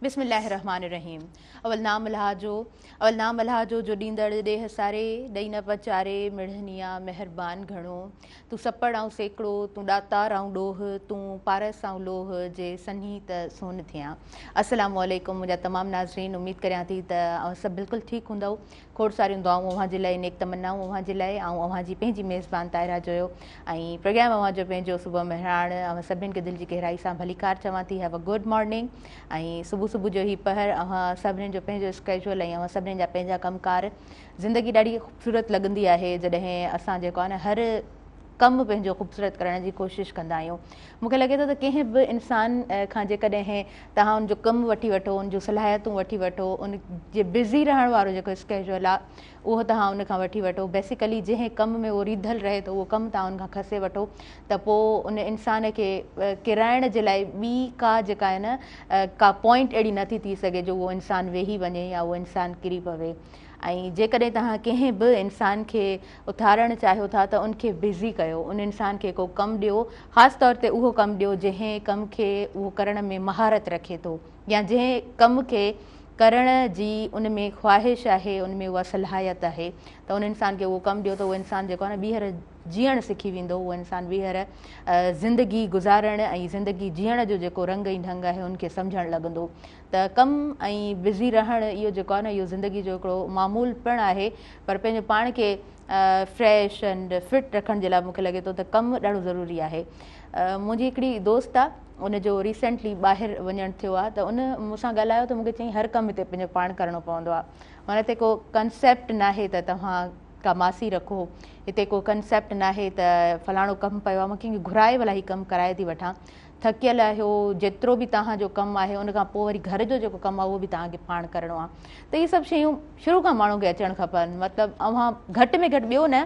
بسم الله الرحمٰن الرحيم اول نام الله جو اول نام الله جو جو ڏيندڙ ڏيهه ساري ڏئي نه پچاري مڙهني آ مهربان گهڻو تون سپڙ آئون سيڪڙو تون ڏاتار آئون ڏوهه تون پارس آئون لوهه جي سنهي ته سون ٿيان السلام عليڪم منهنجا تمام ناظرين اميد ڪريان ٿي ته اوهان سڀ بلڪل ٺيڪ هوندؤ کوڙ ساريون دعائون اوهان جي لاء نيڪ تمنائون اوهان جي لاء آئون اوهان جي پنهنجي ميزبان طاهره جويو ۽ پروگرام اوهان جو پنهنجو صبح مهراڻ اوهان سڀني کي دل جي گهرائي سان ڀليڪار چوان ٿي have a good morning ۽ صبح صبح جو هي پهر اوهان سڀني جو پنهنجو اسڪيجول ۽ اوهان سڀني جا پنهنجا ڪم ڪار زندگي ڏاڍي خوبصورت لڳندي آهي جڏهن اسان جيڪو آهي نه هر ڪم پنهنجو خوبصورت ڪرڻ جي ڪوشش ڪندا آهيون مون کي لڳي ٿو ته ڪنهن به انسان کان جيڪڏهن توهان ان جو ڪم وٺي وٺو ان جون صلاحيتون وٺي وٺو ان جي بزي رهڻ وارو جيڪو اسڪيجول آهي اهو توهان ان کان وٺي وٺو بيسيڪلي جنهن ڪم ۾ اهو ريڌل رهي ٿو اهو ڪم توهان ان کان کسي وٺو ته پوء ان انسان کي ڪيرائڻ جي لاء ٻي ڪا جيڪا آهي نه ڪا پوائنٽ اهڙي نٿي ٿي سگهي جو اهو انسان ويهي وڃي يا اهو انسان ڪري پوي ۽ جيڪڏهن توهان ڪنهن به انسان کي اٿارڻ چاهيو ٿا ته ان کي بزي ڪيو، ان انسان کي ڪو ڪم ڏيو، خاص طور تي اهو ڪم ڏيو جنهن ڪم کي اهو ڪرڻ ۾ مهارت رکي ٿو يا جنهن ڪم کي ڪرڻ جي ان ۾ خواهش آهي، ان ۾ اها صلاحيت آهي ته ان انسان کي اهو ڪم ڏيو ته اهو انسان جيڪو آهي نه ٻيهر جيئڻ سکي ويندو، اهو انسان ٻيهر زندگي گذارڻ ۽ زندگي جيئڻ جو جيڪو رنگ ۽ ڍنگ آهي ان کي سمجهڻ لڳندو ته ڪم ۽ بزي رهڻ اهو جيڪو آهي نه اهو زندگي جو هڪڙو معمول پڻ آهي پر پنهنجو پاڻ کي فريش اينڊ فٽ رکڻ جي لاء مونکي لڳي ٿو ته ڪم ڏاڍو ضروري آهي. منهنجي هڪڙي دوست آهي ان جو ريسينٽلي ٻاهر وڃڻ ٿيو آهي ته ان مون سان ڳالهايو ته مونکي چيائين هر ڪم هتي پنهنجو پاڻ ڪرڻو پوندو آهي معنيٰ هتي ڪو ڪنسيپٽ ناهي ته توهان ڪا ماسي رکو هتي ڪو ڪنسيپٽ ناهي ته فلاڻو ڪم پيو آهي مان ڪنهن کي گهرائي ڀلا هي ڪم ڪرائي ٿي وٺان ٿڪيل آهيو، جيترو به توهان جو ڪم آهي ان کان پوء وري گهر جو جيڪو ڪم آهي اهو به توهان کي پاڻ ڪرڻو آهي ته اهي سڀ شيون شروع کان ماڻهو کي اچڻ کپن مطلب اوهان گهٽ ۾ گهٽ ٻيو نه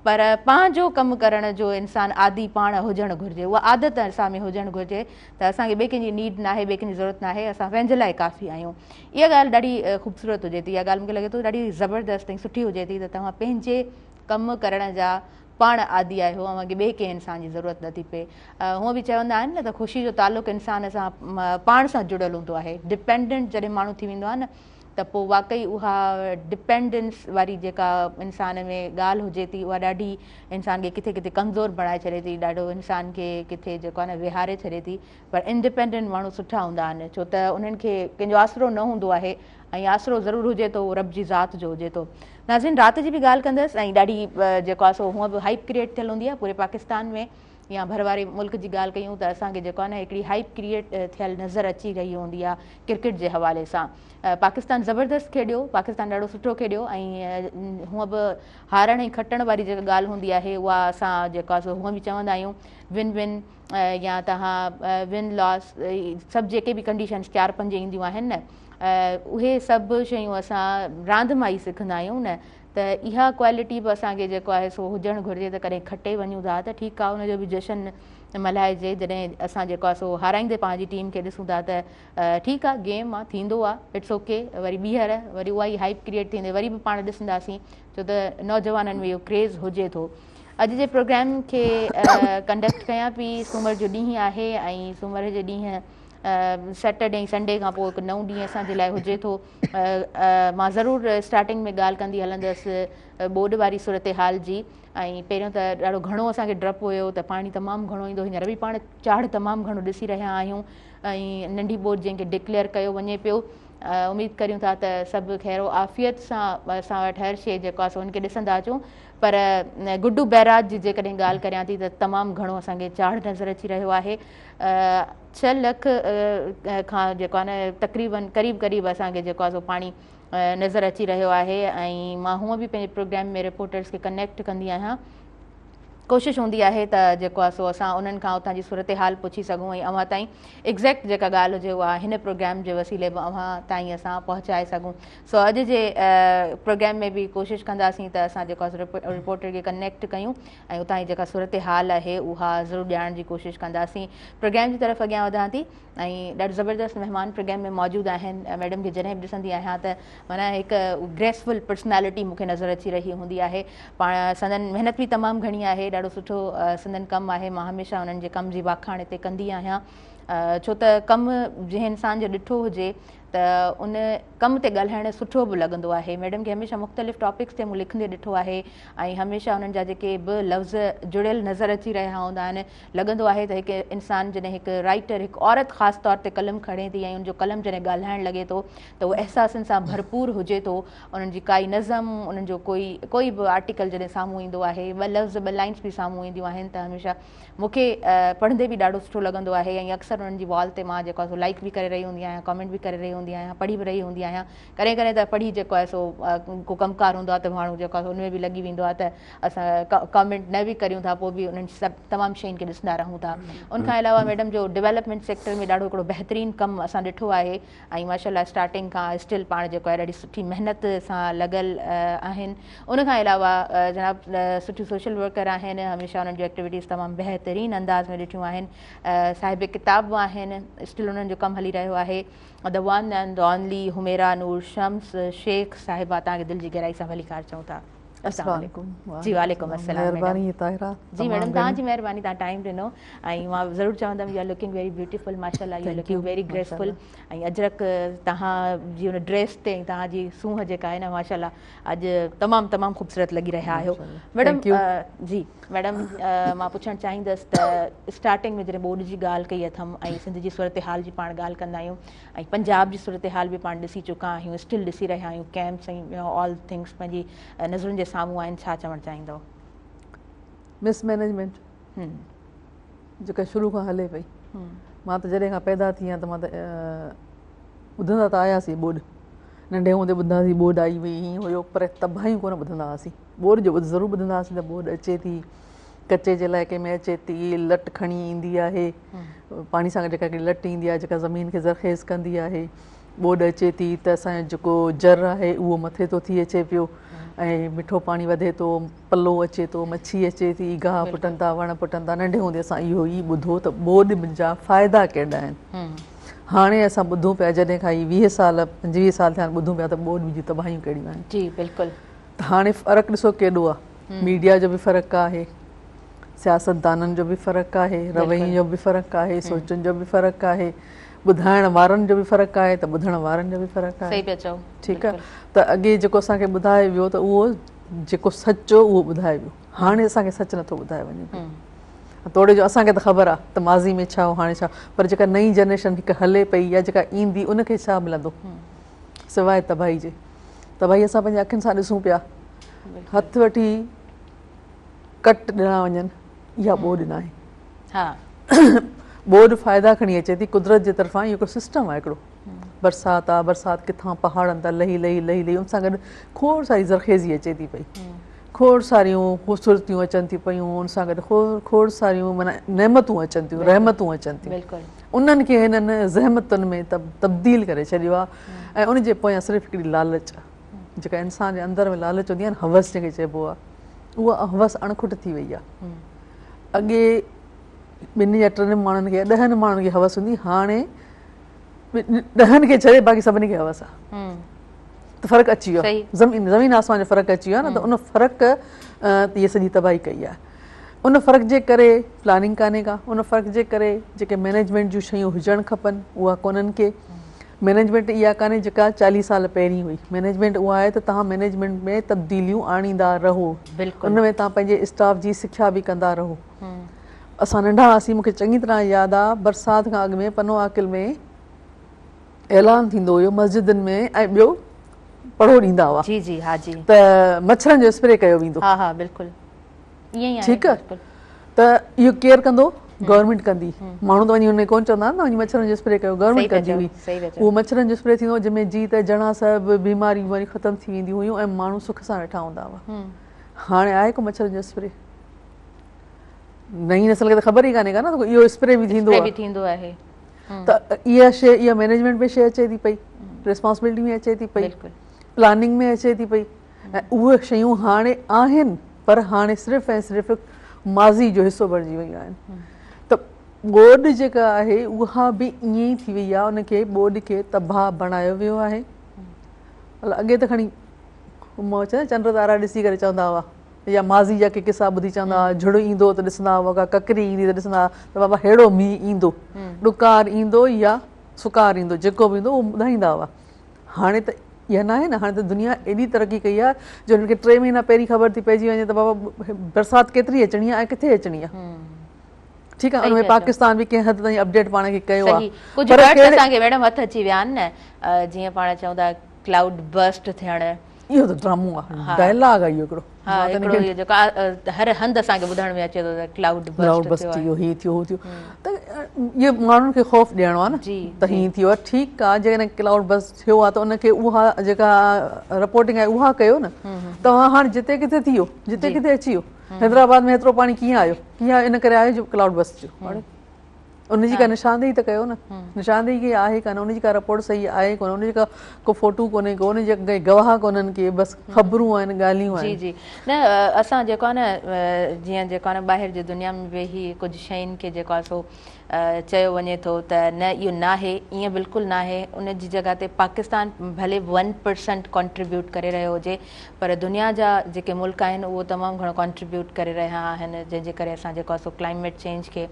پر پنهنجو ڪم ڪرڻ جو انسان عادي پاڻ هجڻ گهرجي اها عادت اسان ۾ هجڻ گهرجي ته اسان کي ٻئي ڪنهن جي نيڊ ناهي ٻئي ڪنهن جي ضرورت ناهي اسان پنهنجي لاء ڪافي آهيون اها ڳالهه ڏاڍي خوبصورت هجي ٿي اها ڳالهه مونکي لڳي ٿو ڏاڍي زبردست ۽ سٺي هجي ٿي ته توهان پنهنجي ڪم ڪرڻ جا پاڻ عادي آهيو اوهان کي ٻئي ڪنهن انسان جي ضرورت نه ٿي پئي. هونء به چوندا آهن نه ته خوشي جو تعلق انسان سان پاڻ سان جڙيل هوندو آهي. ڊپينڊنٽ جڏهن ماڻهو ٿي ويندو آهي نه ته پوء واقعي اها ڊپينڊنس واري جيڪا انسان ۾ ڳالهه هجي ٿي اها ڏاڍي انسان کي ڪٿي ڪٿي ڪمزور بڻائي ڇڏي ٿي ڏاڍو انسان کي ڪٿي جيڪو آهي نه ويهاري ڇڏي ٿي پر انڊپينڊنٽ ماڻهو سٺا هوندا آهن ڇو ته انهن کي ڪنهن جو آسرو نه هوندو آهي ۽ آسرو ضرور هجي ٿو اهو رب جي ذات جو هجي ٿو. ناظرين رات جي به ڳالهه ڪندس ۽ ڏاڍي جيڪو آهي سو هونء به هائپ ڪريئيٽ ٿيل هوندي آهي پوري پاڪستان ۾ يا ڀر واري ملڪ جي ڳالهه ڪيون ته اسان کي جيڪو آهي نه هڪڙي هائپ ڪريئيٽ ٿيل نظر اچي رهي هوندي آهي ڪرڪيٽ جي حوالي سان پاڪستان زبردست کيڏيو پاڪستان ڏاڍو سٺو کيڏيو ۽ هونء به هارڻ ۽ کٽڻ واري جيڪا ڳالهه هوندي آهي اها اسان جيڪو آهي سو هونء به چوندا آهيون ون ون يا توهان ون لاس سڀ جيڪي به ڪنڊيشنس چار پنج اينديون آهن نه اهي سڀ شيون اسان راند مان ئي سکندا آهيون نه ته اها ڪوالٽي به اسان کي جيڪو آهي سو هجڻ گهرجي ته ڪڏهن کٽي وڃون ٿا ته ٺيڪ آهي ان جو به جشن ملهائجي جڏهن اسان جيڪو آهي سو هارائيندي پنهنجي ٽيم کي ڏسون ٿا ته ٺيڪ آهي گيم آهي ٿيندو آهي it's okay وري ٻيهر وري اها ئي هائپ ڪريئيٽ ٿيندي وري به پاڻ ڏسنداسين ڇو ته نوجوانن ۾ اهو ڪريز هجي ٿو اڄ جي پروگرام کي ڪنڊڪٽ ڪيان پي سومر جو ڏينهن آهي ۽ سومر جي ڏينهن سيٽرڊي ۽ سنڊي کان پوء هڪ نئون ڏينهن اسان جي لاء هجي ٿو مان ضرور اسٽارٽنگ ۾ ڳالهه ڪندي هلندس ٻوڏ واري صورتحال جي ۽ پهريون ته ڏاڍو گهڻو اسان کي ڊپ هيو ته پاڻي تمام گهڻو ايندو هينئر به پاڻ چاڙهه تمام گهڻو ڏسي رهيا آهيون ۽ ننڍي ٻوڏ جنهن کي ڊڪليئر ڪيو وڃي پيو اميد ڪريون ٿا ته سڀ خير و عافيت سان اسان وٽ هر شيء جيڪو آهي سو ان کي ڏسندا اچون پر گڊو بئراج جي جيڪڏهن ڳالهه ڪريان ٿي ته تمام گهڻو اسان کي چاڙهه نظر اچي رهيو آهي 6 لک کان جيڪو آهي نه تقريبن قريب قريب اسان کي جيڪو آهي سو پاڻي نظر اچي رهيو آهي ۽ مان هونء به پنهنجي پروگرام ۾ رپورٽرز کي ڪنيڪٽ ڪندي آهيان ڪوشش هوندي آهي ته جيڪو آهي سو اسان انهن کان اتان جي صورتحال پڇي سگهون ۽ اوهان تائين ايگزيڪٽ جيڪا ڳالهه هجي اها هن پروگرام جي وسيلي به اوهان تائين اسان پهچائي سگهون سو اڄ جي پروگرام ۾ به ڪوشش ڪنداسين ته اسان جيڪو آهي رپورٽر کي ڪنيڪٽ ڪيون ۽ اتان جي جيڪا صورتحال آهي اها ضرور ڄاڻڻ جي ڪوشش ڪنداسين پروگرام جي طرف اڳيان وڌان ٿي ۽ ڏاڍو زبردست مهمان پروگرام ۾ موجود آهن ميڊم کي جڏهن به ڏسندي آهيان ته معنيٰ هڪ گريسفل پرسنالٽي مون کي نظر اچي رهي هوندي آهي پاڻ سندن محنت به تمام گهڻي آهي ڏاڍو سٺو سندن ڪم آهي مان هميشه انهن جي ڪم جي واکاڻ هتي ڪندي آهيان ڇو ته ڪم جنهن انسان جو ڏٺو هجي ته ان ڪم تي ڳالهائڻ سٺو به لڳندو آهي. ميڊم کي هميشه مختلف ٽاپڪس تي مون لکندي ڏٺو آهي ۽ هميشه انهن جا جيڪي به لفظ جڙيل نظر اچي رهيا هوندا آهن، لڳندو آهي ته هڪ انسان جڏهن هڪ رائيٽر، هڪ عورت خاص طور تي قلم کڻي ٿي ۽ ان جو قلم جڏهن ڳالهائڻ لڳي ٿو ته اهو احساسن سان ڀرپور هجي ٿو. انهن جي ڪائي نظم، انهن جو ڪوئي ڪوئي به آرٽيڪل جڏهن سامهون ايندو آهي، ٻه لفظ ٻه لائنس به سامهون اينديون آهن ته هميشه مون کي پڙهندي به ڏاڍو سٺو لڳندو آهي ۽ اڪثر انهن جي وال تي مان جيڪو آهي سو لائيڪ به ڪري رهي هوندي آهيان، ڪمينٽ به ڪري رهي هوندي آهيان، پڙهي به رهي هوندي آهيان. ڪڏهن ڪڏهن ته پڙهي جيڪو آهي سو ڪو ڪم ڪار هوندو آهي ته ماڻهو جيڪو آهي سو ان ۾ به لڳي ويندو آهي ته اسان ڪمينٽ نه به ڪريون ٿا پوء به انهن سڀ تمام شين کي ڏسندا رهون ٿا. ان کان علاوه ميڊم جو ڊولپمينٽ سيڪٽر ۾ ڏاڍو هڪڙو بهترين ڪم اسان ڏٺو آهي ۽ ماشاء الله اسٽارٽنگ کان اسٽل پاڻ جيڪو آهي ڏاڍي سٺي محنت سان لڳل آهن. ان کان علاوه جناب سٺيون سوشل ورڪر آهن، هميشه انهن جون ايڪٽيوٽيز تمام بهترين انداز ۾ ڏٺيون آهن. صاحب ڪتاب به آهن، اسٽل انهن جو ڪم هلي رهيو آهي. The one and only Humaira Noor Shams Shaikh صاحبه توهان کي دل جي گهرائي سان ڀليڪار چئون ٿا. السلام عليڪم. جي وعليڪم السلام. مهرباني طاهره. جي ميڊم توهان جي مهرباني توهان ٽائيم ڏنو ۽ مان ضرور چوندم you are looking very beautiful ماشاءالله you are looking very graceful ۽ ajrak توهان جي ان ڊريس تي ۽ توهان جي سونهن جيڪا آهي نه ماشاءالله اڄ تمام تمام خوبصورت لڳي رهيا آهيو. ميڊم جي ميڊم مان پڇڻ چاهيندس ته اسٽارٽنگ ۾ جڏهن ٻوڏ جي ڳالهه ڪئي اٿم ۽ سنڌ جي صورتحال جي پاڻ ڳالهه ڪندا آهيون ۽ پنجاب جي صورتحال به پاڻ ڏسي چڪا آهيون اسٽل ڏسي رهيا آهيون ڪيمپس ۽ آل ٿنگس پنهنجي نظرن جي سامهون آهن ڇا چوڻ چاهيندو؟ مس مينيجمينٽ جيڪا شروع کان هلي پئي. مان ته جڏهن کان پيدا ٿي آهيان ته مان ته ٻڌندا ته آياسين ٻوڏ، ننڍي هوندي ٻڌندا هئاسين ٻوڏ آئي هئي هيئن هيو پر تباهيون ڪونه ٻڌندا هئاسين. ٻوڏ جو ضرور ٻڌندا هئاسين ته ٻوڏ اچي ٿي، ڪچي جي علائقي ۾ اچي ٿي، لٽ کڻي ايندي آهي، پاڻي سان گڏ جيڪا هڪڙي لٽ ايندي آهي جيڪا زمين کي زرخيز ڪندي آهي. ٻوڏ اچي ٿي ته اسان جو جيڪو جر آهي اهو مٿي ٿو ٿي اچي پيو ۽ مٺو پاڻي وڌي ٿو، پلو اچي ٿو، مڇي اچي ٿي، گاهه ڦٽن ٿا، وڻ ڦٽن ٿا. ننڍي هوندي اسان اهو ئي ٻڌو ته ٻوڏ جا فائدا ڪيڏا آهن. هاڻي اسان ٻڌون پيا جڏهن کان هي 20 سال 25 سال ٿيا آهن ٻڌون پيا ته ٻوڏ جون تباهيون ڪهڙيون آهن. جي بلڪل. ته هاڻي فرق ڏسو ڪيڏو آهي. ميڊيا جو به فرق آهي، سياستدانن جو به فرق آهي، روين جو به فرق آهي، سوچن جو به فرق آهي، ٻڌائڻ وارن جو به فرق آهي ته ٻڌڻ وارن جو به فرق آهي. صحيح پيا چئو. ٺيڪ آهي ته اڳي جيڪو اسان کي ٻڌايو ويو ته اهو جيڪو سچ هو اهو ٻڌايو ويو. هاڻي اسان کي سچ نٿو ٻڌايو وڃي پيو. توڙي جو اسان کي ته خبر آهي ته ماضي ۾ ڇا هو هاڻي ڇا، پر جيڪا نئين جنريشن هڪ هلي پئي يا جيڪا ايندي ان کي ڇا ملندو سواء تباهي جي. تباهي اسان پنهنجي اکين سان ڏسون پيا. هٿ وٺي ڪٽ ڏنا وڃن اها ٻوڏ ناهي. ٻوڏ فائدا کڻي اچي ٿي قدرت جي طرفان. اهو هڪڙو سسٽم آهي، هڪڙو برسات آهي، برسات ڪٿان پهاڙن تان لهي لهي لهي لهي ان سان گڏ کوڙ ساري زرخيزي اچي ٿي پئي، کوڙ ساريون خوبصورتيون اچن ٿيون پيون، ان سان گڏ کوڙ ساريون معنيٰ نعمتون اچن ٿيون، رحمتون اچن ٿيون. انهن کي هنن زحمتن ۾ تبديل ڪري ڇڏيو آهي ۽ ان جي پويان صرف هڪڙي لالچ آهي، جيڪا انسان جي اندر ۾ لالچ هوندي آهي نه، هوس جنهن کي چئبو آهي، اها هوس اڻکٽ ٿي وئي آهي. اڳي ٻن يا ٽن ماڻهن کي يا 10 ماڻهن کي هوس هوندي، هاڻي 10 کي ڇڏي باقي سڀني کي هوس آهي. ته فرق اچي ويو آهي، زمين آسمان جو فرق اچي ويو آهي نه، ته ان فرق هيء سڄي تباهي ڪئي آهي. ان فرق جي ڪري پلاننگ ڪانهي ڪا، ان فرق جي ڪري جيڪي مينيجمينٽ جون شيون هجڻ کپن اها ڪونهن ڪي. مينيجمينٽ اها ڪانهي جيڪا 40 سال پهرين هئي. مينيجمينٽ اها آهي ته توهان مينيجمينٽ ۾ تبديليون آڻيندا رهو، ان ۾ توهان پنهنجي اسٽاف جي سکيا به ڪندا رهو. اسان ننڍا هئاسين، مون کي چڱي طرح ياد آ، برسات کان اڳ ۾ پنو عاقل ۾ اعلان ٿيندو هيو مسجدن ۾ ۽ ٻيو پڙهو ڏيندا هئا جي جي ها جي ته مڇرن جو اسپري ڪيو ويندو. ها ها بلڪل ائين ئي آهي. ٺيڪ آ، ته اهو ڪير ڪندو؟ گورنمينٽ ڪندي. ماڻهو ته وڃي ان کي ڪونه چوندا نه وڃي مڇرن جو اسپري ڪيو، گورنمينٽ ڪندي هئي. اهو مڇرن جو اسپري ٿيندو هو جنهن ۾ جيت جڻا سڀ بيماريون ويماريون ختم ٿي وينديون هيون ۽ ماڻهو سک سان ويٺا هوندا هئا. هاڻي آهي ڪو مڇرن جو اسپري؟ نئين نسل کي ته خبر ئي ڪانهي ڪا نه ته اهو اسپري به ٿيندو آهي. ٿيندو آهي. ته اها شيء اها مينيجمينٽ ۾ شيء اچي ٿي پئي، ريسپانسبلٽي ۾ اچي ٿي پئي، پلاننگ ۾ اچي ٿي پئي ۽ اهي شيون هاڻي آهن پر هاڻي صرف ۽ صرف ماضي جو حصو بڻجي ويون آهن. ته ٻوڏ جيڪا آهي اها به ائين ئي ٿي وئي آهي، ان کي ٻوڏ کي تباهه بڻايو ويو آهي. اڳي ته کڻي چنڊ تارا ڏسي ڪري چوندا هئا يا ماضي جا ڪي قصا ٻڌي چوندا هئا، جهڙ ايندو ته ڏسندا هئا، ڪا ڪڪري ايندي ته ڏسندا هئا ته بابا ههڙو مينهن ايندو، ڏڪار ايندو يا سڪار ايندو جيڪو به ايندو اهو ٻڌائيندا هئا. هاڻي ته اها ناهي نه هاڻي ته دنيا ايڏي ترقي ڪئي آهي جو هنن کي 3 مهينا پهرين خبر ٿي پئجي وڃي ته بابا برسات ڪيتري اچڻي آهي ۽ ڪٿي اچڻي آهي. ٺيڪ آهي ان ۾ پاڪستان به ڪنهن حد تائين اپڊيٽ پاڻ کي ڪيو آهي. ڪجهه ورڊس اسان کي ميڊم هٿ اچي ويا آهن نه جيئن پاڻ چئون ٿا ڪلائوڊ برسٽ ٿيڻ. اهو ته ڊرامو آهي ڊائلاگ آهي اهو هڪڙو. ها هڪڙو اهو جيڪو هر هنڌ اسان کي ٻڌڻ ۾ اچي ٿو ته ڪلائوڊ برسٽ ٿيو هي ٿيو هو ٿيو ته اهو ماڻهن کي خوف ڏيڻو آهي نه ته هي ٿيو آهي ٺيڪ آهي جيڪڏهن ڪلائوڊ برسٽ ٿيو آهي ته ان کي اها جيڪا رپورٽنگ آهي اها ڪيو نه توهان هاڻي جتي ڪٿي ٿي ويو جتي ڪٿي اچي ويو حيدرآباد ۾ هيترو پاڻي ڪيئن آيو ڪيئن آيو ان ڪري آيو جو ڪلائوڊ برسٽ ٿيو هاڻي ان جي ڪا نشاندهي ته ڪيو نه نشاندهي ڪي آهي ڪانه ان جي ڪا رپورٽ صحيح آهي ڪونه ان جي ڪا ڪو فوٽو ڪونهي ڪو ان جا ڪي گواهه ڪونهن ڪي بس خبرون آهن ڳالهيون آهن. جي جي نه اسان جيڪو آهي نه جيئن جيڪو آهي نه ٻاهر جي دنيا ۾ ويهي ڪجهه شين کي جيڪو آهي سو چيو وڃي ٿو ته نه اهو ناهي ائين بلڪل ناهي ان جي جڳهه تي پاڪستان ڀلي ون پرسنٽ ڪنٽريبيوٽ ڪري رهيو هجي پر دنيا جا جيڪي ملڪ آهن اهو تمام گهڻو ڪنٽريبيوٽ ڪري رهيا آهن جنهن جي ڪري اسان جيڪو آهي سو ڪلائميٽ چينج کي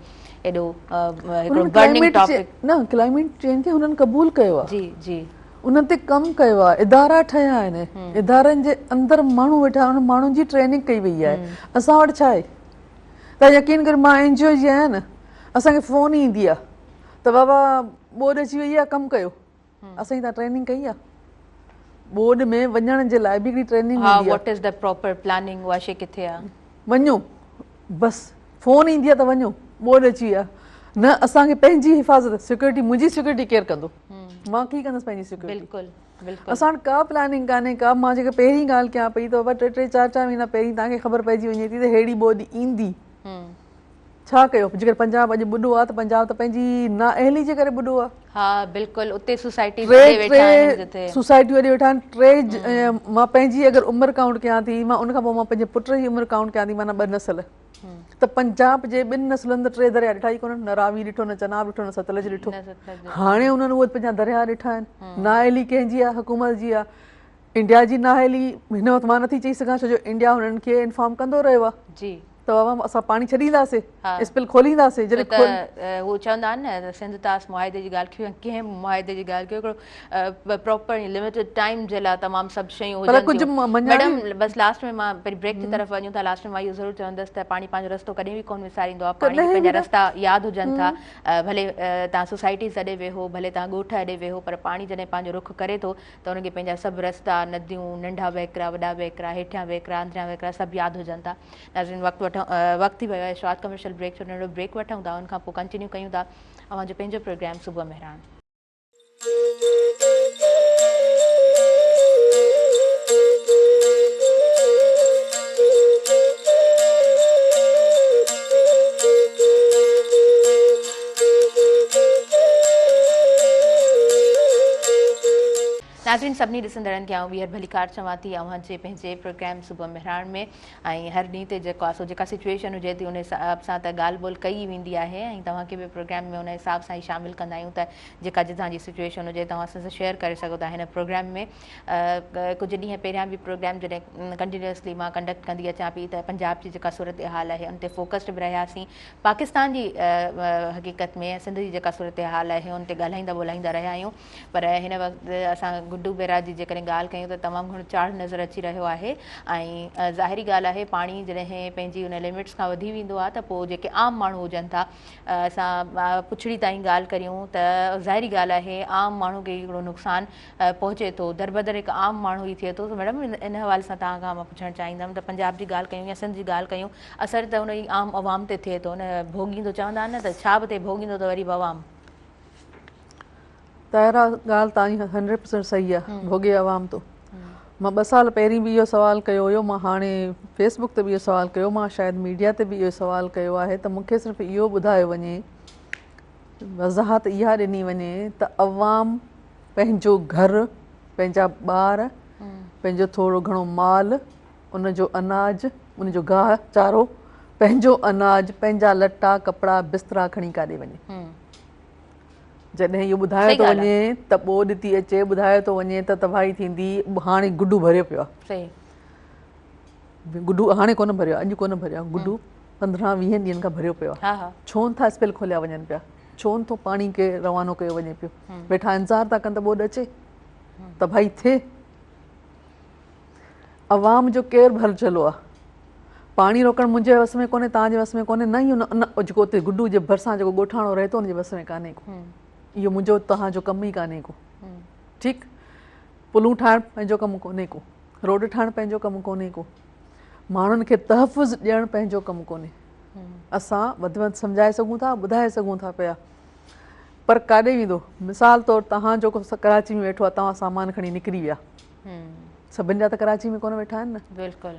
ايڏو هڪڙو برننگ ٽاپڪ. نه ڪلائميٽ چينج کي هنن قبول ڪيو آهي. جي جي. انهن تي ڪم ڪيو آهي ادارا ٺهيا آهن ادارن جي اندر ماڻهو ويٺا آهن انهن ماڻهن جي ٽريننگ ڪئي وئي آهي اسان وٽ ڇا آهي توهان يقين ڪريو مان اين جي او جي آهيان نه اسان کي فون ايندي آهي ته بابا ٻوڏ اچي وئي آهي ڪم ڪيو اسان جي توهان ٽريننگ ڪئي آ ٻوڏ ۾ وڃڻ جي لاء به هڪڙي ٽريننگ هوندي آ. What is the proper planning اها شي ڪٿي آ. وڃو بس فون ايندي آ ته وڃو ٻوڏ اچي وئي آ نه اسان کي پنهنجي حفاظت سيڪيورٽي منهنجي سيڪيورٽي ڪير ڪندو مان ڪيئن ڪندس پنهنجي سيڪيورٽي بلڪل بلڪل اسان وٽ ڪا پلاننگ ڪانهي ڪا مان جيڪا پهرين ڳالهه ڪيان پئي ته بابا ٽي ٽي چار چار مهينا پهرين توهان کي خبر پئجي وڃي ٿي ته ههڙي ٻوڏ ايندي ڇا ڪيو جيڪر پنجاب اڄ ٻڏو آ ته پنجاب ته پنهنجي نااهلي جي ڪري ٻڏو آ. ها بلڪل اتي سوسائٽيز اڏي ويٺا آهن جتي. سوسائٽيون اڏي ويٺا آهن ٽي مان پنهنجي اگر عمر ڪائونٽ ڪيان ٿي مان ان کان پوء مان پنهنجي پٽ جي عمر ڪائونٽ ڪيان ٿي معنيٰ ٻه نسل ته پنجاب جي ٻن نسلن ته ٽي دريا ڏٺا ئي ڪونهن نه راوي ڏٺو نه چناب ڏٺو نه ستلج ڏٺو هاڻي انهن اهي پنهنجا دريا ڏٺا آهن نااهلي ڪنهن جي آ حڪومت جي آ انڊيا جي نااهلي هن وقت مان نٿي چئي سگهان ڇو جو انڊيا هنن کي انفارم ڪندو رهيو آ جي ته بابا اسان پاڻي ڇڏينداسي اسپل کولينداسي جڏهن کول ته هو چوندا آهن نه سنڌ طاس معاهدي جي ڳالهه ڪيو يا ڪنهن به معاهدي جي ڳالهه ڪيو هڪڙو پراپر لميٽيڊ ٽائيم جي لاء تمام سڀ شيون هجن ٿيون ميڊم بس لاسٽ ۾ مان پهرين بريڪ جي طرف وڃون ٿا لاسٽ ۾ مان اهو ضرور چوندس ته پاڻي پنهنجو رستو ڪڏهن به ڪونه وساريندو آهي پاڻي کي پنهنجا رستا ياد هجن ٿا ڀلي توهان سوسائٽيز اڏي ويهو ڀلي توهان ڳوٺ اڏي ويهو پر پاڻي جڏهن پنهنجو رخ ڪري ٿو ته ان کي پنهنجا سڀ رستا، نديون، ننڍا وهڪرا، وڏا وهڪرا، هيٺيان وهڪرا، اندريان وهڪرا سڀ ياد هجن ٿا. ناظرين وقت وٺون وقت ٿي ويو آهي شارٽ ڪمرشل بريڪ جو ننڍڙو بريڪ وٺون ٿا ان کان پوء ڪنٽينيو ڪيون ٿا اوهان جو پنهنجو پروگرام صبح مهراڻ. ناظرين سڀني ڏسندڙن کي آئون ٻيهر ڀليڪار چوان ٿي اوهان جي پنهنجي پروگرام صبح مهراڻ ۾ ۽ هر ڏينهن تي جيڪو آهي سو جيڪا سچويشن هجي ٿي ان حساب سان ته ڳالهه ٻولهه ڪئي ئي ويندي آهي ۽ توهان کي به پروگرام ۾ ان حساب سان ئي شامل ڪندا آهيون ته جيڪا جتان جي سچويشن هجي توهان اسان سان شيئر ڪري سگهو ٿا هن پروگرام ۾ ڪجهه ڏينهن پهريان به پروگرام جڏهن ڪنٽينيوسلي مان ڪنڊڪٽ ڪندي اچان پئي ته پنجاب جي جيڪا صورتحال آهي ان تي فوڪسڊ به رهياسين پاڪستان جي حقيقت ۾ سنڌ جي جيڪا صورتحال آهي ان تي ڳالهائيندا ٻولهائيندا رهيا آهيون پر هن وقت اسان گڊو بئراج جي جيڪڏهن ڳالهه ڪيون ته تمام گهڻو چاڙهه نظر اچي رهيو آهي ۽ ظاهري ڳالهه آهي پاڻي جڏهن پنهنجي ان لمٽس کان وڌي ويندو آهي ته پوء جيڪي عام ماڻهو هجن ٿا اسان پڇڙي تائين ڳالهه ڪريون ته ظاهري ڳالهه آهي عام ماڻهو کي هڪڙو نقصان پهچي ٿو دربدر هڪ عام ماڻهو ئي ٿئي ٿو ته ميڊم ان حوالي سان توهان کان مان پڇڻ چاهيندم ته پنجاب جي ڳالهه ڪيون يا سنڌ جي ڳالهه ڪيون اثر ته ان جي عام عوام تي ٿئي ٿو نه ڀوڳيندو چوندا آهن نه ته ڇا به ٿئي ڀوڳيندو ته وري به عوام. طاهره ڳالهه توهان جي هنڊريڊ پرسنٽ صحيح آهي ڀوڳي عوام ٿو مان ٻه سال پهرين به اهو سوال ڪيو هيو مان هاڻي فيس بڪ تي به اهو سوال ڪيو مان شايد ميڊيا تي به اهو سوال ڪيو آهي ته مون کي صرف اهو ٻڌايو وڃي وضاحت اها ڏني وڃي ته عوام پنهنجو گهر پنهنجا ٻار پنهنجو ٿورو گهڻو مال ان جو اناج ان جو گاهه چارو پنهنجو اناج پنهنجا لٽا ڪپڙا بسترا کڻي ڪاڏي وڃي جڏهن اهو ٻڌايو ٿو وڃي ته ٻوڏ ٿي اچي ٻڌايو ٿو وڃي ته تباهي ٿيندي هاڻي گڊو ڀريو پيو آهي گڊو هاڻي ڪونه ڀريو اڄ ڪونه ڀريو آهي گڊو 15 20 ڏينهن کان ڀريو پيو آهي ڇو نٿا اسپيل کوليا وڃن پيا ڇو نٿو پاڻي کي روانو ڪيو وڃي پيو؟ ويٺا انتظار ٿا ڪن ته ٻوڏ اچي، تباهي ٿئي. عوام جو ڪير ڀرجهلو آ؟ پاڻي روڪڻ منهنجي وس ۾ ڪونهي، توهان جي وس ۾ ڪونهي، نه ئي ان جيڪو اتي گڊو جي ڀرسان جيڪو ڳوٺاڻو رهي ٿو ان جي وس ۾ ڪانهي ڪو. اهو منهنجو توهان جو ڪم ئي ڪانهي ڪو. ٺيڪ، پلون ٺاهڻ پنهنجو ڪم ڪونهي ڪو، روڊ ٺاهڻ پنهنجو ڪم ڪونهي ڪو، ماڻهن کي تحفظ ڏيڻ پنهنجو ڪم ڪونهي. اسان وڌ ۾ وڌ سمجهائي سگهون ٿا، ٻڌائي سگهون ٿا پيا، پر ڪاڏي ويندو؟ مثال طور توهان جو ڪراچي ۾ ويٺو آهي، توهان سامان کڻي نڪري ويا، سڀني جا ته ڪراچي ۾ ڪونه ويٺا آهن نه، بلڪل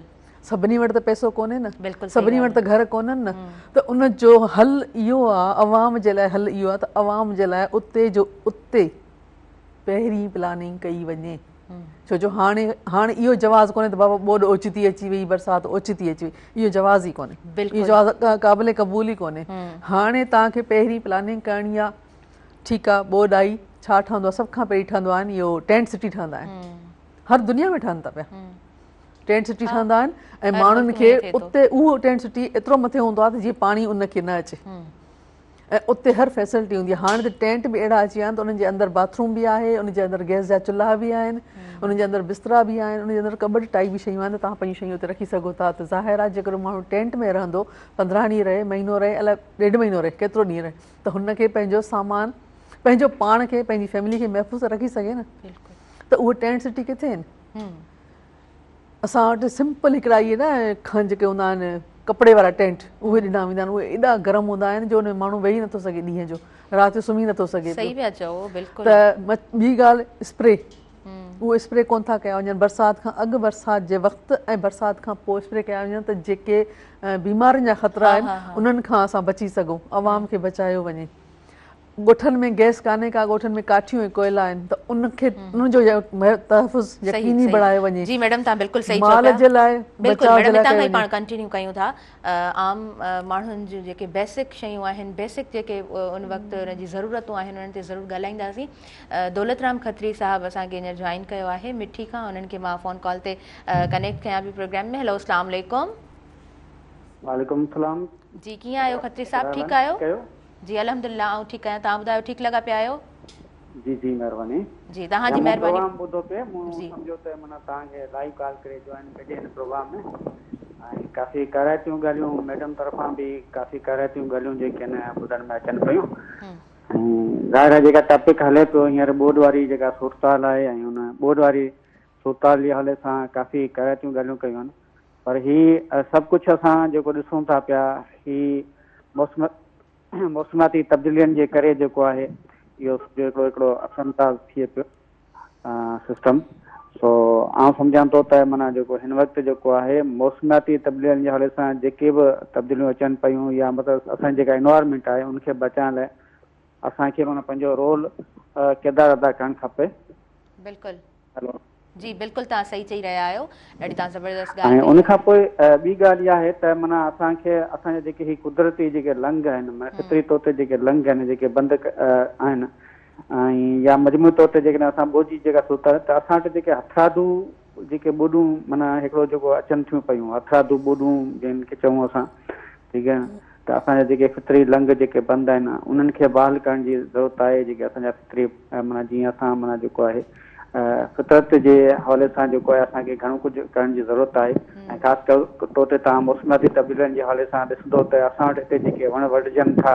سڀني وٽ ته پئسو ڪونهي نه، بلڪل سڀني وٽ ته گهر ڪونهن نه. ته ان جو حل اهو آهي، عوام جي لاء حل اهو آهي ته عوام جي لاء اتي جو اتي پهرين پلاننگ ڪئي وڃي. ڇو جو هاڻي هاڻي اهو جواز ڪونهي ته بابا ٻوڏ اوچتي اچي وئي، برسات اوچتي اچي وئي، اهو جواز ئي ڪونهي، اهو جواز قابل قبول ئي ڪونهي. هاڻي توهان کي پهرين پلاننگ ڪرڻي آهي. ٺيڪ آهي، ٻوڏ آئي، ڇا ٺهندو آهي؟ سڀ کان پهرين ٺهندو آهن اهو ٽينٽ سٽي ٺهندا آهن، هر دنيا ۾ ٺهن ٿا پيا، ٽينٽ سٽي ٺهندا آهن ۽ ماڻهن کي اتي اهو ٽينٽ سٽي ايترو مٿي هوندو آهي ته جيئن پاڻي ان کي نه اچي ۽ اتي هر فيسلٽي هوندي آهي. هاڻي ته ٽينٽ به اهڙا اچي ويا آهن ته انهن جي اندر باٿ روم به آهي، ان جي اندر گئس جا چلها به آهن، انهن جي اندر بسترا به آهن، ان جي اندر ڪٻٽ ٽائيپ به شيون آهن ته توهان پنهنجون شيون اتي رکي سگهو ٿا. ته ظاهر آهي جيڪڏهن ماڻهو ٽينٽ ۾ رهندو، 15 ڏينهن رهي، مهينو رهي، الائي ڏيڍ مهينو رهي، ڪيترو ڏينهن رهي، ته هن کي پنهنجو سامان، پنهنجو پاڻ کي، پنهنجي فيملي کي محفوظ ته رکي سگهي نه. ته اهي ٽينٽ سٽي ڪٿي آهن؟ اسان وٽ سمپل هڪڙا اهي نه کن جيڪي هوندا آهن ڪپڙي وارا ٽينٽ، اهي ڏنا ويندا آهن. اهي ايڏا گرم هوندا آهن جو ان ۾ ماڻهو ويهي نٿو سگهي، ڏينهن جو رات جو سمهي نٿو سگهي. صحيح پيا چئو، بلڪل. ته ٻي ڳالهه اسپري، اهو اسپري ڪون ٿا ڪيا وڃن برسات کان اڳ، برسات جي وقت ۽ برسات کان پوء اسپري ڪيا وڃن ته جيڪي بيمارين جا خطرا آهن انهن کان اسان بچي سگهون، عوام کي بچايو وڃي. ڳوٺن ۾ گئس ڪانهي ڪا، ڳوٺن ۾ ڪاٺيون ۽ ڪوئلا آهن ته ان کي ان جو تحفظ يقيني بڻايو وڃي. جي ميڊم توهان بلڪل صحيح چئو مال پيا. جي لاء بلڪل بچاء جي ميڊم لاء هتان ڪيو کان ئي وڃي. پاڻ ڪنٽينيو ڪيون ٿا. عام ماڻهن جون جيڪي بيسڪ شيون آهن، بيسڪ جيڪي ان وقت ان جي ضرورتون آهن انهن تي ضرور ڳالهائينداسين. دولت رام کتري صاحب اسان کي هينئر جوائن ڪيو آهي مٺي کان، انهن کي مان فون ڪال تي ڪنيڪٽ ڪيان پئي پروگرام ۾. هيلو اسلام عليڪم. وعليڪم السلام. جي ڪيئن آهيو کتري صاحب، ٺيڪ آهيو؟ جي الحمدلله آئون ٺيڪ آهيان، توهان ٻڌايو ٺيڪ لڳا پيا آهيو؟ جي جي مهرباني. جي توهان جي مهرباني. پروگرام ٻڌو پئي مون سمجهيو ته معنيٰ توهان کي لائيو ڪال ڪري جوائن ڪجي هن پروگرام ۾ ۽ ڪافي ڪارائتيون ڳالهيون ميڊم طرفان به ڪافي ڪارائتيون ڳالهيون جيڪي آهن ٻڌڻ ۾ اچن پيون ۽ ظاهر آهي جيڪا ٽاپڪ هلي پيو هينئر ٻوڏ واري جيڪا صورتحال آهي ۽ ان ٻوڏ واري صورتحال جي حوالي سان ڪافي ڪارائتيون ڳالهيون ڪيون آهن پر هي سڀ ڪجهه اسان جيڪو ڏسون ٿا پيا هي موسم موسمياتي تبديلين جي ڪري جيڪو آهي اهو سڄو هڪڙو هڪڙو اثرانداز ٿئي پيو سسٽم سو آئون سمجهان ٿو ته معنيٰ جيڪو هن وقت جيڪو آهي موسمياتي تبديلين جي حوالي سان جيڪي به تبديليون اچن پيون يا مطلب اسان جي جيڪا انوائرمينٽ آهي ان کي بچائڻ لاء اسان کي معنيٰ پنهنجو رول ڪردار ادا ڪرڻ کپي. بلڪل. هلو. جي بلڪل توهان صحيح چئي رهيا آهيو ڏاڍي توهان زبردست ڳالهه ۽ ڪئي ان آهي. کان پوء ٻي ڳالهه اها آهي ته معنيٰ اسان کي اسان جا جيڪي هي قدرتي جيڪي لنگهه آهن معنيٰ فطري طور تي جيڪي لنگهه آهن جيڪي بند آهن ۽ يا مجموعي طور تي جيڪڏهن اسان ٻوڏ جي جيڪا صورت آهي ته اسان وٽ جيڪي هٿرادو جيڪي ٻوڏون معنيٰ هڪڙو جيڪو اچن ٿيون پيون هٿرادو ٻوڏون جن کي چئون اسان ٺيڪ آهي نه ته اسان جا جيڪي فطري لنگهه جيڪي بند آهن انهن کي بحال ڪرڻ جي ضرورت آهي جيڪي اسان جا فطري معنيٰ جيئن اسان معنيٰ جيڪو آهي فطرت جي حوالي سان جيڪو آهي اسان کي گهڻو ڪجهه ڪرڻ جي ضرورت آهي ۽ خاص طور تي توهان موسمياتي تبديلين جي حوالي سان ڏسندو ته اسان وٽ هتي جيڪي وڻ وڍجن ٿا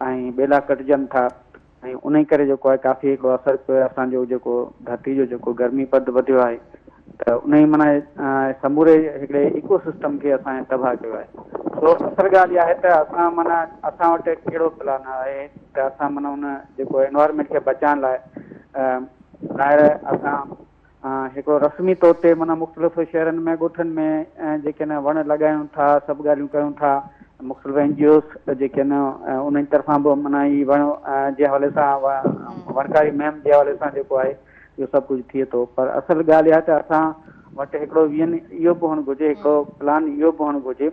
۽ ٻيلا ڪٽجن ٿا ۽ انهي ڪري جيڪو آهي ڪافي هڪڙو اثر پيو آهي اسان جو جيڪو ڌرتي جو جيڪو گرمي پد وڌيو آهي ته انهي معنيٰ سموري هڪڙي ايڪو سسٽم کي اسان تباهه ڪيو آهي سو اصل ڳالهه اها آهي ته اسان معنيٰ اسان وٽ ڪهڙو پلان آهي ته اسان معنيٰ ان جيڪو انوائرمينٽ کي بچائڻ لاء ظاهر اسان هڪڙو رسمي طور تي معنيٰ مختلف شهرن ۾ ڳوٺن ۾ جيڪي آهن وڻ لڳايون ٿا سڀ ڳالهيون ڪيون ٿا مختلف اين جي اوز جيڪي آهن انهن طرفان به معنيٰ هي وڻ جي حوالي سان وڻڪاري مهم جي حوالي سان جيڪو آهي اهو سڀ ڪجهه ٿئي ٿو پر اصل ڳالهه اها ته اسان وٽ هڪڙو ويزن اهو به هئڻ گهرجي هڪڙو پلان اهو به هئڻ گهرجي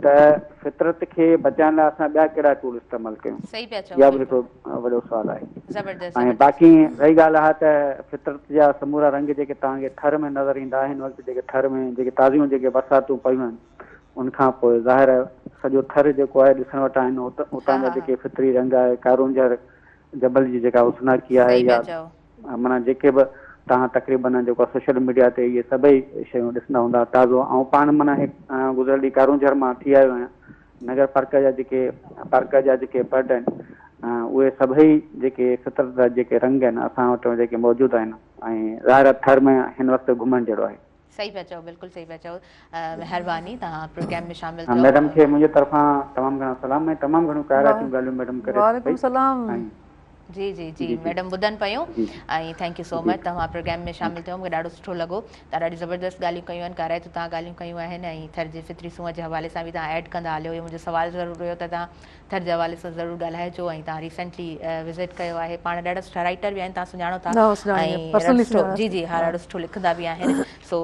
ته فطرت کي بچائڻ لاء اسان ٻيا ڪهڙا ٽول استعمال ڪيون صحيح پيا چئو اها به بلڪل هڪڙو وڏو سوال آهي زبردست ۽ زبردست باقي رهي ڳالهه اها ته فطرت جا سمورا رنگ جيڪي توهان کي ٿر ۾ نظر ايندا هن وقت جيڪي ٿر ۾ جيڪي تازيون جيڪي برساتون پيون آهن ان کان پوء ظاهر آهي سڄو ٿر جيڪو آهي ڏسڻ وٽان آهن اتان جا جيڪي فطري رنگ آهي ڪارونجهر جبل جي جيڪا حسناڪي آهي يا معنيٰ جيڪي به توهان تقريبن جيڪو آهي سوشل ميڊيا تي اهي سڀئي شيون ڏسندا هوندا تازو آئون پاڻ معنيٰ گذريل ڏينهن ڪارونجهر مان ٿي آيو آهيان نگر پارڪر جا جيڪي پارڪر جا جيڪي پرڊ آهن اهي سڀئي جيڪي فطرت جا جيڪي رنگ آهن اسان وٽ جيڪي موجود آهن ۽ ظاهر آهي ٿر ۾ هن وقت گهمڻ جهڙو آهي. صحيح پيا چئو بلڪل صحيح پيا چئو مهرباني توهان پروگرام ۾ شامل ٿيو. ميڊم کي منهنجي طرفان تمام گهڻا سلام ۽ تمام گهڻيون ڪارائتيون ڳالهيون ميڊم ڪري ٿي وعليڪم سلام. جي جي جي ميڊم ٻڌن پيون ۽ thank you so مچ توهان پروگرام ۾ شامل ٿيو مونکي ڏاڍو سٺو لڳو توهان ڏاڍي زبردست ڳالهيون ڪيون آهن ڪارائتيون توهان ڳالهيون ڪيون آهن ۽ ٿر جي فطري سونهن جي حوالي سان به توهان ايڊ ڪندا هليو اهو منهنجو سوال ضرور هيو ته توهان ٿر جي حوالي سان ضرور ڳالهائجو ۽ توهان ريسينٽلي وزٽ ڪيو آهي پاڻ ڏاڍا سٺا رائيٽر به آهن توهان سڃاڻو ٿا ۽ سٺو جي جي ها ڏاڍو سٺو لکندا به آهن سو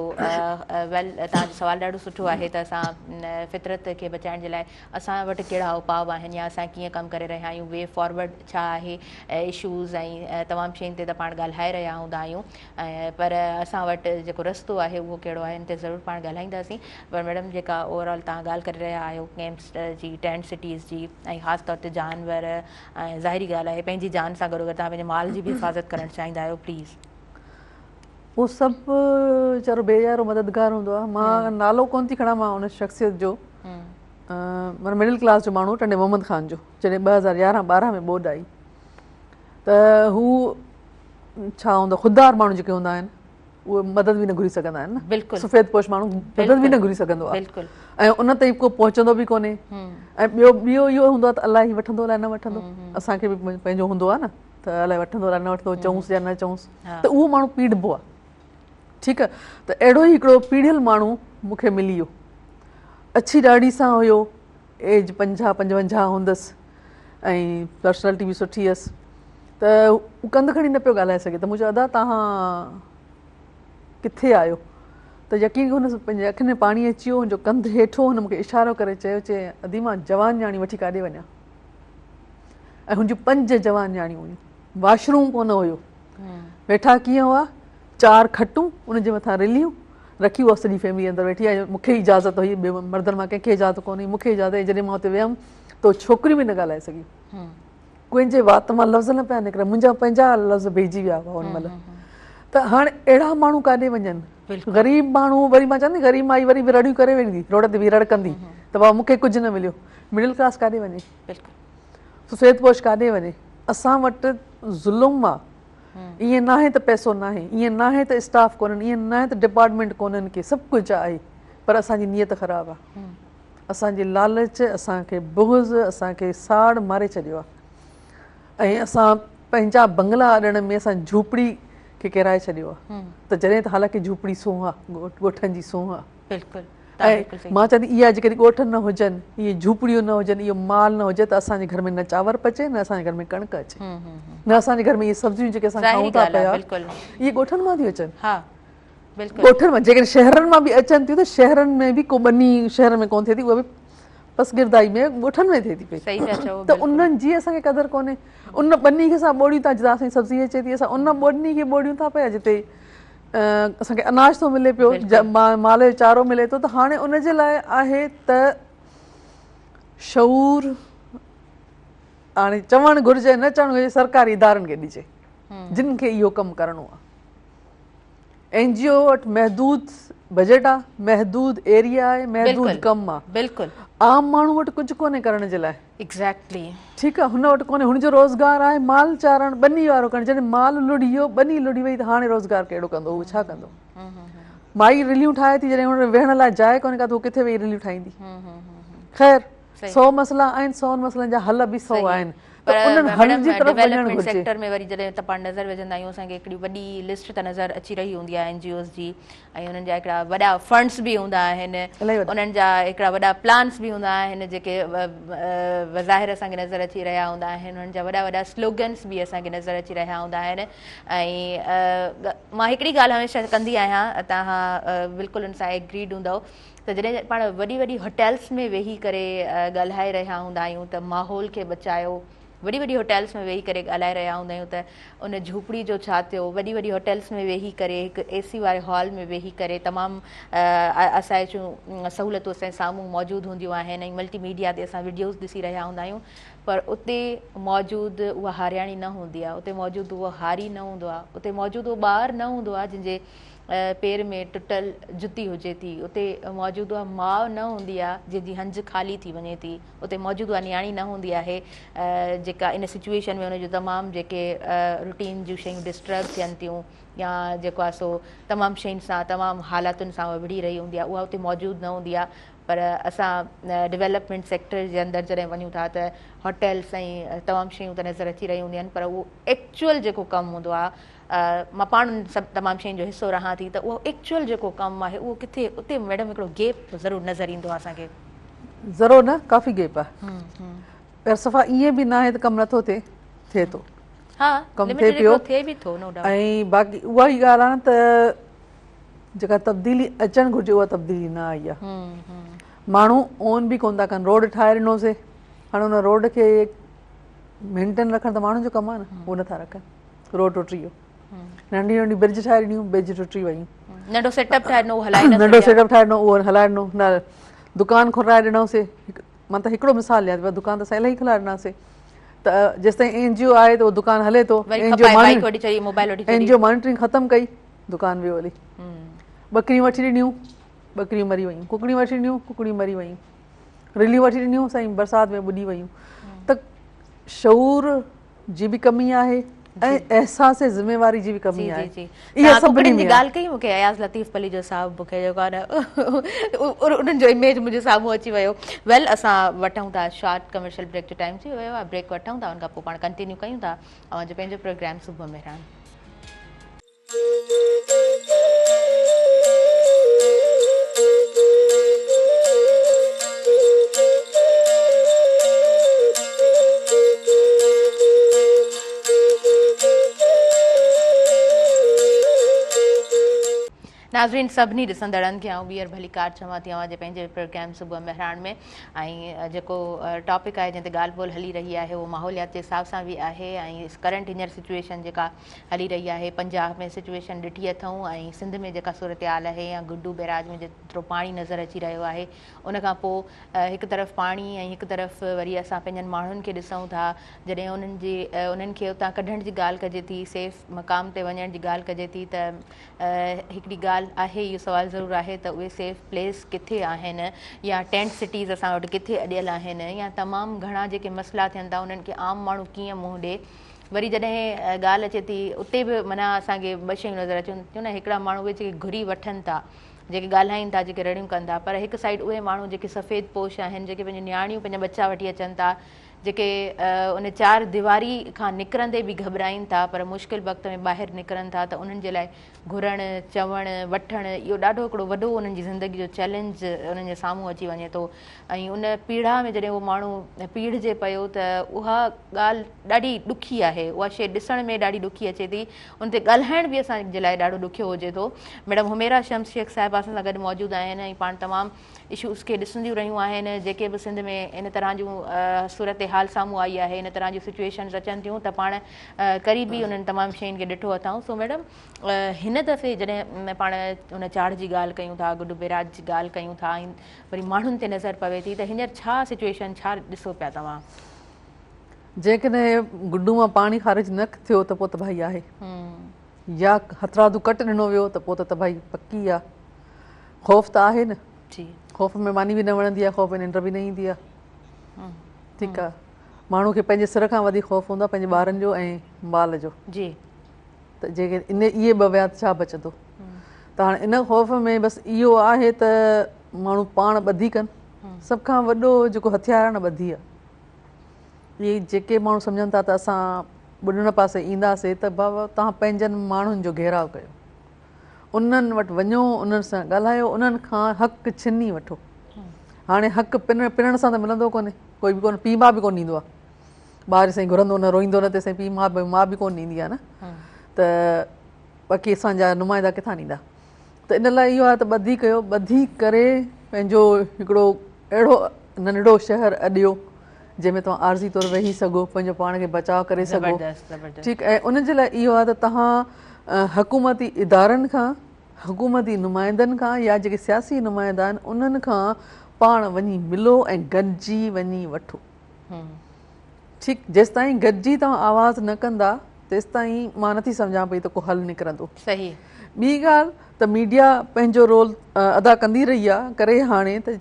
ويل توهان جو سوال ڏاڍو سٺو آهي ته اسان فطرت کي بچائڻ جي لاء اسان وٽ ڪهڙا اپاء آهن يا اسان ڪيئن ڪم ڪري رهيا آهيون وي فارورڊ ڇا آهي اشوز ۽ تمام شين تي ته پاڻ ڳالهائي رهيا هوندا آهيون پر اسان وٽ جيڪو رستو آهي اهو ڪهڙو آهي ان تي ضرور پاڻ ڳالهائينداسين پر ميڊم جيڪا اوور آل توهان ڳالهه ڪري رهيا آهيو ڪيمپس جي ٽينٽ سٽيز جي ۽ خاص طور تي جانور ۽ ظاهري ڳالهه آهي پنهنجي جان سان گڏوگڏ توهان پنهنجي مال جي به حفاظت ڪرڻ چاهيندا آهيو پليز. اهو سڀ ويچارو بي يارو مددگار هوندو آهي مان نالو ڪونه ٿي کڻان مان ان شخصيت جو معنيٰ مڊل ڪلاس جو ماڻهو ٽنڊي محمد خان جو جڏهن 2011 12 ۾ ٻوڏ آئي ته هو ڇا هوندو خوددار ماڻهو جيڪي هوندا آهن اهي مدد به نه گهري سگهندا آهن نه بلڪل سفيد پوش ماڻهو مدد به نه گهري سگهندو آهي بلڪل ۽ ان تائين ڪو پهچندو به ڪونهي ۽ ٻيو ٻيو اهو هوندو آهي ته الائي وٺندو الائي نه وٺندو اسان کي به پنهنجو هوندو آهي نه ته الائي وٺندو الائي نه وٺندو چئونس يا نه چئونس ته اهو ماڻهو پيڙبو آهي ٺيڪ آهي ته اهڙو ئي هڪڙو پيڙهيل ماڻهو مون کي ملي ويو اڇي ڏاڙهي سان هيو ايج 50 55 هوندس ۽ پرسنالٽي به سٺي هيس ته هو ڪنڌ کڻي نه پيو ڳالهائي سگهي ته مون چيو ادا توهان ڪٿي آهيو ته يقين هن پنهنجي اکين ۾ پاڻي اچي ويو هن جو ڪنڌ هيٺ هو هن مون کي اشارو ڪري چيو چي ادي مان جوان نياڻي وٺي ڪاڏي وڃان ۽ هن جون پنج جوان نياڻيون هيون واش روم ڪونه هيو ويٺا ڪيئن هئا چار کٽون ان جي مٿان رليون رکي اها سڄي فيملي اندر ويٺي ۽ مون کي اجازت هئي ٻين مردن مان ڪنهن کي اجازت ڪونه هئي مون کي اجازت هئي جڏهن مان اتي ويم ته ڇوڪريون به نه ڳالهائي سگهيون ڪنهن جي وات مان لفظ نه پيا نڪرن منهنجا پنهنجا لفظ بيهجي ويا هئا ان مهل ته هاڻي اهڙا ماڻهو ڪاڏي وڃن غريب ماڻهو وري مان چوان ٿي غريب مائي وري به رڙيون ڪري ويندي روڊ تي بيهي رڙ ڪندي ته بابا مون کي ڪجهه نه مليو مڊل ڪلاس ڪاڏي وڃي سفيد پوش ڪاڏي وڃي اسان وٽ ظلم آ ائين ناهي ته پئسو ناهي ائين ناهي ته اسٽاف ڪونهن ائين ناهي ته ڊپارٽمينٽ ڪونهن ڪي سڀ ڪجهه آهي پر اسان جي نيت خراب آ اسان جي لالچ اسان کي بغض اسان کي ساڙ ماري ڇڏيو آ ۽ اسان پنهنجا بنگلا اڏڻ ۾ اسان جهوپڙي کي ڪيرائي ڇڏيو آ ته جڏهن ته حالانڪه جهوپڙي سونهن آ ڳوٺن جي سونهن آ بلڪل ۽ مان چوان ٿي اها جيڪڏهن ڳوٺ نه هجن اهي جهوپڙيون نه هجن اهو مال نه هجي ته اسان جي گهر ۾ نه چانور پچي نه اسان جي گهر ۾ ڪڻڪ اچي نه اسان جي گهر ۾ اهي سبزيون جيڪي اسان کائون ٿا پيا اهي ڳوٺن مان ٿيون اچن ڳوٺن مان جيڪڏهن شهرن مان به اچن ٿيون ته شهرن ۾ به ڪو ٻني شهر ۾ ڪونه ٿئي ٿي اها به پسگردائي ۾ ڳوٺن ۾ ٿئي ٿي پئي ته انهن جي اسان کي قدر ڪونهي ان ٻني کي اسان ٻوڙيون ٿا جتان اسان جي سبزي اچي ٿي اسان ان ٻني کي ٻوڙيون ٿا پيا جتي اسان کي اناج ٿو ملي پيو مال جو چارو ملي ٿو ته هاڻي ان جي لاء آهي ته شعور هاڻي چوڻ گهرجي نه چوڻ گهرجي سرڪاري ادارن کي ڏجي جن کي اهو ڪم ڪرڻو آهي اين جي او وٽ محدود بجيٽ آ محدود ايريا آهي محدود ڪم آ بلڪل عام ماڻهو وٽ ڪجهه ڪونهي ڪرڻ جي لاء ايگزيڪٽلي. ٺيڪ آ هن وٽ ڪونهي هن جو روزگار آهي مال چارڻ ٻني وارو ڪرڻ جڏهن مال لڙهي ويو ٻني لڙهي وئي ته هاڻي روزگار ڪهڙو ڪندو هو ڇا ڪندو مائي رليون ٺاهي ٿي جڏهن هن ويهڻ لاء جاء ڪونهي ڪا ته هو ڪٿي ويهي رليون ٺاهيندي خير سو مسئلا آهن سون مسئلن جا حل به سو آهن ته انهن حل جي طرف وڃڻ گهرجي. سيڪٽر ۾ وري جڏهن ته پاڻ نظر وجهندا آهيون اسان کي هڪڙي وڏي لسٽ ته نظر اچي رهي هوندي آهي اين جي اوز جي ۽ انهن جا هڪڙا وڏا فنڊس به هوندا آهن انهن جا هڪڙا وڏا پلانس به هوندا آهن جيڪي بظاهر اسان کي نظر اچي رهيا هوندا آهن انهن جا وڏا وڏا سلوگنس به اسان کي نظر اچي رهيا هوندا آهن ۽ مان هڪڙي ڳالهه هميشه ڪندي آهيان توهان بلڪل ان سان ايگريڊ هوندؤ ته جڏهن پاڻ وڏي وڏي هوٽلس ۾ ويهي ڪري ڳالهائي رهيا هوندا آهيون ته ماحول کي بچايو وڏي وڏي هوٽلس ۾ ويهي ڪري ڳالهائي رهيا هوندا آهيون ته ان جهوپڙي جو ڇا ٿيو، وڏي وڏي هوٽلس ۾ ويهي ڪري هڪ اي سي واري هال ۾ ويهي ڪري تمام آسائشون سهولتون اسان جي سامهون موجود هونديون آهن ۽ ملٽي ميڊيا تي اسان وڊيوز ڏسي رهيا هوندا آهيون پر اتي موجود اها هارياڻي نه هوندي آهي، اتي موجود اهو هاري نه هوندو آهي، اتي موجود اهو ٻار نه هوندو آهي جنهن جي پير ۾ ٽٽل جتي هجي ٿي، اتي موجود اها ماء نه هوندي آهي جنهن جي هنج خالي ٿي وڃي ٿي. اتي موجود اها نياڻي نه هوندي آهي جيڪا ان سچوئيشن ۾ ان جو تمام جيڪي روٽين جون شيون ڊسٽرب ٿين ٿيون يا جيڪو آهي سو تمام شين سان تمام حالاتن سان اها وڙهي رهي هوندي آهي اها اتي موجود نه هوندي آهي پر اسان ڊولپمينٽ سيڪٽر جي اندر جڏهن وڃون ٿا ته هوٽلس ۽ تمام شيون ته نظر اچي رهيون هونديون آهن پر اهو ايڪچوئل جيڪو ڪم هوندو آهي مان پاڻ ان سڀ تمام شين جو حصو رهان ٿي ته اهو ايڪچوئل جيڪو ڪم آهي اهو ڪٿي اتي ميڊم هڪڙو گيپ ضرور نظر ايندو آهي اسان کي. ذرو نه ڪافي گيپ آهي پر صفا ائين به ناهي ته ڪم نٿو ٿئي ٿئي ٿو ها ڪم ٿئي پيو ٿئي به ٿو نو ڊائوٽ ۽ باقي اها ئي ڳالهه آهي نه ته جيڪا تبديلي اچڻ گهرجي اها تبديلي نه آئي آهي ماڻهو اون به ڪون ٿا ڪن روڊ ٺاهي ڏنوسي هاڻي ان روڊ کي مينٽين رکڻ ته ماڻهن جو ڪم آهي نه اهو نٿا رکن روڊ ٽٽي ويو ننڍي ننڍي برج ٺاهي ڏنيون برج ٽٽي ويون ننڍو سيٽ اپ ٺاهي ڏنو هلائي نه ننڍو سيٽ اپ ٺاهي ڏنو اهو هلائي ڏنو نه دڪان کولرائي ڏنوسي مان ته هڪڙو مثال ڏيان ٿي دڪان ته اسان الاهي کولائي ڏناسي ته جيستائين اين جي او آهي ته اهو دڪان هلي ٿو N G O N G O monitoring ختم ڪئي دڪان ويو هلي ٻڪريون وٺي ڏنيون ٻڪريون مري ويون ڪڪڙيون وٺي ڏنيون ڪڪڙيون مري ويون رليون وٺي ڏنيون سائين برسات ۾ ٻڏي ويون ته شعور جي به ڪمي آهي ۽ احساس ذميواري جي به ڪمي آهي. جي جي اها سڀني جي ڳالهه ڪئي مونکي اياز لطيف پليجو صاحب مونکي جيڪو آهي نه انهن جو اميج منهنجي سامهون اچي ويو ويل اسان وٺون ٿا شارٽ ڪمرشل بريڪ جو ٽائيم ٿي ويو آهي بريڪ وٺون ٿا ان کان پوء پاڻ ڪنٽينيو ڪيون ٿا اوهان جو پنهنجو پروگرام صبح مهراڻ. ناظرين سڀني ڏسندڙن کي آئون ٻيهر ڀليڪار چوان ٿي اوهان جي پنهنجي پروگرام صبح مهراڻ ۾ ۽ جيڪو ٽاپڪ آهي جنهن تي ڳالهه ٻولهه هلي رهي آهي اهو ماحوليات جي حساب سان به آهي ۽ ڪرنٽ هينئر سچويشن جيڪا هلي رهي آهي پنجاب ۾ سچويشن ڏٺي اٿئون ۽ سنڌ ۾ جيڪا صورتحال آهي يا گڊو بئراج ۾ جيترو پاڻي نظر اچي رهيو آهي ان کان پوء هڪ طرف پاڻي ۽ هڪ طرف وري اسان پنهنجن ماڻهن کي ڏسون ٿا جڏهن انهن جي انهن کي اتان ڪڍڻ جي ڳالهه ڪجي ٿي سيف مقام تي وڃڻ جي ڳالهه ڪجي ٿي ته هڪڙي ڳالهه آهي اهو سوال ضرور آهي ته اهي سيف پليس ڪٿي آهن يا ٽينٽ سٽيز اسان وٽ ڪٿي اڏيل آهن يا تمام گهڻا جيڪي مسئلا ٿين ٿا انهن کي عام ماڻهو ڪيئن منهن ڏي وري جڏهن ڳالهه اچي ٿي اتي به معنيٰ اسان کي ٻه شيون نظر اچن ٿيون نه هڪڙا ماڻهو اهي جيڪي گهري وٺن ٿا جيڪي ڳالهائين ٿا جيڪي رڙيون ڪن ٿا پر هڪ سائيڊ اهي ماڻهو جيڪي سفيد پوش آهن جيڪي پنهنجون نياڻيون پنهنجا ٻچا وٺي اچن ٿا جيڪي ان چار ديواري کان نڪرندي به گهٻرائين ٿا پر مشڪل وقت ۾ ٻاهر نڪرن ٿا ته انهن جي لاء گهرڻ، چوڻ، وٺڻ اهو ڏاڍو هڪڙو وڏو انهن جي زندگي جو چئلينج انهن جي سامهون اچي وڃي ٿو ۽ ان پيڙا ۾ جڏهن اهو ماڻهو پيڙجي پيو ته اها ڳالهه ڏاڍي ڏکي آهي اها شيء ڏسڻ ۾ ڏاڍي ڏکي اچي ٿي ان تي ڳالهائڻ به اسان جي لاء ڏاڍو ڏکيو هجي ٿو. ميڊم حميرا شمس شيخ صاحبه اسان سان گڏ موجود آهن ۽ پاڻ تمام اشوز کي ڏسنديون رهيون آهن جيڪي به سنڌ ۾ ان طرح جون صورتحال سامهون آئي آهي ان طرح جون سچويشنز اچن ٿيون ته پاڻ قريبي انهن تمام شين کي ڏٺو اٿائون سو ميڊم هن دفعي جڏهن پاڻ ان چاڙهه جي ڳالهه ڪيون ٿا گڊو بيراج جي ڳالهه ڪيون ٿا ۽ وري ماڻهن تي نظر پوي ٿي ته هينئر ڇا سچويشن ڇا ڏسو پيا توهان؟ جيڪڏهن گڊو مان پاڻي خارج نه ٿيو ته پوء تباهي آهي يا هٿرادو ڪٽ ڏنو ويو ته پوء ته تباهي پڪي آهي خوف ته آهي نه جي خوف ۾ ماني به نه وڻندي آهي خوف ۾ ننڊ به نه ايندي آهي ٺيڪ آهي ماڻهو کي پنهنجي سر کان وڌيڪ خوف هوندو آهي پنهنجي ٻارن جو ۽ مال جو جي ته جيڪي ان اهي ٻه ويا ته ڇا بچندو ته هاڻي ان خوف ۾ بس اهو آهي ته ماڻهو پاڻ ٻڌي ڪن سڀ کان وڏو جيڪو هٿيار آهي نه ٻڌي آهي اهي جيڪي ماڻهو سمجهن ٿا ته اسان ٻڏڻ پاسي اينداسي ته بابا توهان پنهنجن ماڻهن جو گهيراء ڪيو انهن وٽ وڃو، انهن سان ڳالهايو، انهن کان حق ڇني وٺو. هاڻي حق پنڻ سان ته ملندو ڪونهي، ڪوئي به ڪونه، پيء ماء به ڪونه ڏيندو آهي. ٻار سائين گهرندو نه، روئيندو نه تيسين پيء ماء به ماء به ڪونه ڏيندي آهي نه ته باقي اسان جا نمائندا ڪٿان ڏيندا. ته ان لاء اهو آهي ته ٻڌي ڪيو، ٻڌي ڪري پنهنجو هڪڙو اهڙو ننڍڙو شهر اڏيو جنهن ۾ توهان عارضي طور ويهي سگهو پنهنجو پاڻ کي بچاء ڪري سگهو ٺيڪ ۽ ان جي لاء اهو آهي ته توهان حڪومتي ادارن کان حڪومتي نمائندن کان يا جيڪي سياسي نمائندا آهن انهن کان پاڻ وڃي ملو ۽ گڏجي وڃي وٺو ٺيڪ جيستائين گڏجي توهان آواز نه ڪندا تيستائين مان نٿي سمجهان پئي ته ڪو حل نڪرندو. صحيح. ٻي ڳالهه ته ميڊيا پنهنجو رول ادا ڪندي رهي آهي ڪري هاڻي ته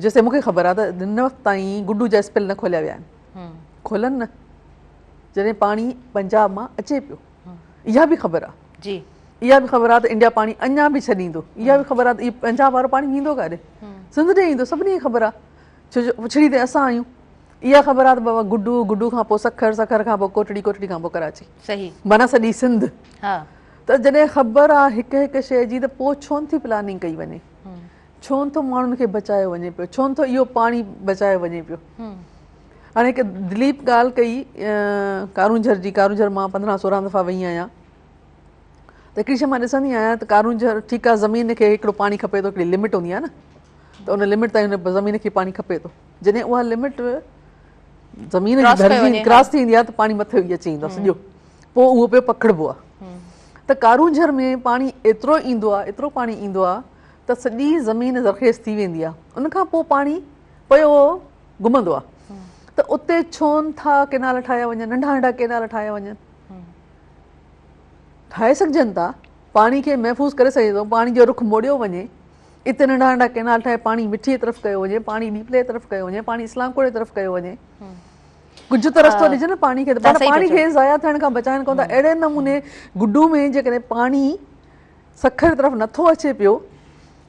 جيستائين مونکي خبر آهي ته هن وقت تائين گڊو جا اسپل نه کوليا ويا آهن کولن نه جڏهن پاڻي پنجاب مان اچي پيو اها به خبر آهي جي اها به خبر آهي ته انڊيا پاڻي اڃا به ڇڏيندو اها به خبر آهي ته پنجاب وارو پاڻي ويندو ڪاڏي سنڌ ڏي ايندو سڀني کي خبر آهي ڇو جو پڇڙي تي اسان آهيون اها خبر آهي ته بابا گڊو گڊو کان پوء سکر سکر کان پوء ڪوٽڙي ڪوٽڙي کان پوء ڪراچي صحيح معنيٰ سڄي سنڌ ها ته جڏهن خبر آهي هڪ هڪ شيء جي ته پوء ڇو نٿي پلاننگ ڪئي وڃي ڇو نٿو ماڻهن کي بچايو وڃي پيو ڇو نٿو اهو پاڻي بچايو وڃي پيو هاڻي هڪ دليپ ڳالهه ڪئي ڪارونجهر جي ڪارونجهر مان 15 16 دفعا وئي آهيان ته هڪڙي شيء مان ڏسندي آهيان ته ڪارونجهر ٺيڪ آهي زمين کي هڪڙو پاڻي کپي ٿو هڪڙي لمٽ هوندي آهي نه ته ان لمٽ تائين ان زمين کي پاڻي کپي ٿو جڏهن اها لمٽ زمين جي ڀرجي ڪراس ٿي ويندي آهي ته پاڻي مٿي اچي ويندو آهي سڄو پوء اهو پيو پکڙبو آهي ته ڪارونجهر ۾ پاڻي ايترو ايندو آهي ايترو پاڻي ايندو آهي ته سڄي زمين زرخيز ٿي ويندي آهي ان کان پوء پاڻي پيو گهمندو آهي ته اتي ڇو نه ٿا ڪينال ٺاهيا وڃن ننڍا ننڍا ڪينال ٺاهيا وڃن ٺاهي سگهجن ٿا پاڻي کي محفوظ ڪري سگهجي ٿو پاڻي جو رخ موڙيو وڃي اتي ننڍا ننڍا ڪينال ٺاهي پاڻي مٺي طرف ڪيو وڃي پاڻي ڏيپلي طرف ڪيو وڃي پاڻي اسلام ڪوٽ طرف ڪيو وڃي ڪجهه ته رستو ڏجي نه پاڻي کي ته پاڻي کي ضايع ٿيڻ کان بچائن ڪونه ٿا اهڙي نموني گڊو ۾ جيڪڏهن پاڻي سکر طرف نٿو اچي پيو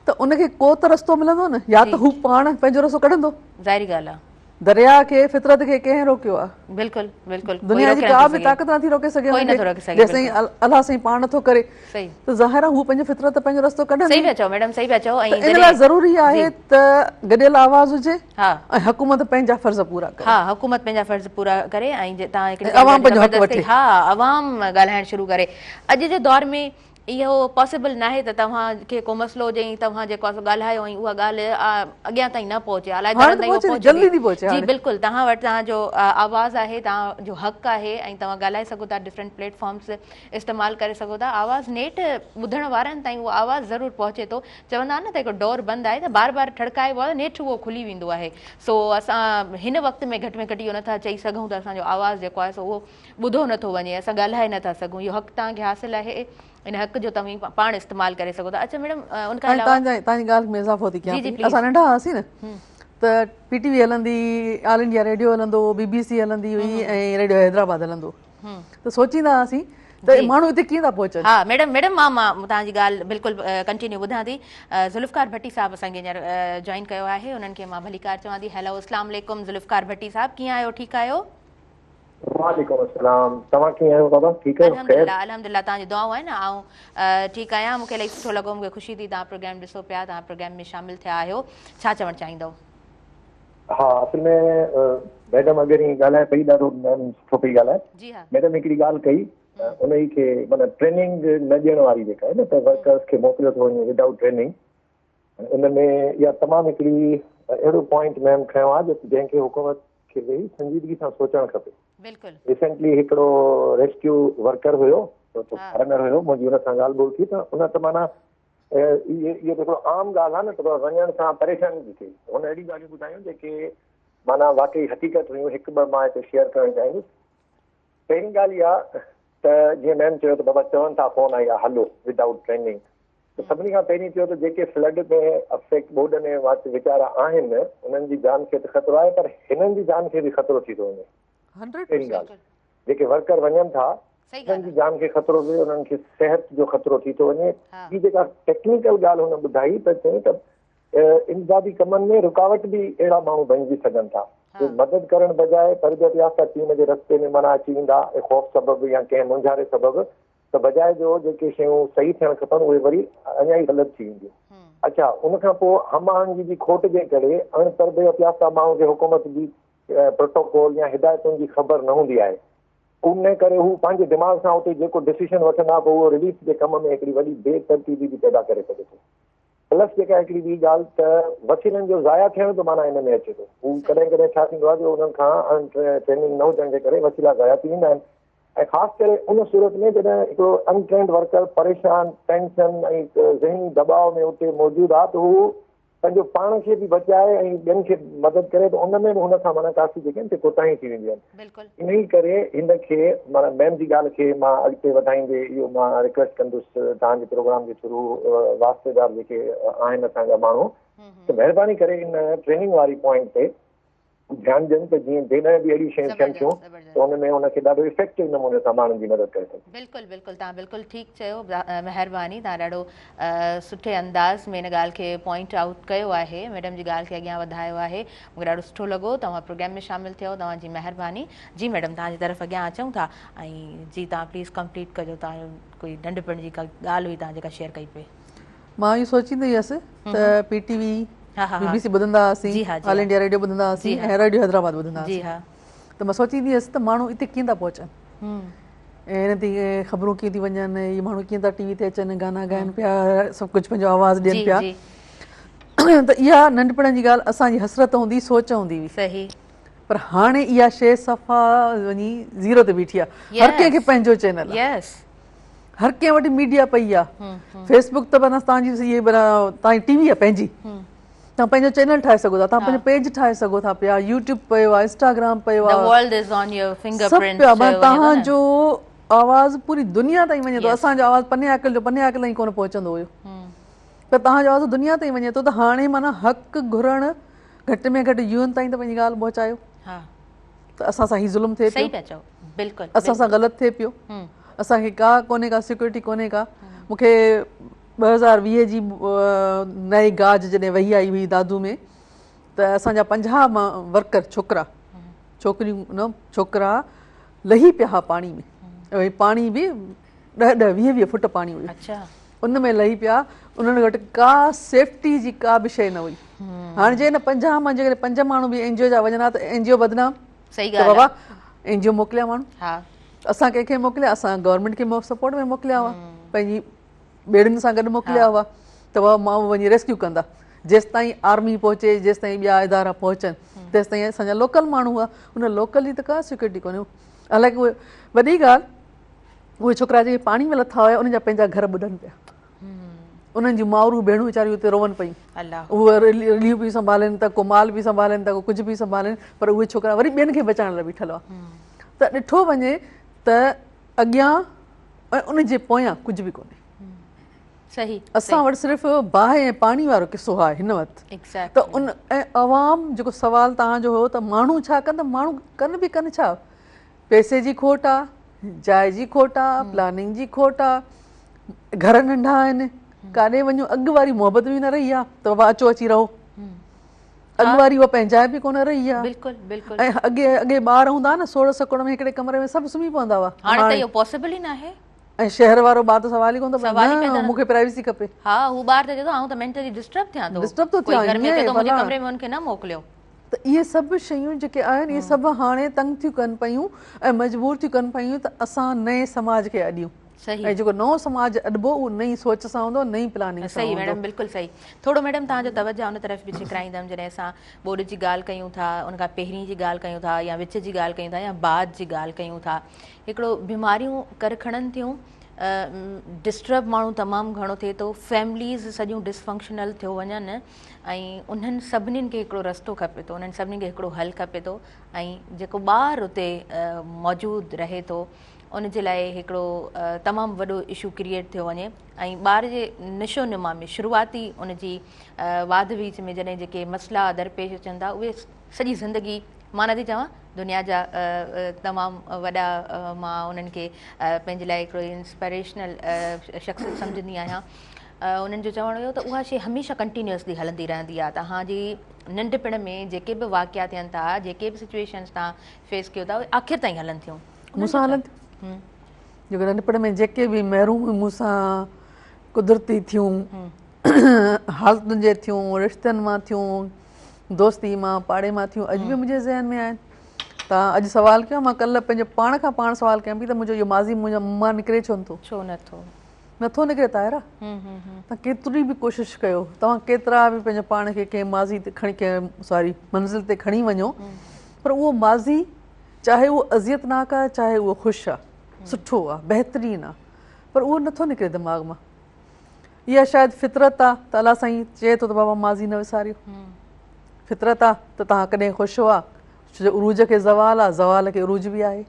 ته ان کي ڪو ته رستو ملندو نه يا ته هو پاڻ پنهنجو رستو ڪڍندو ظاهري ڳالهه آهي درياء کي فطرت کي ڪنهن روڪيو آهي؟ بلڪل بلڪل دنيا جي ڪا به طاقت نٿي روڪي سگهي ڪوئي نٿو روڪي سگهي جيستائين الله سائين پاڻ نٿو ڪري ته ظاهر آهي هو پنهنجي فطرت پنهنجو رستو ڪڍندي. صحيح پيا چئو ميڊم صحيح پيا چئو ۽ ان لاء ضروري آهي ته گڏيل آواز هجي ۽ حڪومت پنهنجا فرض پورا ڪري. ها حڪومت پنهنجا فرض پورا ڪري ۽ توهان هڪڙي عوام پنهنجو حق وٺي. ها عوام ڳالهائڻ شروع ڪري. اڄ جي دور ۾ اهو پاسيبل ناهي ته توهان کي ڪو مسئلو هجي ۽ توهان جيڪو آهي سو ڳالهايو ۽ اها ڳالهه اڳيان تائين نه پهچي الائي درن تائين اها پهچي جلدي ٿي پهچي جي بلڪل توهان وٽ توهان جو آواز آهي توهان جو حق آهي ۽ توهان ڳالهائي سگهو ٿا ڊفرنٽ پليٽ فارمس استعمال ڪري سگهو ٿا آواز نيٺ ٻڌڻ وارن تائين اهو آواز ضرور پهچي ٿو چوندا آهن نه ته هڪ ڊور بند آهي ته بار بار ٺڙڪائبو آهي ته نيٺ اهو کلي ويندو آهي سو اسان هن وقت ۾ گهٽ ۾ گهٽ اهو نٿا چئي سگهون ته اسان جو آواز جيڪو آهي سو اهو ٻڌو نه ٿو وڃي اسان ڳالهائي نه ٿا سگهون اهو حق توهان کي حاصل آهي ان حق جو توهين پاڻ استعمال ڪري سگهو ٿا اڇا ميڊم ان کان علاوه توهان جي ڳالهه ۾ اضافو ٿي ڪيان پئي اسان ننڍا هئاسين نه ته پي ٽي وي هلندي آل انڊيا ريڊيو هلندو بي بي سي هلندي هئي ۽ ريڊيو حيدرآباد هلندو ته سوچيندا هئاسين ته ماڻهو هتي ڪيئن ٿا پهچن ها ميڊم ميڊم مان مان توهان جي ڳالهه بلڪل ڪنٽينيو ٻڌان ٿي ذوالفقار ڀٽي صاحب اسان کي هينئر جوائن ڪيو آهي انهن کي مان ڀليڪار چوان ٿي هيلو اسلام عليڪم ذوالفقار ڀٽي صاحب ڪيئن آهيو ٺيڪ آهيو وعليڪم السلام توهان ڪيئن آهيو بابا ٺيڪ آهيو خير الحمدلله الحمدلله توهان جون دعائون آهن آئون ٺيڪ آهيان مونکي الاهي سٺو لڳو مونکي خوشي ٿي توهان پروگرام ڏسو پيا توهان پروگرام ۾ شامل ٿيا آهيو ڇا چوڻ چاهيندؤ. ها اصل ۾ ميڊم اڳ ڏينهن ڳالهائي پئي ڏاڍو ميم سٺو پئي ڳالهائي جي ها ميڊم هڪڙي ڳالهه ڪئي انهي کي معنيٰ ٽريننگ نه ڏيڻ واري جيڪا آهي نه ته ورڪرس کي موڪليو ٿو وڃي ودائوٽ ٽريننگ ان ۾ اها تمام هڪڙي اهڙو پوائنٽ ميم کنيو آهي جنهن کي حڪومت کي ويهي سنجيدگي سان سوچڻ کپي. بلڪل. ريسينٽلي هڪڙو ريسڪيو ورڪر هيو فارنر هيو منهنجي ان سان ڳالهه ٻولهه ٿي ته ان ته معنيٰ اهو ته هڪڙو عام ڳالهه آهي نه ته وڃڻ سان پريشاني ٿي ٿئي هن اهڙيون ڳالهيون ٻڌايون جيڪي معنيٰ واقعي حقيقت هيون هڪ ٻه مان هتي شيئر ڪرڻ چاهيندس پهرين ڳالهه اها ته جيئن ميم چيو ته بابا چون ٿا فون آئي آهي هلو ودائوٽ ٽريننگ ته سڀني کان پهرين چيو ته جيڪي فلڊ ۾ افيڪٽ ٻوڏ ۾ ويچارا آهن انهن جي جان کي ته خطرو آهي پر هنن جي جان کي به خطرو ٿي ٿو وڃي. پهرين ڳالهه جيڪي ورڪر وڃن ٿا انهن جي جان کي خطرو به انهن کي صحت جو خطرو ٿي ٿو وڃي. ٻي جيڪا ٽيڪنيڪل ڳالهه هن ٻڌائي ته چيائين ته امدادي ڪمن ۾ رڪاوٽ به اهڙا ماڻهو بڻجي سگهن ٿا جو مدد ڪرڻ بجاء تربيت يافته ٽيم جي رستي ۾ معنيٰ اچي ويندا ۽ خوف سبب يا ڪنهن مونجهاري سبب ته بجاء جو جيڪي شيون صحيح ٿيڻ کپن اهي وري اڃا ئي غلط ٿي وينديون. اڇا ان کان پوء هم آهنگي جي کوٽ جي ڪري اڻ تربيت يافته ماڻهن کي حڪومت جي پروٽوڪول يا هدايتن جي خبر نه هوندي آهي ان ڪري هو پنهنجي دماغ سان اتي جيڪو ڊسيشن وٺندا پوء اهو رليف جي ڪم ۾ هڪڙي وڏي بي ترتيبي به پيدا ڪري سگهي ٿو. پلس جيڪا هڪڙي ٻي ڳالهه ته وسيلن جو ضايع ٿيڻ به معنيٰ ان ۾ اچي ٿو. هو ڪڏهن ڪڏهن ڇا ٿيندو آهي جو انهن کان اڻ ٽريننگ نه هجڻ جي ڪري وسيلا ضايع ٿي ويندا آهن ۽ خاص ڪري ان صورت ۾ جڏهن هڪڙو ان ٽرينڊ ورڪر پريشان، ٽينشن ۽ ذهني دٻاء ۾ اتي موجود آهي ته هو پنهنجو پاڻ کي به بچائي ۽ ٻين کي مدد ڪري ته ان ۾ به هن کان معنيٰ ڪافي جيڪي آهن سي ڪوتاهيون ٿي وينديون آهن. بلڪل. انهي ڪري هن کي معنيٰ ميم جي ڳالهه کي مان اڳتي وڌائيندي اهو مان رڪويسٽ ڪندس توهان جي پروگرام جي ٿرو واسطيدار جيڪي آهن اسان جا ماڻهو ته مهرباني ڪري ان ٽريننگ واري پوائنٽ تي ڌيان ڏين ته جيئن جيڏهن به اهڙيون شيون ٿين ٿيون ته ان ۾ ان کي ڏاڍو افيڪٽو نموني سان ماڻهن جي مدد ڪري سگهجي. بلڪل بلڪل توهان بلڪل ٺيڪ چيو مهرباني توهان ڏاڍو سٺي انداز ۾ ان ڳالهه کي پوائنٽ آئوٽ ڪيو آهي ميڊم جي ڳالهه کي اڳيان وڌايو آهي مون کي ڏاڍو سٺو لڳو توهان پروگرام ۾ شامل ٿيو توهان جي مهرباني جي ميڊم توهان جي طرف اڳيان اچون ٿا ۽ جي توهان پليز ڪمپليٽ ڪجو توهان جو ڪوئي ننڍپڻ جي ڪا ڳالهه هئي توهان جيڪا شيئر ڪئي پئي. مان اهو سوچيندي هيس ته P T V, B B C ٻڌندا هئاسين، آل انڊيا ريڊيو ٻڌندا هئاسين ۽ ريڊيو حيدرآباد ٻڌندا هئاسين ته مان سوچيندي هيس ته ماڻهو اتي ڪيئن ٿا پهچن ۽ هن تي خبرون ڪيئن ٿي وڃن اهي ماڻهو ڪيئن ٿا ٽي وي تي اچن گانا ڳائن پيا سڀ ڪجهه پنهنجو آواز ڏين پيا ته اها ننڍپڻ جي ڳالهه اسان جي حسرت هوندي سوچ هوندي هئي پر هاڻي اها شيء صفا وڃي زيرو تي بيٺي آهي هر ڪنهن کي پنهنجو چينل آهي هر ڪنهن وٽ ميڊيا پئي آ فيس بڪ ته معنيٰ توهان جي هي معنيٰ توهان جي ٽي وي آ پنهنجي توهان پنهنجو چينل ٺاهي سگهو ٿا توهان پنهنجو پيج ٺاهي سگهو ٿا پيا يوٽيوب پيو آ انسٽاگرام پيو آ The world is on your سڀ پيو آ معنيٰ توهان جو آواز پوري دنيا تائين وڃي ٿو اسان جو آواز پني عاقل جو پني عاقل تائين ڪونه پهچندو هيو پر توهان جو آواز دنيا تائين وڃي ٿو ته هاڻي معنيٰ حق گهرڻ گهٽ ۾ گهٽ يو اين تائين ته پنهنجي ڳالهه پهچايو ته اسان سان هي ظلم ٿئي پيو. صحيح پيا چئو بلڪل. اسان سان غلط ٿئي پيو. اسان کي ڪا ڪونهي ڪا سيڪيورٽي ڪونهي ڪا. مون کي 2020 جي نئين گاج جڏهن وهي آئي هئي دادو ۾ ته اسان جا 50 ورڪر ڇوڪرا ڇوڪريون نه ڇوڪرا لهي پيا ها پاڻي ۾ ۽ پاڻي به 10 10 20 20 فٽ پاڻي هيو ان ۾ لهي پيا انهن وٽ ڪا سيفٽي جي ڪا به شيء نه هئي هاڻي جي ان 50 مان جيڪڏهن پنج ماڻهو به اين جي او جا وڃن ها ته اين جي او بدنام صحيح ڳالهه بابا اين جي او موڪليا ماڻهو ها اسان ڪنهن کي موڪليا اسان گورنمينٽ کي سپورٽ ۾ موڪليا هئا پنهنجي ٻيڙين سان گڏ موڪليا هئا ته بابا ماڻهو وڃي ريسڪيو ڪندا جيستائين آرمي پهچي جيستائين ٻيا ادارا پهچن تيستائين اسان جا لوڪل ماڻهو هئا ان لوڪل جي ته ڪا سيڪيورٽي ڪونهي حالانڪه اهي وڏي ڳالهه اهي ڇوڪرا جيڪي پاڻي ۾ لٿا هيا انهن جا پنهنجا گهر ٻڏن پيا انهن جون مائرون ڀيڻون ويچاريون اتي روئن پيون اهي رليون پيون سنڀالين ته ڪو مال پيون سنڀالين ته ڪو ڪجهه پيون سنڀالين پر اهي ڇوڪرا وري ٻين کي بچائڻ لاء بيٺل هئا ته ڏٺو وڃي ته اڳيان ۽ ان جي پويان ڪجهه به ڪونهي صحيح اسان وٽ صرف باهه ۽ پاڻي وارو قصو آهي هن وقت ته ان ۽ عوام جيڪو سوال توهان جو هو ته ماڻهو ڇا ڪن ته ماڻهو ڪن به ڪن ڇا پئسي جي کوٽ آ، جاء جي کوٽ آ، پلاننگ جي کوٽ آ، گهر ننڍا آهن، ڪاڏي وڃون اڳ واري محبت به نه رهي آ ته بابا اچو اچي رهو. اڳ واري اها پنهنجائپ به ڪونه رهي آ. بلڪل بلڪل. ۽ اڳي اڳي ٻار هوندا ها نه سوڙ سڪڙ ۾ هڪڙي ڪمري ۾ سڀ سمهي پوندا هئا. هاڻي ته اهو پاسيبل ئي ناهي. ۽ شهر وارو ٻار ته سوال ئي ڪونه ٿو پئي نه مون کي پرائيويسي کپي. ها هو ٻار ته چئي ٿو آئون ته مينٽلي ڊسٽرب ٿيان ٿو. ڊسٽرب ٿو ٿيان ڪوئي گهر ۾ اچي ٿو منهنجي ڪمري ۾ ان کي نه موڪليو. ته اهي سڀ شيون جيڪي آهن اهي سڀ هاڻي تنگ ٿيون ڪن پيون ۽ مجبور ٿيون ڪن پيون ته اسان نئين سماج کي اڏيون ۽ جيڪو نئون سماج اڏبو اهو نئين سوچ سان هوندو نئين پلاننگ سان صحيح ميڊم بلڪل صحيح ٿورو ميڊم توهان جو توجه ان طرف به ڇڪرائيندم جڏهن اسان ٻوڏ جي ڳالهه ڪيون ٿا ان کان پهرين جي ڳالهه ڪيون ٿا يا وچ جي ڳالهه ڪيون ٿا يا بعد جي ڳالهه ڪيون ٿا هڪڙو بيماريون ڪر کڻن ٿيون ڊسٽرب ماڻهو تمام گهڻو ٿئي ٿو فيمليز سڄيون ڊسفنڪشنل ٿيو وڃن ۽ انهن سڀنين کي هڪڙو رستو کپي ٿو انهن سڀني کي هڪڙو حل کپي ٿو ۽ جيڪو ٻار اتي موجود رهي ٿو ان جي لاء هڪڙو تمام وڏو اشو ڪريئيٽ ٿيو وڃي ۽ ٻار جي نشو نما ۾ شروعاتي ان جي واڌ ويجهه ۾ جڏهن جيڪي مسئلا درپيش اچن ٿا اهي سڄي زندگي مان نٿي چوان دنيا جا تمام وڏا مان انهن کي پنهنجي لاء هڪڙو انسپائريشنل شخصيت سمجهندي آهيان انهن جو چوڻ هيو ته اها شيء هميشه ڪنٽينيوسلي هلندي رهندي آهي توهان جي ننڍپڻ ۾ جيڪي به واقعا ٿين ٿا جيڪي به سچويشنس توهان فيس ڪيو ٿا اهي آخر تائين هلن ٿيون. مون سان هلن ٿيون جيڪو ننڍپڻ ۾ جيڪي به محروميون مون سان قدرتي ٿيون حالتن جي ٿيون رشتن مان ٿيون دوستي مان پاڙي مان ٿيون اڄ به منهنجي ذهن ۾ آهن توهان اڄ سوال ڪيو مان ڪلهه پنهنجو پاڻ کان پاڻ سوال ڪيان پئي ته منهنجو اهو ماضي منهنجو مان نڪري ڇو نٿو ڇو نٿو. نٿو نڪري طاهره. توهان ڪيتري به ڪوشش ڪيو، توهان ڪيترا به پنهنجو پاڻ کي ڪنهن ماضي تي کڻي ڪنهن ساري منزل تي کڻي وڃو، پر اهو ماضي چاهي اهو اذيتناڪ آهي چاهي اهو خوش آهي، سٺو آهي، بهترين آهي، پر اهو نٿو نڪري دماغ مان. اها شايد فطرت آهي ته الله سائين چئي ٿو ته بابا ماضي نه وساريو. فطرت آهي ته توهان ڪڏهن خوش هئا، ڇو جو عروج کي زوال آهي، زوال کي عروج به آهي.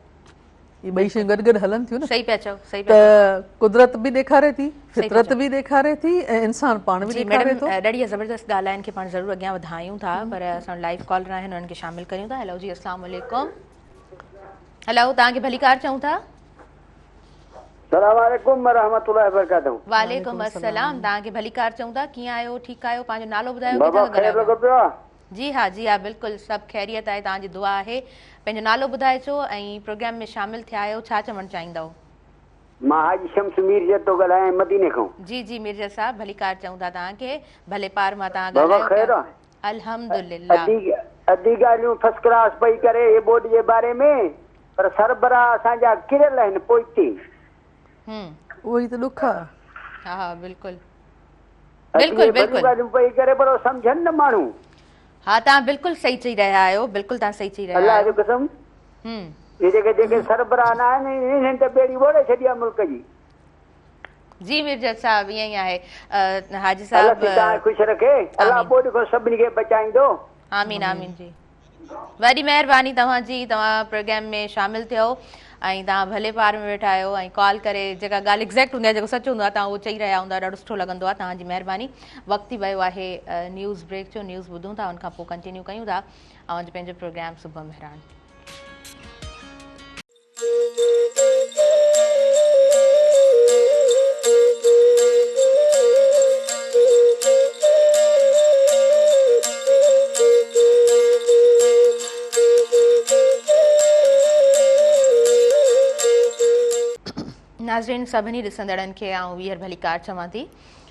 اهي ٻئي شيون گڏ گڏ هلن ٿيون نه. صحيح پيا چئو، صحيح پيا چئو. ته قدرت به ڏيکاري ٿي، فطرت به ڏيکاري ٿي ۽ انسان پاڻ به ڏيکاري ٿو. جي ميڊم ڏاڍي زبردست ڳالهه آهي ان کي پاڻ ضرور اڳيان وڌايون ٿا پر اسان وٽ لائيو ڪالر آهن انهن کي شامل ڪريون ٿا. هيلو جي السلام عليڪم. هيلو توهان کي ڀليڪار چئون ٿا. سلام عليڪم ورحمة الله وبرڪاته. وعليڪم السلام توهان کي ڀليڪار چئون ٿا ڪيئن آهيو ٺيڪ آهيو پنهنجو نالو ٻڌايو ڪٿان ٿا ڳالهايو. بابا خير لڳو پيو آ. جي ها جي ها بلڪل سڀ خيريت آهي توهان جي دعا آهي پنهنجو نالو ٻڌائي اچو ۽ پروگرام ۾ شامل ٿيا آهيو ڇا چوڻ چاهيندؤ. مان حاجي شمس ميرجت ٿو ڳالهايان مديني کان. جي جي ميرجت صاحب ڀليڪار چئون ٿا توهان کي ڀلي پار مان توهان ڳالهايو بابا خير آ. الحمدلله. ادي ادي ڳالهيون فرسٽ ڪلاس پئي ڪري هي ٻوڏ جي باري ۾ پر سربراهه اسان جا ڪريل آهن پوئتي. هم. اهو ئي ته ڏک آ. ها ها بلڪل. بلڪل بلڪل. ڳالهيون پئي ڪري پر سمجهن نه ماڻهو. ها توهان بلڪل صحيح چئي رهيا آهيو بلڪل توهان صحيح چئي رهيا آهيو. الله جو قسم. هم. هي جيڪي جيڪي سربراهه نه آهن انهن ته ٻيڙي ٻوڙي ڇڏي آهي ملڪ جي. جي ميرجت صاحب ائين ئي آهي حاجي صاحب. الله سائين توهان کي خوش رکي. الله ٻوڏ کان سڀني کي بچائيندو. آمين آمين جي. وڏي مهرباني توهان جي توهان پروگرام ۾ شامل ٿيو ۽ توهان ڀلي پار ۾ ويٺا آهيو ۽ ڪال ڪري جيڪا ڳالهه ايگزيڪٽ هوندي آهي جيڪو سچ هوندو آهي توهان اهو چئي رهيا هوندا ڏاڍو سٺو لڳندو آهي توهان جي مهرباني وقت ٿي ويو آهي نيوز بريڪ جو نيوز ٻڌون ٿا ان کان پوء ڪنٽينيو ڪيون ٿا اوهان جو پنهنجو پروگرام صبح مهراڻ. ناظرين سڀني ڏسندڙن کي آئون ٻيهر ڀليڪار چوان ٿي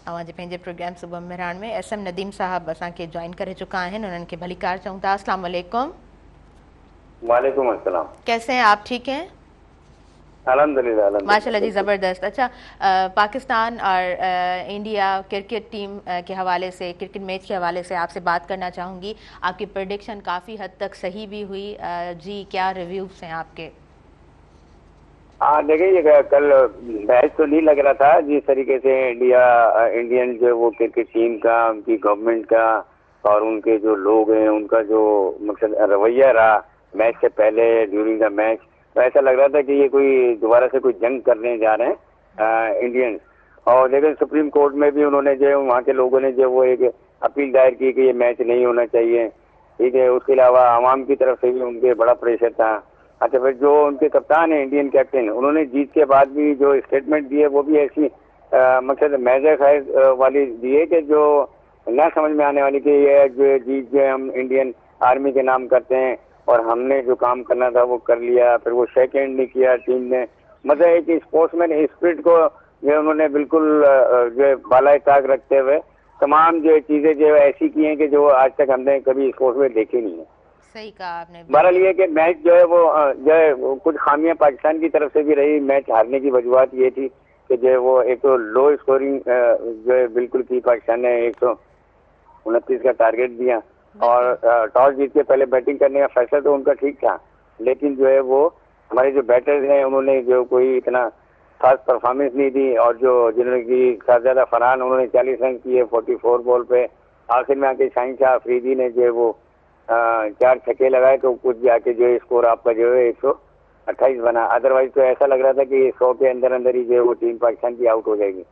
اوهان جي پنهنجي پروگرام صبح مهراڻ ۾ ايس ايم نديم صاحب اسان کي جوائن ڪري چڪا آهن انهن کي ڀليڪار چئون ٿا السلام عليڪم. وعليڪم السلام. ڪيسي هين آپ ٺيڪ هين؟ الحمدلله الحمدلله ماشاءالله جي زبردست اچها پاڪستان اور انڊيا ڪرڪيٽ ٽيم ڪي حوالي سي ڪرڪيٽ ميچ ڪي حوالي سي آپ سي بات ڪرنا چاهون گي آپ ڪي پريڊڪشن ڪافي حد تڪ صحيح ڀي هئي جي ڪيا ريويوز هين آپ ڪي. ها ديکيئي يي ڪل ميچ تو نهين لگ رها ٿا جس طريقي سي انڊيا انڊين جو وو ڪرڪيٽ ٽيم ڪا ان ڪي گورنمينٽ ڪا اور ان ڪي جو لوگ هين ان ڪا جو مقصد رويا رها ميچ سي پهلي ڊيورنگ the match تو ايسا لگ رها ٿا ڪي يي ڪوئي دوباره سي ڪوئي جنگ ڪرني جا رهي هين انڊينز اور ليڪن سپريم ڪورٽ ۾ ڀي انهون ني جو وهان ڪي لوگون ني جو وو ايڪ اپيل دائر ڪي ڪي يي ميچ نهين هونا چاهيي ٺيڪ هي اس ڪي علاوه عوام ڪي طرف سي ڀي ان ڪي بڙا پريشر ٿا اچها ڦر جو ان ڪي ڪپتان هين انڊين ڪيپٽن انهون ني جيت ڪي بعد ڀي جو اسٽيٽمينٽ the هي وو ڀي ايسي مقصد ميزه خيز والي the هي ڪي جو نه سمجهه ۾ آني والي ڪي يه جو جيت جو هم انڊين آرمي ڪي نام ڪرتي هين اور هم ني جو ڪام ڪرنا ٿا وو ڪر ليا ڦر وو شيڪ هينڊ نهين ڪيا ٽيم ني مطلب ايڪ اسپورٽس مين اسپرٽ ڪو جو انهون ني بلڪل جو هي بالائي طاق رکتي هوئي تمام جو هي چيزين جو ايسي ڪي هين ڪي جو آج تڪ هم ني ڪڀي اسپورٽس مين ديکي نهين هي. صحيح ڪها آپ ني بهرحال يه ڪي ميچ جو هي وو جو هي ڪجهه خاميان پاڪستان ڪي طرف سي ڀي رهي ميچ هارني ڪي وجوهات يه ٿي ڪي جو هي وو ايڪ تو لو اسڪورنگ جو هي بلڪل ڪي پاڪستان ني 129 ڪا ٽارگيٽ ديا اور ٽاس جيت ڪي پهلي بيٽنگ ڪرني ڪا فيصلا تو ان ڪا ٺيڪ ٿا ليڪن جو هي وو هماري جو بيٽرز هين انهون ني جو ڪوئي اتنا خاص پرفارمنس نهين the اور جو جنهون ني ڪي صاحبزاده فرحان انهون ني 40 رن ڪيئي 44 بال پي آخر ۾ آڪي شاهين شاهه آفريدي ني جو هي وو 4 ڇڪي لگائي تو ڪجهه جاڪي جو هي اسڪور آپ ڪا جو هي 128 بنا ادروائز تو ايسا لگ رها ٿا ڪي 100 ڪي اندر اندر هي جو هي وو ٽيم پاڪستان ڪي آئوٽ هو جائي گي.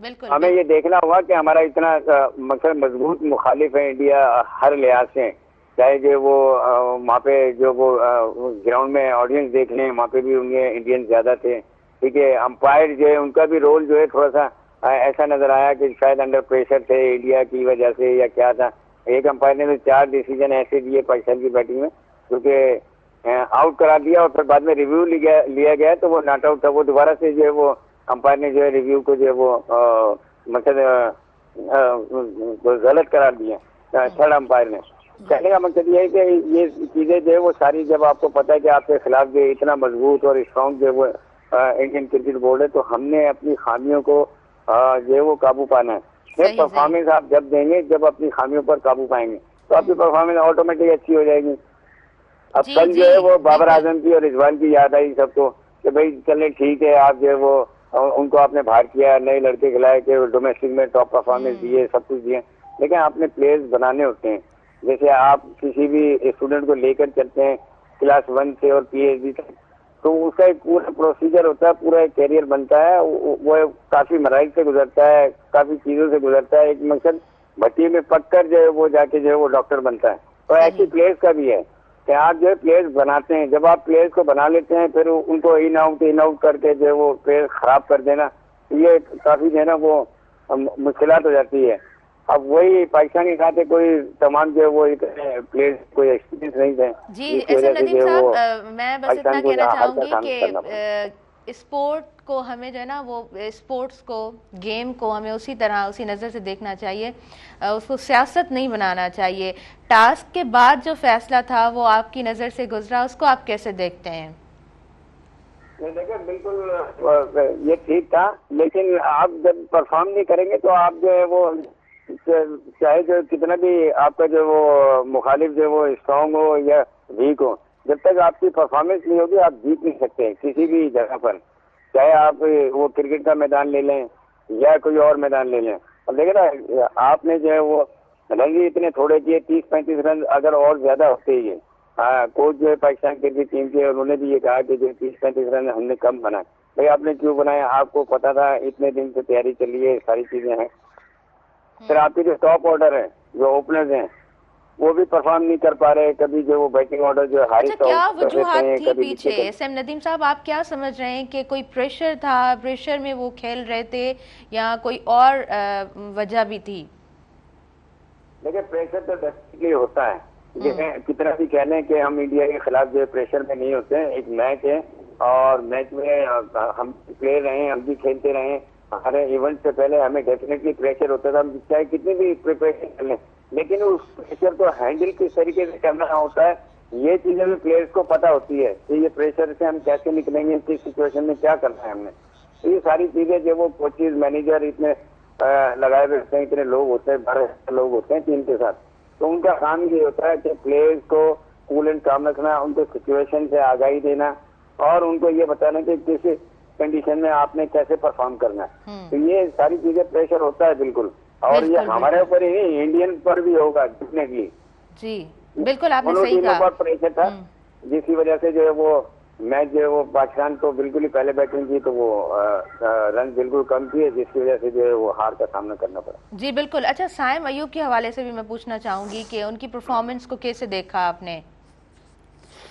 بلڪل همين يي ديکنا هوگا ڪي همارا اتنا مقصد مضبوط مخالف هي انڊيا هر لحاظ سي چاهي جو وو وهان پي جو وو گرائونڊ مين آڊينس ديک لين وهان پي ڀي انڪي انڊين زياده ٿي ٺيڪ هي امپائر جو هي انڪا ڀي رول جو هي ٿوڙا سا ايسا نظر آيا ڪي شايد انڊر پريشر ٿي انڊيا ڪي وجه سي يا ڪيا ٿا ايڪ امپائر ني تو 4 ڊسيزن ايسي ديئي پاڪستان ڪي بيٽنگ مين جو ڪي آئوٽ ڪرار ديا اور ڦر بعد مين ريويو ليا گيا تو وو not out ٿا وو دوباره سي جو هي وو امپائر ني جو هي ريويو ڪو جو هي وو مقصد غلط قرار ديا ٿرڊ امپائر ني. ڪهني ڪا مقصد يي هي ڪي يي چيزين جو هي وو ساري جب آپ ڪو پتا هي ڪي آپ ڪي خلاف جو اتنا مضبوط اور اسٽرانگ جو هي وو इंडियन क्रिकेट बोर्ड है, तो हमने अपनी खामियों को जो है वो काबू पाना है। परफॉर्मेंस आप जब देंगे जब अपनी खामियों पर काबू पाएंगे तो आपकी परफॉर्मेंस ऑटोमेटिक अच्छी हो जाएगी। अब कल जो है वो बाबर आजम की और रिजवान की याद आई सबको कि भाई चले ठीक है, आप जो है वो उनको आपने बाहर किया, नए लड़के खिलाए कि डोमेस्टिक में टॉप परफॉर्मेंस दिए, सब कुछ दिए, लेकिन आपने प्लेयर्स बनाने होते हैं। जैसे आप किसी भी स्टूडेंट को लेकर चलते हैं क्लास 1 से और PhD तक, तो उसका एक पूरा प्रोसीजर होता है, पूरा एक कैरियर बनता है, वो काफी मराइल से गुजरता है, काफी चीजों से गुजरता है, एक मकसद भट्टी में पक कर जो है वो जाके जो है वो डॉक्टर बनता है। तो ऐसी प्लेयर्स का भी है कि आप जो है प्लेयर्स बनाते हैं, जब आप प्लेयर्स को बना लेते हैं फिर उनको इन आउट करके जो है वो प्लेयर खराब कर देना, ये काफी जो है ना वो मुश्किलात हो जाती है। अब वही पाकिस्तान के साथ कोई तमाम जो है वो प्लेयर्स कोई एक्सपीरियंस नहीं थे। जी एस एम नदीम साहब, मैं बस इतना कहना चाहूँगी कि स्पोर्ट को हमें जो है ना वो स्पोर्ट्स को, गेम को हमें उसी तरह उसी नज़र से देखना चाहिए, उसको सियासत नहीं बनाना चाहिए। टास्क के बाद जो फैसला था वो आपकी नज़र से गुजरा, उसको आप कैसे देखते हैं? देखिए बिल्कुल ये ठीक था, लेकिन आप जब परफॉर्म नहीं करेंगे तो आप जो है वो चाहे जो कितना भी आपका जो वो मुखालिफ जो वो स्ट्रांग हो या वीक हो, जब तक आपकी परफॉर्मेंस नहीं होगी आप जीत नहीं सकते किसी भी जगह पर, चाहे आप वो क्रिकेट का मैदान ले लें या कोई और मैदान ले लें। अब देखिए ना, आपने जो है वो रन ही इतने थोड़े किए, 30-35 रन अगर और ज़्यादा होते ही है। हाँ, कोच जो है पाकिस्तान क्रिकेट टीम के, उन्होंने भी ये कहा कि जो 30-35 रन हमने कम बनाए। भाई आपने क्यों बनाया? आपको पता था इतने दिन से तैयारी चली है, सारी चीज़ें हैं। फिर आपके जो टॉप ऑर्डर है, जो ओपनर्स हैं, वो भी परफॉर्म नहीं कर पा रहे, कभी जो वो बैटिंग ऑर्डर जो हारिस। अच्छा, क्या वजूहात थी पीछे? एस एम नदीम साहब, आप क्या समझ रहे हैं कि कोई प्रेशर था, प्रेशर में वो खेल रहे थे या कोई और वजह भी थी? देखिए प्रेशर तो डेफिनेटली होता है, जैसे कितना भी कह लें कि हम इंडिया के खिलाफ जो प्रेशर में नहीं होते हैं। एक मैच है और मैच में हम प्लेयर रहे, हम भी खेलते रहे, हमारे इवेंट से पहले हमें डेफिनेटली प्रेशर होता था, हम चाहे कितनी भी प्रिपरेशन कर लें, लेकिन उस प्रेशर को हैंडल किस तरीके से करना होता है ये चीजें भी प्लेयर्स को पता होती है कि ये प्रेशर से हम कैसे निकलेंगे, किस सिचुएशन में क्या करना है हमने। तो ये सारी चीजें जो वो कोचेज, मैनेजर इतने लगाए हुए होते हैं, इतने लोग होते हैं, 12 लोग होते हैं टीम के साथ, तो उनका काम ये होता है कि प्लेयर्स को कूल एंड काम रखना, उनको सिचुएशन से आगाही देना और उनको ये बताना कि किस कंडीशन में आपने कैसे परफॉर्म करना है। तो ये सारी चीजें प्रेशर होता है बिल्कुल, और ये हमारे ऊपर ही नहीं, इंडियन पर भी होगा डेफिनेटली। जी बिल्कुल, आपने सही कहा, पर प्रेशर था जिसकी वजह से जो है वो मैच जो है वो पाकिस्तान को बिल्कुल ही पहले बैटिंग की तो वो रन बिल्कुल कम किए, जिसकी वजह से जो है वो हार का सामना करना पड़ा। जी बिल्कुल। अच्छा, साइम अयूब के हवाले से भी मैं पूछना चाहूंगी कि उनकी परफॉर्मेंस को कैसे देखा आपने?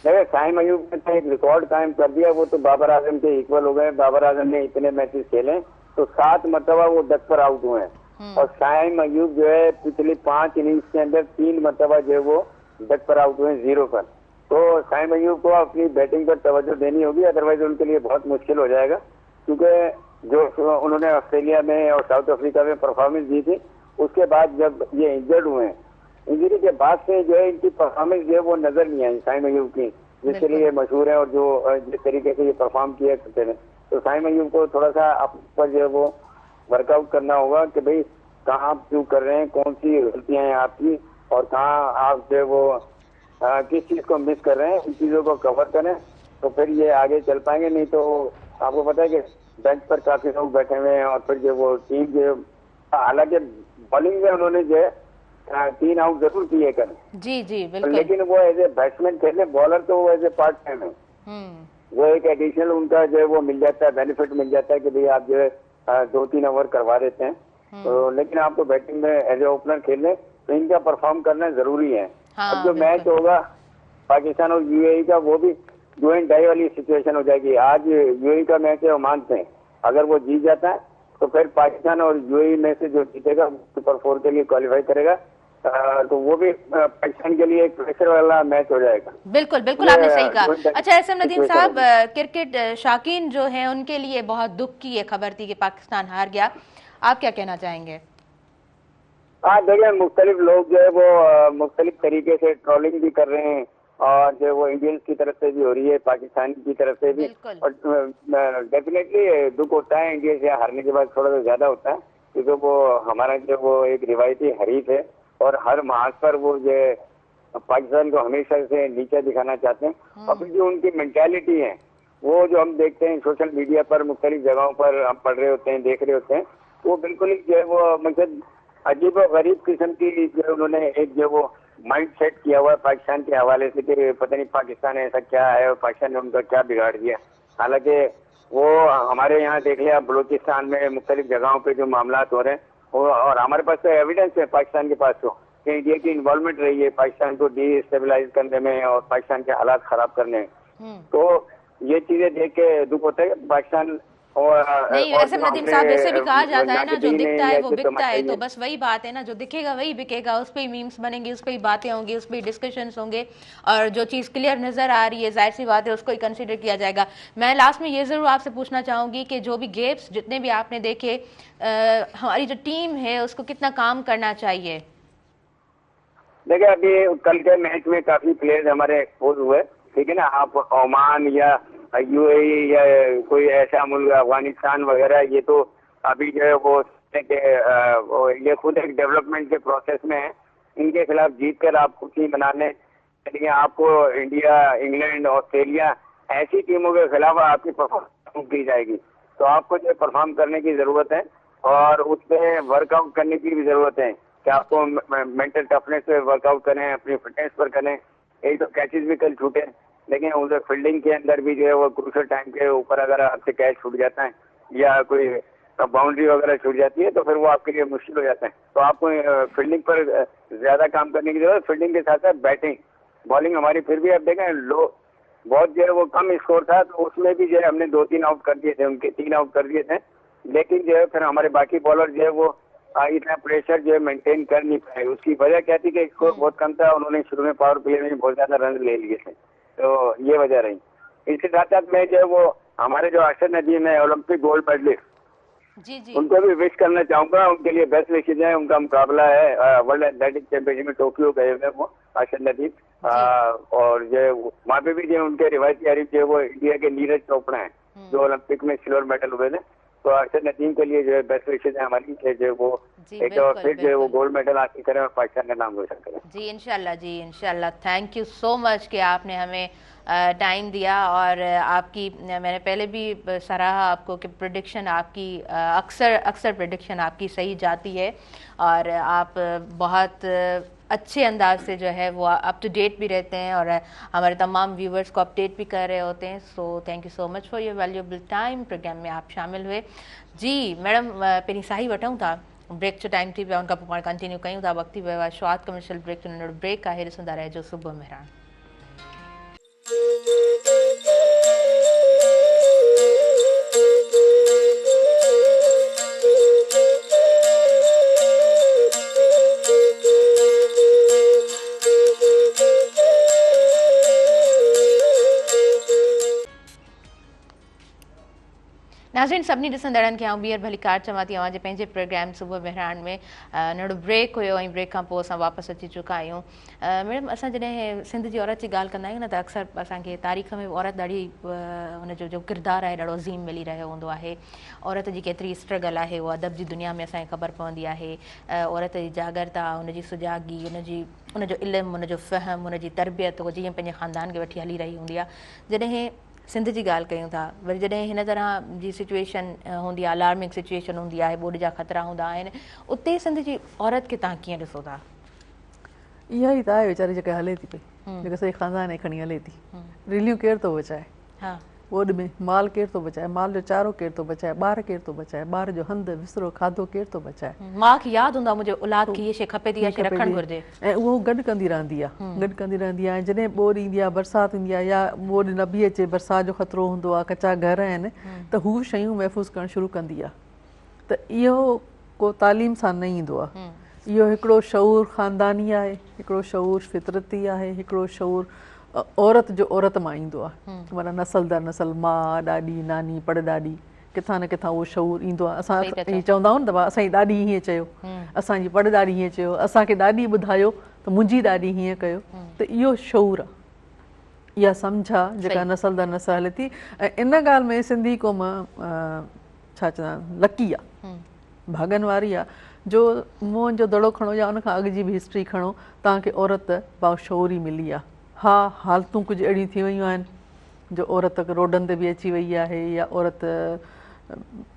देखिए साइम अयूब ने तो एक रिकॉर्ड कायम कर दिया, वो तो बाबर आजम के इक्वल हो गए। बाबर आजम ने इतने मैचेस खेले तो 7 मरतबा वो डक पर आउट हुए हैं, और साइम अयूब जो है पिछली 5 इनिंग्स के अंदर 3 मरतबा जो है वो डक पर आउट हुए, 0 पर। तो साइम अयूब को अपनी बैटिंग पर तवज्जो देनी होगी, अदरवाइज उनके लिए बहुत मुश्किल हो जाएगा, क्योंकि जो उन्होंने ऑस्ट्रेलिया में और साउथ अफ्रीका में परफॉर्मेंस दी थी, उसके बाद जब ये इंजर्ड हुए हैं, इंजरी के बाद से जो है इनकी परफॉर्मेंस जो है वो नजर नहीं आई साइम अयूब की, जिसके लिए मशहूर है और जो जिस तरीके से ये परफॉर्म किया करते थे। तो साइम अयूब को थोड़ा सा अपने पर जो है वो वर्कआउट करना होगा कि भाई कहाँ आप क्यों कर रहे हैं, कौन सी गलतियाँ हैं आपकी और कहाँ आप जो है वो किस चीज़ को मिस कर रहे हैं, इन चीज़ों को कवर करें तो फिर ये आगे चल पाएंगे। नहीं तो आपको पता है कि बेंच पर काफ़ी लोग बैठे हुए हैं और फिर जो वो टीम जो, हालांकि बॉलिंग में उन्होंने जो है 3 आउट जरूर किए कर, जी जी बिल्कुल, लेकिन वो एज ए बैट्समैन खेले, बॉलर तो वो एज ए पार्ट टाइम है, वो एक एडिशनल उनका जो है वो मिल जाता है, बेनिफिट मिल जाता है कि भाई आप जो है 2-3 ओवर करवा देते हैं। तो लेकिन आपको बैटिंग में एज ए ओपनर खेलने तो इनका परफॉर्म करना जरूरी है। हाँ, अब जो मैच होगा पाकिस्तान और यूएई का, वो भी do and die वाली सिचुएशन हो जाएगी। आज यूएई का मैच है ओमान से, अगर वो जीत जाता है तो फिर पाकिस्तान और यूएई में से जो जीतेगा सुपर 4 के लिए क्वालिफाई करेगा, तो वो भी पाकिस्तान के लिए एक प्रेशर वाला मैच हो जाएगा। बिल्कुल बिल्कुल, आपने सही कहा। अच्छा एस एम नदीम साहब, क्रिकेट शाकीन जो हैं उनके लिए बहुत दुख की ये खबर थी कि पाकिस्तान हार गया, आप क्या कहना चाहेंगे? हाँ देखिए, मुख्तलिफ लोग जो है वो मुख्तलिफ तरीके से ट्रोलिंग भी कर रहे हैं और जो वो इंडियंस की तरफ से भी हो रही है, पाकिस्तान की तरफ से भी। और डेफिनेटली दुख होता है इंडिया से हारने के बाद, थोड़ा सा ज्यादा होता है क्योंकि वो हमारा जो वो एक रिवायती हरीफ है और हर महाज पर वो जो पाकिस्तान को हमेशा से नीचा दिखाना चाहते हैं। और फिर जो उनकी मेंटेलिटी है वो जो हम देखते हैं सोशल मीडिया पर, मुख्तलिफ जगहों पर हम पढ़ रहे होते हैं, देख रहे होते हैं, वो बिल्कुल ही जो है वो मतलब अजीब और गरीब किस्म की जो उन्होंने एक जो वो माइंड सेट किया हुआ है पाकिस्तान के हवाले से कि पता नहीं पाकिस्तान ऐसा क्या है और पाकिस्तान ने उनका क्या बिगाड़ दिया। हालांकि वो हमारे यहाँ देख लिया बलूचिस्तान में मुख्तलिफ जगहों पे जो मामला हो रहे हैं वो, और हमारे पास तो एविडेंस है पाकिस्तान के पास तो कि इंडिया की इन्वॉल्वमेंट रही है पाकिस्तान को डिस्टेबलाइज करने में और पाकिस्तान के हालात खराब करने में। तो ये चीजें देख के दुख होता है पाकिस्तान। और नहीं वैसे नदीम साहब वैसे भी कहा जाता है ना, जो दिखता है वो बिकता है, तो बस वही बात है ना, जो दिखेगा वही बिकेगा, उस पर ही मीम्स बनेंगे, उस पर ही बातें होंगी, उस पर ही डिस्कशंस होंगे, और जो चीज़ क्लियर नज़र आ रही है जाहिर सी बात है उसको ही कंसिडर किया जाएगा। मैं लास्ट में ये ज़रूर आपसे पूछना चाहूँगी कि जो भी गैप्स जितने भी आपने देखे, हमारी जो टीम है उसको कितना काम करना चाहिए? देखिए अभी कल के मैच में काफ़ी प्लेयर्स हमारे एक्सपोज हुए, ठीक है ना। आप ओमान या यूएई या कोई ऐसा मुल्क अफगानिस्तान वगैरह, ये तो अभी जो है वो ये खुद एक डेवलपमेंट के प्रोसेस में है, इनके खिलाफ जीत कर आप खुशी मनाने चलिए। आपको इंडिया, इंग्लैंड, ऑस्ट्रेलिया ऐसी टीमों के खिलाफ आपकी परफॉर्म की जाएगी, तो आपको जो परफॉर्म करने की ज़रूरत है और उस पर वर्कआउट करने की भी ज़रूरत है कि आपको मेंटल टफनेस पे वर्कआउट करें, अपनी फिटनेस पर करें। एक तो कैचेज भी कल छूटे, लेकिन उधर फील्डिंग के अंदर भी जो है वो क्रूशल टाइम के ऊपर अगर आपसे कैच छूट जाता है या कोई बाउंड्री वगैरह छूट जाती है तो फिर वो आपके लिए मुश्किल हो जाता है। तो आपको फील्डिंग पर ज़्यादा काम करने की जरूरत है। फील्डिंग के साथ साथ बैटिंग, बॉलिंग हमारी फिर भी आप देखें लो बहुत जो है वो कम स्कोर था, तो उसमें भी जो है हमने 2-3 आउट कर दिए थे, उनके 3 आउट कर दिए थे, लेकिन जो है फिर हमारे बाकी बॉलर जो है वो इतना प्रेशर जो है मेंटेन कर नहीं पाए। उसकी वजह क्या थी कि स्कोर बहुत कम था, उन्होंने शुरू में पावर प्ले में बहुत ज़्यादा रन ले लिए थे, तो ये वजह रही। इसके साथ साथ मैं जो है वो हमारे जो अरशद नदीम है ओलंपिक गोल्ड मेडलिस्ट, जी जी, उनको भी विश करना चाहूंगा, उनके लिए बेस्ट विशेज है। उनका मुकाबला है वर्ल्ड एथलेटिक्स चैंपियनशिप में, टोक्यो गए हुए वो अरशद नदीम, और जो वहाँ पे भी जो उनके रिवायती हरीफ जो है वो इंडिया के नीरज चोपड़ा हैं जो ओलंपिक में सिल्वर मेडल हुए थे। तो अरशद नदीम के लिए जो है बेस्ट विशेज है हमारी कि जो वो एक और फिर जो है वो गोल्ड मेडल हासिल करें और पाकिस्तान का नाम रोशन करें। जी इंशाल्लाह, जी इंशाल्लाह। Thank you so much कि आपने हमें टाइम दिया, और आपकी मैंने पहले भी सराहा आपको कि प्रेडिक्शन आपकी अक्सर प्रेडिक्शन आपकी सही जाती है और आप बहुत अच्छे अंदाज से जो है वो अप टू डेट भी रहते हैं और हमारे तमाम व्यूवर्स को अपडेट भी कर रहे होते हैं। So thank you so much for your valuable time, programme में आप शामिल हुए। जी मैडम, पहिरीं साही वठूं था, ब्रेक जो टाइम थी पियो, उनखां पोइ पाण कंटिन्यू कयूं था, वक़्तु थी वियो आहे शॉर्ट कमर्शियल ब्रेक जो नंढो ब्रेक आहे, ॾिसंदा रहिजो सुबुह मेहरान। नाज़रीन, सभिनी ॾिसंदड़नि खे आउं ॿीहर भलीकार चवां थी अव्हांजे पंहिंजे प्रोग्राम सुबुह मेहरान में। नंढो ब्रेक हुयो ऐं ब्रेक खां पोइ असां वापसि अची चुका आहियूं। मैडम, असां जॾहिं सिंध जी औरत जी ॻाल्हि कंदा आहियूं न त अक्सर असांखे तारीख़ में औरत ॾाढी हुनजो जो किरदारु आहे ॾाढो अज़ीम मिली रहियो हूंदो आहे। औरत जी केतिरी स्ट्रगल आहे उहा अदब जी दुनिया में असांखे ख़बर पवंदी आहे। औरत जी जागरता, हुनजी सुजागी, हुनजो इल्मु, हुनजो फ़हम, हुनजी तरबियत, उहो जीअं पंहिंजे ख़ानदान खे वठी हली रही हूंदी आहे। जॾहिं सिंध जी ॻाल्हि कयूं था, वरी जॾहिं हिन तरह जी सिचुएशन हूंदी आहे, अलार्मिंग सिचुएशन हूंदी आहे, ॿोॾ जा ख़तरा हूंदा आहिनि, उते सिंध जी औरत खे तव्हां कीअं ॾिसो था? इहा ई त आहे वीचारी जेका हले थी पई, जेका सॼे ख़ानदान खे खणी हले थी। रिलियूं केरु थो बचाए? ॿोॾ में माल केरु थो बचाए? माल जो चारो केरु थो बचाए? ॿार केरु थो बचाए? ॿार जो हंधु विसरो खाधो केरु थो बचाए? माउ खे यादि हूंदो आहे मुंहिंजे औलाद खे इहा शइ खपे थी, इहा शइ रखणु घुरिजे, ऐं उहो गॾु कंदी रहंदी आहे, गॾु कंदी रहंदी आहे। जॾहिं ॿोॾ ईंदी आहे, बरसाति ईंदी आहे या ॿोॾ न बि अचे, बरसाति जो ख़तरो हूंदो आहे, कचा घर आहिनि, त हू शयूं महफ़ूज़ करणु शुरू कंदी आहे। त इहो को तालीम सां न ईंदो आहे। इहो हिकिड़ो शऊर ख़ानदानी आहे, हिकिड़ो शऊर फितरती आहे, हिकिड़ो शऊर औरत जो औरत मां ईंदो आहे, माना नस्ल दर नस्ल, माउ, ॾाॾी, नानी, पड़ॾाॾी, किथां न किथां उहो शऊर ईंदो आहे। असां ईअं चवंदा आहियूं न त असांजी ॾाॾी हीअं चयो, असांजी पड़ॾाॾी हीअं चयो, असांखे ॾाॾी ॿुधायो त मुंहिंजी ॾाॾी हीअं कयो, त इहो शऊर आहे। اها سمجهه آ جيڪا نسل در نسل هلي ٿي ۽ ان ڳالهه ۾ سنڌي قوم ڇا چوندا آهن لڪي آ ڀاڳن واري آ جو موهن جو دڙو کڻو يا ان کان اڳ جي به هسٽري کڻو توهان کي عورت باشعور ئي ملي آ ها حالتون ڪجهه اهڙيون ٿي ويون آهن جو عورت روڊن تي به اچي وئي آهي يا عورت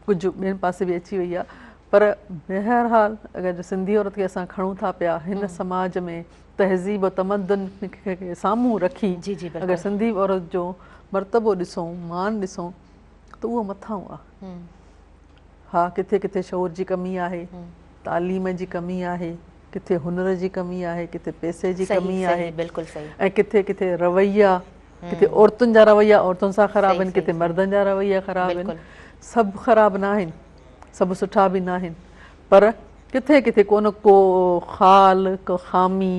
ڪجهه ٻين پاسي به اچي وئي آ پر بهرحال اگر سنڌي عورت کي اسان کڻون ٿا پيا هن سماج ۾ تهذيب و تمدن کي سامهون رکي اگر سنڌي عورت جو مرتبو ڏسون مان ڏسون ته اهو مٿانهون آ. ها ڪٿي ڪٿي شعور جي ڪمي آهي، تعليم جي ڪمي آهي، ڪٿي هنر جي ڪمي آهي، ڪٿي پئسي جي ڪمي آهي ۽ ڪٿي ڪٿي رويا ڪٿي عورتن جا رويا عورتن سان خراب آهن ڪٿي مردن جا رويا خراب آهن سڀ خراب نه آهن سڀ سٺا به نه آهن پر ڪٿي ڪٿي ڪو نه ڪو خال ڪو خامي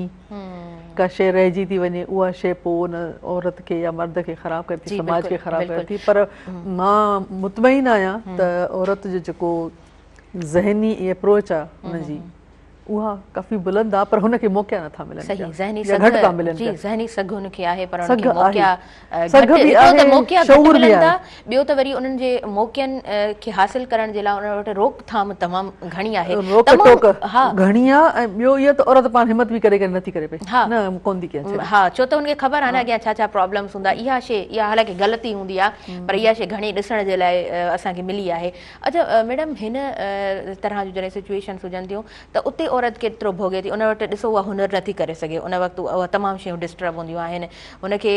ڪا شيء رهجي ٿي وڃي اها شيء پوء ان عورت کي يا مرد کي خراب ڪري ٿي سماج کي خراب ڪري ٿي پر مان مطمئن آهيان ته عورت جو جيڪو ذهني اپروچ آهي ان جي اها ڪافي بلند آهي پر هن کي موقعا نٿا ملن صحيح ذهني يا گهٽ ٿا ملن جي ذهني سگهه هن کي آهي پر هن کي موقعا گهٽ هڪڙو ته موقعا گهٽ ملن ٿا ٻيو ته وري انهن جي موقعن کي حاصل ڪرڻ جي لاء انهن وٽ روڪ ٿام تمام گهڻي آهي روڪ ٽوڪ گهڻي آهي ۽ ٻيو اهو ته عورت پاڻ همت به ڪري ڪري نٿي ڪري پئي نه ڪون ٿي ڪيان ها ڇو ته هن کي خبر آهي نه اڳيان ڇا ڇا پرابلمس هوندا اها شي اها حالانڪه غلطي هوندي آهي پر اها شي گهڻي ڏسڻ جي لاء اسان کي ملي آهي اڇا ميڊم هن طرح جون جڏهن سچويشنس هجن ٿيون ته اتي عورت ڪيترو ڀوڳي ٿي ان وٽ ڏسو اها هنر نٿي ڪري سگهي ان وقت اها تمام شيون ڊسٽرب هونديون آهن هن کي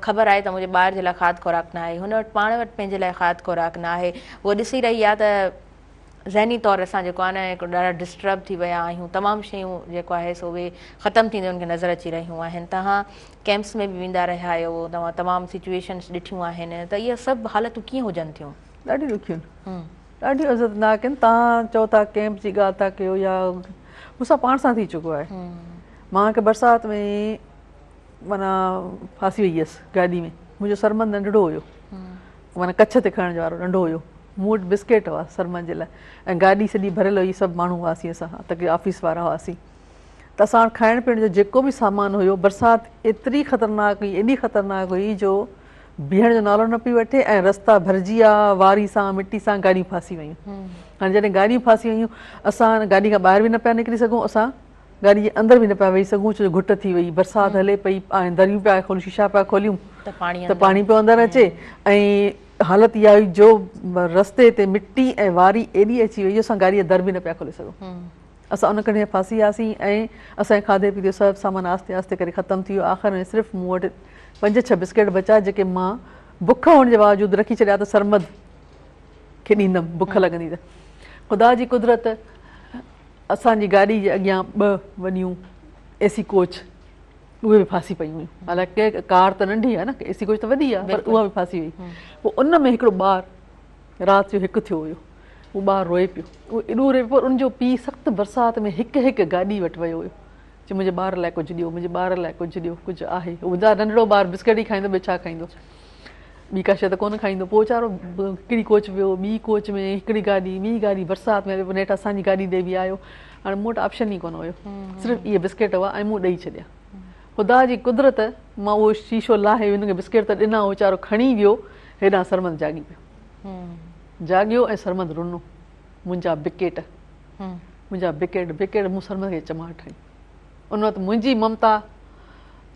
خبر آهي ته منهنجي ٻار جي لاء کاڌ خوراڪ نه آهي هن وٽ پاڻ وٽ پنهنجي لاء کاڌ خوراڪ نه آهي هوء ڏسي رهي آهي ته ذهني طور اسان جيڪو آهي نه هڪ ڏاڍا ڊسٽرب ٿي ويا آهيون تمام شيون جيڪو آهي سو اهي ختم ٿيندي ان کي نظر اچي رهيون آهن توهان ڪيمپس ۾ به ويندا رهيا آهيو توهان تمام سچويشنس ڏٺيون آهن ته اهي سڀ حالتون ڪيئن هجن ٿيون ڏاڍيون ڏکيون آهن ڏاڍيون عزتناڪ آهن توهان چئو ٿا ڪيمپ جي ڳالهه ٿا ڪيو يا مون سان پاڻ سان ٿي چڪو آهي مان هڪ برسات ۾ معنيٰ ڦاسي وئي هيس گاڏي ۾ منهنجو سرمد ننڍڙو هيو معنيٰ ڪڇ تي کڻڻ وارو ننڍو هيو مون وٽ بسڪيٽ هئا سرمد جي لاء ۽ گاڏي سڄي ڀريل هئي سڀ ماڻهو هئاسين اسان تقريبن آفيس وارا هئاسين ته اسان وٽ کائڻ پيئڻ جو جيڪو به سامان هيو برسات ايتري خطرناڪ هئي ايڏي خطرناڪ هئي جو بيهڻ جو نالو نه پئي وٺي ۽ رستا ڀرجي ويا، واري سان مٽي سان گاڏيون ڦاسي ويون. هاڻي جڏهن گاڏيون ڦاسي ويون اسان گاڏي کان ٻاهر به نه پيا نڪري سگهون اسان گاڏي جي اندر به نه پيا ويهي سگهون ڇو جو گهٽ ٿي وئي برسات هلي پئي ۽ دريون پيا کوليون شيشا پيا کوليون ته پاڻي پيو اندر اچي ۽ حالت اها هئي جو رستي تي مٽي ۽ واري ايڏي اچي وئي جو اسان گاڏي جا در به نه پيا کولي سگهون. اسان ان ڪنڊ ۾ ڦاسي وياسين ۽ اسان جي کاڌي پيتي جو سڀ سامان آهستي آهستي ڪري ختم ٿي ويو. آخر ۾ صرف مون وٽ پنج ڇهه بسڪيٽ بچا جيڪي مان بک هئڻ جي باوجود رکي ڇڏيا ته سرمد کي ڏيندم بک لڳندي ته. خدا جي قدرت اسان جي گاڏي جي اڳيان ٻه وڏيون اي سي ڪوچ اهي به ڦاسي پيون هيون. حالانڪه ڪار ته ننڍي آهي نه اي سي ڪوچ ته وڏي آهي پر اها به ڦاسي وئي. پوء ان ۾ هڪڙو ٻار رات جو هڪ ٿيو هيو. هو ٻار روئي پيو. اهو ايڏو روئي پيو پر ان جو پيء سخت برسات ۾ هڪ هڪ گاڏي وٽ ويو هيو. چي منهنجي ٻار لاء ڪجهه ڏيو، منهنجي ٻار لاء ڪجهه ڏيو، ڪجهه آهي. هو ٻڌايو ننڍڙو ٻار بسڪيٽ ئي کائيندو ٻيو ڇا کائيندو. ٻي ڪا شيء ته ڪونه کائيندو. پوء ويچارو هڪڙي ڪوچ ويو، ٻي ڪوچ ۾ هڪڙي گاڏي، ٻي گاڏي برسات ۾ پوء نيٺ اسان جي گاڏي ڏي به آيو. هاڻي مون وٽ آپشن ئي ڪونه هيو. صرف اهي بسڪيٽ هئا ۽ مون ڏئي ڇڏيا. خدا جي قدرت مان اهو شيشو لاهي هن کي بسڪيٽ ته ڏنا هو ويچارو کڻي ويو هيڏانهن سرمد جاڳي پيو. جاڳيو ۽ سرمد رنو، منهنجا بڪيٽ، منهنجا بڪيٽ، بڪيٽ، مون سرمد کي چماٽ هنئي. ان وقت منهنجي ممتا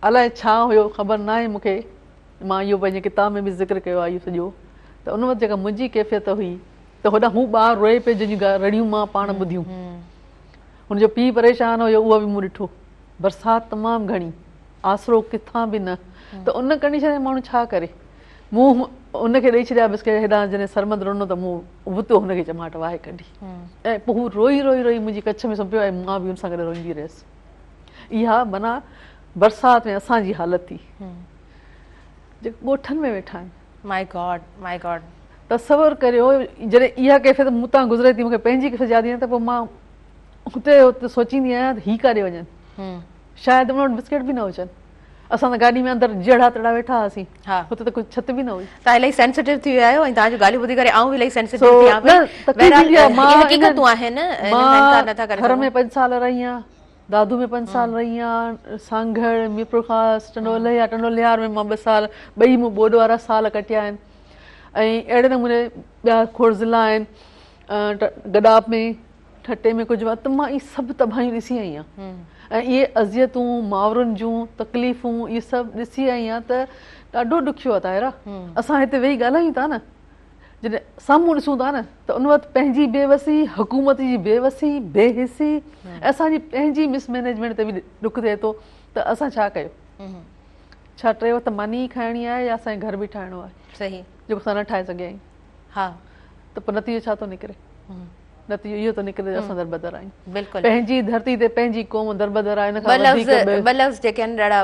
الائي ڇا هيو خبر ناهي مون کي، مان اهو پنهنجي ڪتاب ۾ به ذڪر ڪيو آهي اهو سڄو ته ان وقت جيڪا منهنجي ڪيفيت هئي ته هوڏانهن هو ٻار روئي پيو جنهن جون رڙيون مان پاڻ ٻڌيون، هن جو پيء پريشان هيو اهو به مون ڏٺو، برسات تمام گهڻي، آسرو ڪٿان به نه ته ان ڪنڊيشن ۾ ماڻهو ڇا ڪري. مون هن کي ڏئي ڇڏيا بسڪيٽ هيڏانهن جڏهن سرمد رنو ته مون ابتو هن کي چماٽ واهي ڪڍي ۽ پوء هو روئي روئي روئي منهنجي ڪڇ ۾ سمهي پيو ۽ مان به هن سان گڏ روئيندي رهيس. اها معنيٰ برسات ۾ اسان جي حالت ٿي جيڪي ڳوٺن ۾ ويٺا آهن. مائي گاڊ مائي گاڊ. تصور ڪريو جڏهن اها ڪيفيت مون تان گذري ٿي مون کي پنهنجي ڪيفيت ياد ايندي آهي ته پوء مان اتي اتي سوچيندي آهيان ته هي ڪاڏي وڃن شايد انهن وٽ بسڪيٽ به نه هجن. اسان ته گاڏي ۾ اندر جهڙا تهڙا ويٺا هئاسين. هتي ته ڪجهه ڇت به نه هئي. توهان الاهي سينسيٽو ٿي ويا آهيو ۽ توهان جون ڳالهيون ٻڌي ڪري آئون به الاهي سينسيٽو ٿي آهيان پئي. بهرحال اهي حقيقتون آهن ان کان انڪار نٿا ڪري سگهون. ٿر ۾ 5 سال رهي آهيان. دادو ۾ پنج سال رهي آهيان، سانگهڙ، ميرپورخاص، ٽنڊو الهيار، ٽنڊو الهيار ۾ مان ٻه سال ٻئي مون ٻوڏ وارا سال ڪٽيا آهن ۽ اهڙي نموني ٻيا کوڙ ضلعا آهن گڏاپ ۾ ٺٽي ۾ ڪجهه وقت مان اهي سڀ تباهيون ڏسي آئي آهيان ۽ اهي اذيتون مائرن جون تڪليفون اهي سڀ ڏسي آئي آهيان ته ڏاڍو ڏکيو آهي طاهره اسان هتي ويهي ڳالهايون ٿا نه جڏهن سامهون ڏسون ٿا نه ته ان وقت پنهنجي بي وسي حڪومت جي بي وسي بي حسي ۽ اسان جي پنهنجي مس مينيجمينٽ تي به ڏک ٿئي ٿو ته اسان ڇا ڪيو ڇا ٽي وقت ماني ئي کائڻي آهي يا اسان کي گهر به ٺاهڻو آهي صحيح جيڪو اسان نه ٺاهي سگهيا آهيون ها ته پوء نتيجو ڇا ٿو نڪري نتيجو اهو ٿو نڪري ته اسان دربدر آهيون بلڪل پنهنجي ڌرتي تي پنهنجي قوم دربدر آهي ان کان وڌيڪ ٻه لفظ جيڪي آهن ڏاڍا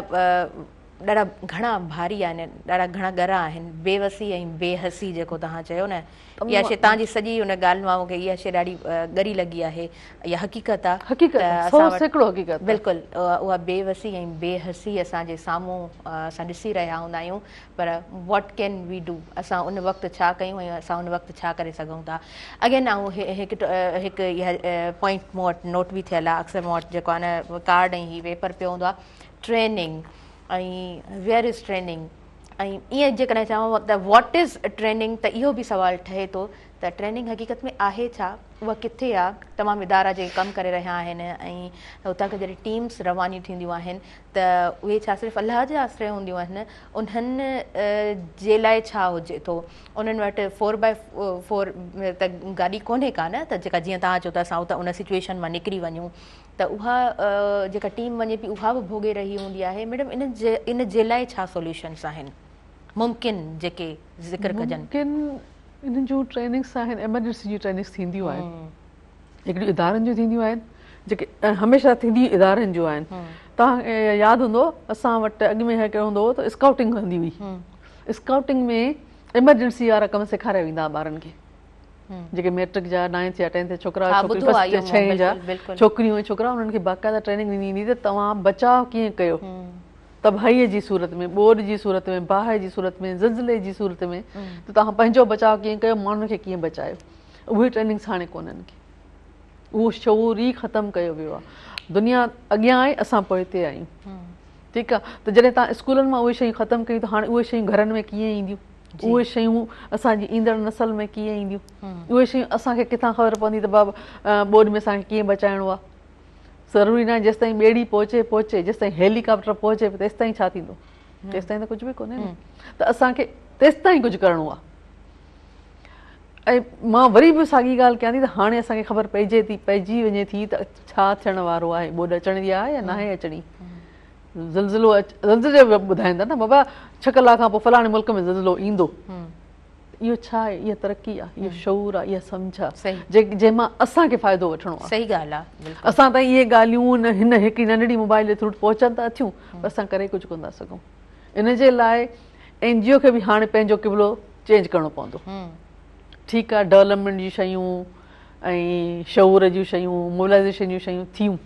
ڏاڍا گهڻا ڀاري آهن، ڏاڍا گهڻا ڳرا آهن، بي وسي ۽ بي حسي جيڪو توهان چيو نه اها شيء توهان جي سڄي ان ڳالهه مان مون کي اها شيء ڏاڍي ڳري لڳي آهي اها حقيقت آهي حقيقت آهي 100% حقيقت بلڪل اها بي وسي ۽ بي حسي اسان جي سامهون اسان ڏسي رهيا هوندا آهيون پر what can we do اسان ان وقت ڇا ڪيون ۽ اسان ان وقت ڇا ڪري سگهون ٿا اگين آئون هڪ هڪ اها پوائنٽ مون وٽ نوٽ به ٿيل آهي اڪثر مون وٽ جيڪو آهي نه ڪارڊ ۽ هي پيپر پيو هوندو آهي ٽريننگ ۽ ويئر is training ۽ ائين جيڪڏهن چوان ته what is training ته اهو به سوال ٺهي ٿو ته ٽريننگ حقيقت ۾ آهي ڇا اها ڪٿي آ تمام ادارا جيڪي ڪم ڪري رهيا آهن ۽ اتان کان جڏهن ٽيمس روانيون ٿينديون آهن ته اهي ڇا صرف الله جي آسري هونديون آهن انهن جي لاء ڇا هجي ٿو انهن وٽ فور بائي فور ته گاڏي ڪونهي ڪا نه ته جيڪا جيئن توهان چئو ته اسان اتان ان سچويشن مان نڪري وڃون ته اها جيڪا ٽيم وڃي پئي اها به ڀوڳي رهي هوندي آهي ميڊم ان جي ان جي لاء ڇا سوليوشنس آهن ممڪن جيڪي ذڪر ڪجن. ممڪن انهن جون ٽريننگس آهن ايمرجنسي جون ٽريننگس ٿينديون آهن هڪڙيون ادارن جون ٿينديون آهن جيڪي هميشه ٿينديون ادارن جون آهن توهان کي ياد هوندو اسان وٽ اڳ ۾ هڪ هوندو هو ته اسڪائوٽنگ هوندي هئي اسڪائوٽنگ ۾ ايمرجنسي وارا ڪم سيکاريا ويندا هئا ٻارن کي جيڪي ميٽرڪ جا نائنٿ يا ٽينٿ جا ڇوڪرا ڇوڪريون فرسٽ يا ڇهين جا ڇوڪريون ۽ ڇوڪرا انهن کي باقاعده ٽريننگ ڏني ويندي ته توهان بچاء ڪيئن ڪيو تباهي جي صورت ۾ ٻوڏ جي صورت ۾ باهه جي صورت ۾ زلزلي جي صورت ۾ ته توهان پنهنجو بچاء ڪيئن ڪيو ماڻهن کي ڪيئن بچايو اهي ٽريننگس هاڻي ڪونهن ڪي اهو شعور ئي ختم ڪيو ويو آهي دنيا اڳيان آهي اسان پوئتي آهيون ٺيڪ آهي ته جڏهن توهان اسڪولن مان اهي شيون ختم ڪيون ته هاڻي اهي شيون گهرن ۾ ڪيئن اينديون اهي شيون اسان جي ايندڙ نسل ۾ ڪيئن اينديون؟ اهي شيون اسان کي ڪٿان خبر پوندي ته بابا ٻوڏ ۾ اسان کي ڪيئن بچائڻو آهي؟ ضروري ناهي جيستائين ٻيڙي پهچي پهچي جيستائين هيلي ڪاپٽر پهچي تيستائين ڇا ٿيندو؟ تيستائين ته ڪجهه به ڪونهي نه ته اسان کي تيستائين ڪجهه ڪرڻو آهي ۽ مان وري به ساڳي ڳالهه ڪيان ٿي ته هاڻي اسان کي خبر پئجي ٿي پئجي وڃي ٿي ته ڇا ٿيڻ وارو آهي ٻوڏ اچڻي آهي يا ناهي اچڻي زلزلو زلزلي جو ٻڌائين ٿا نه بابا ڇهه ڪلاڪ کان پوء فلاڻي ملڪ ۾ زلزلو ايندو اهو ڇا آهي اها ترقي آهي اهو شعور آهي اها سمجهه آهي جنهن مان اسان کي فائدو وٺڻو آهي صحيح ڳالهه آهي بلڪل اسان تائين اهي ڳالهيون هن هڪ ننڍڙي موبائل جي ٿرو پهچن ته ٿيون پر اسان ڪري ڪجهه ڪونه ٿا سگهون ان جي لاء اين جي او کي به هاڻي پنهنجو قبلو چينج ڪرڻو پوندو ٺيڪ آهي ڊولپمينٽ جون شيون ۽ شعور جون شيون موبلائزيشن جون شيون ٿيون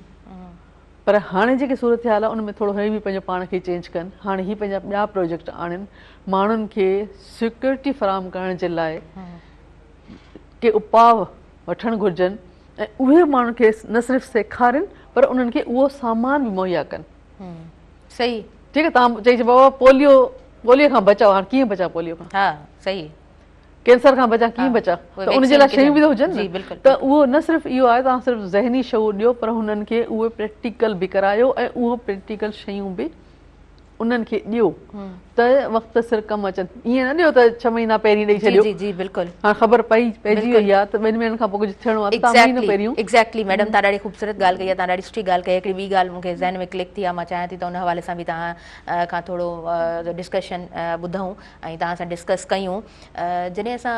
پر هاڻي جيڪي صورتحال آهي ان ۾ ٿورو هي به پنهنجو پاڻ کي چينج ڪن هاڻي هي پنهنجا ٻيا پروجيڪٽ آڻين ماڻهن کي سيڪيورٽي فراهم ڪرڻ جي لاء ڪي اپاء وٺڻ گهرجن ۽ اهي ماڻهن کي نه صرف سيکارين پر انهن کي اهو سامان به مهيا ڪن صحيح ٺيڪ آهي توهان چئي بابا پوليو پوليو کان بچاء هاڻي ڪيئن بچاء پوليو کان ها صحيح ڪينسر کان بچان ڪيئن بچان ته ان جي لاء شيون به ته هجن نه ته اهو نه صرف اهو آهي توهان صرف ذهني شعور ڏيو پر هنن کي اهي پريڪٽيڪل به ڪرايو ۽ اهو پريڪٽيڪل شيون به انهن کي ڏيو ته وقت سر ڪم اچن ائين نه ڏيو ته ڇهه مهينا پهرين ڏئي ڇڏيو جي جي بلڪل هاڻ خبر پئي پئجي وئي آهي ته ٻن مهينن کان پوء ڪجهه ٿيڻو آهي ته مهينو پهريون ايگزيڪٽلي ميڊم توهان ڏاڍي خوبصورت ڳالهه ڪئي آهي توهان ڏاڍي سٺي ڳالهه ڪئي هڪڙي ٻي ڳالهه مون کي ذهن ۾ ڪلڪ ٿي آهي مان چاهيان ٿي ته ان حوالي سان به توهان کان ٿورو ڊسڪشن ٻڌون ۽ توهان سان ڊسڪس ڪيون جڏهن اسان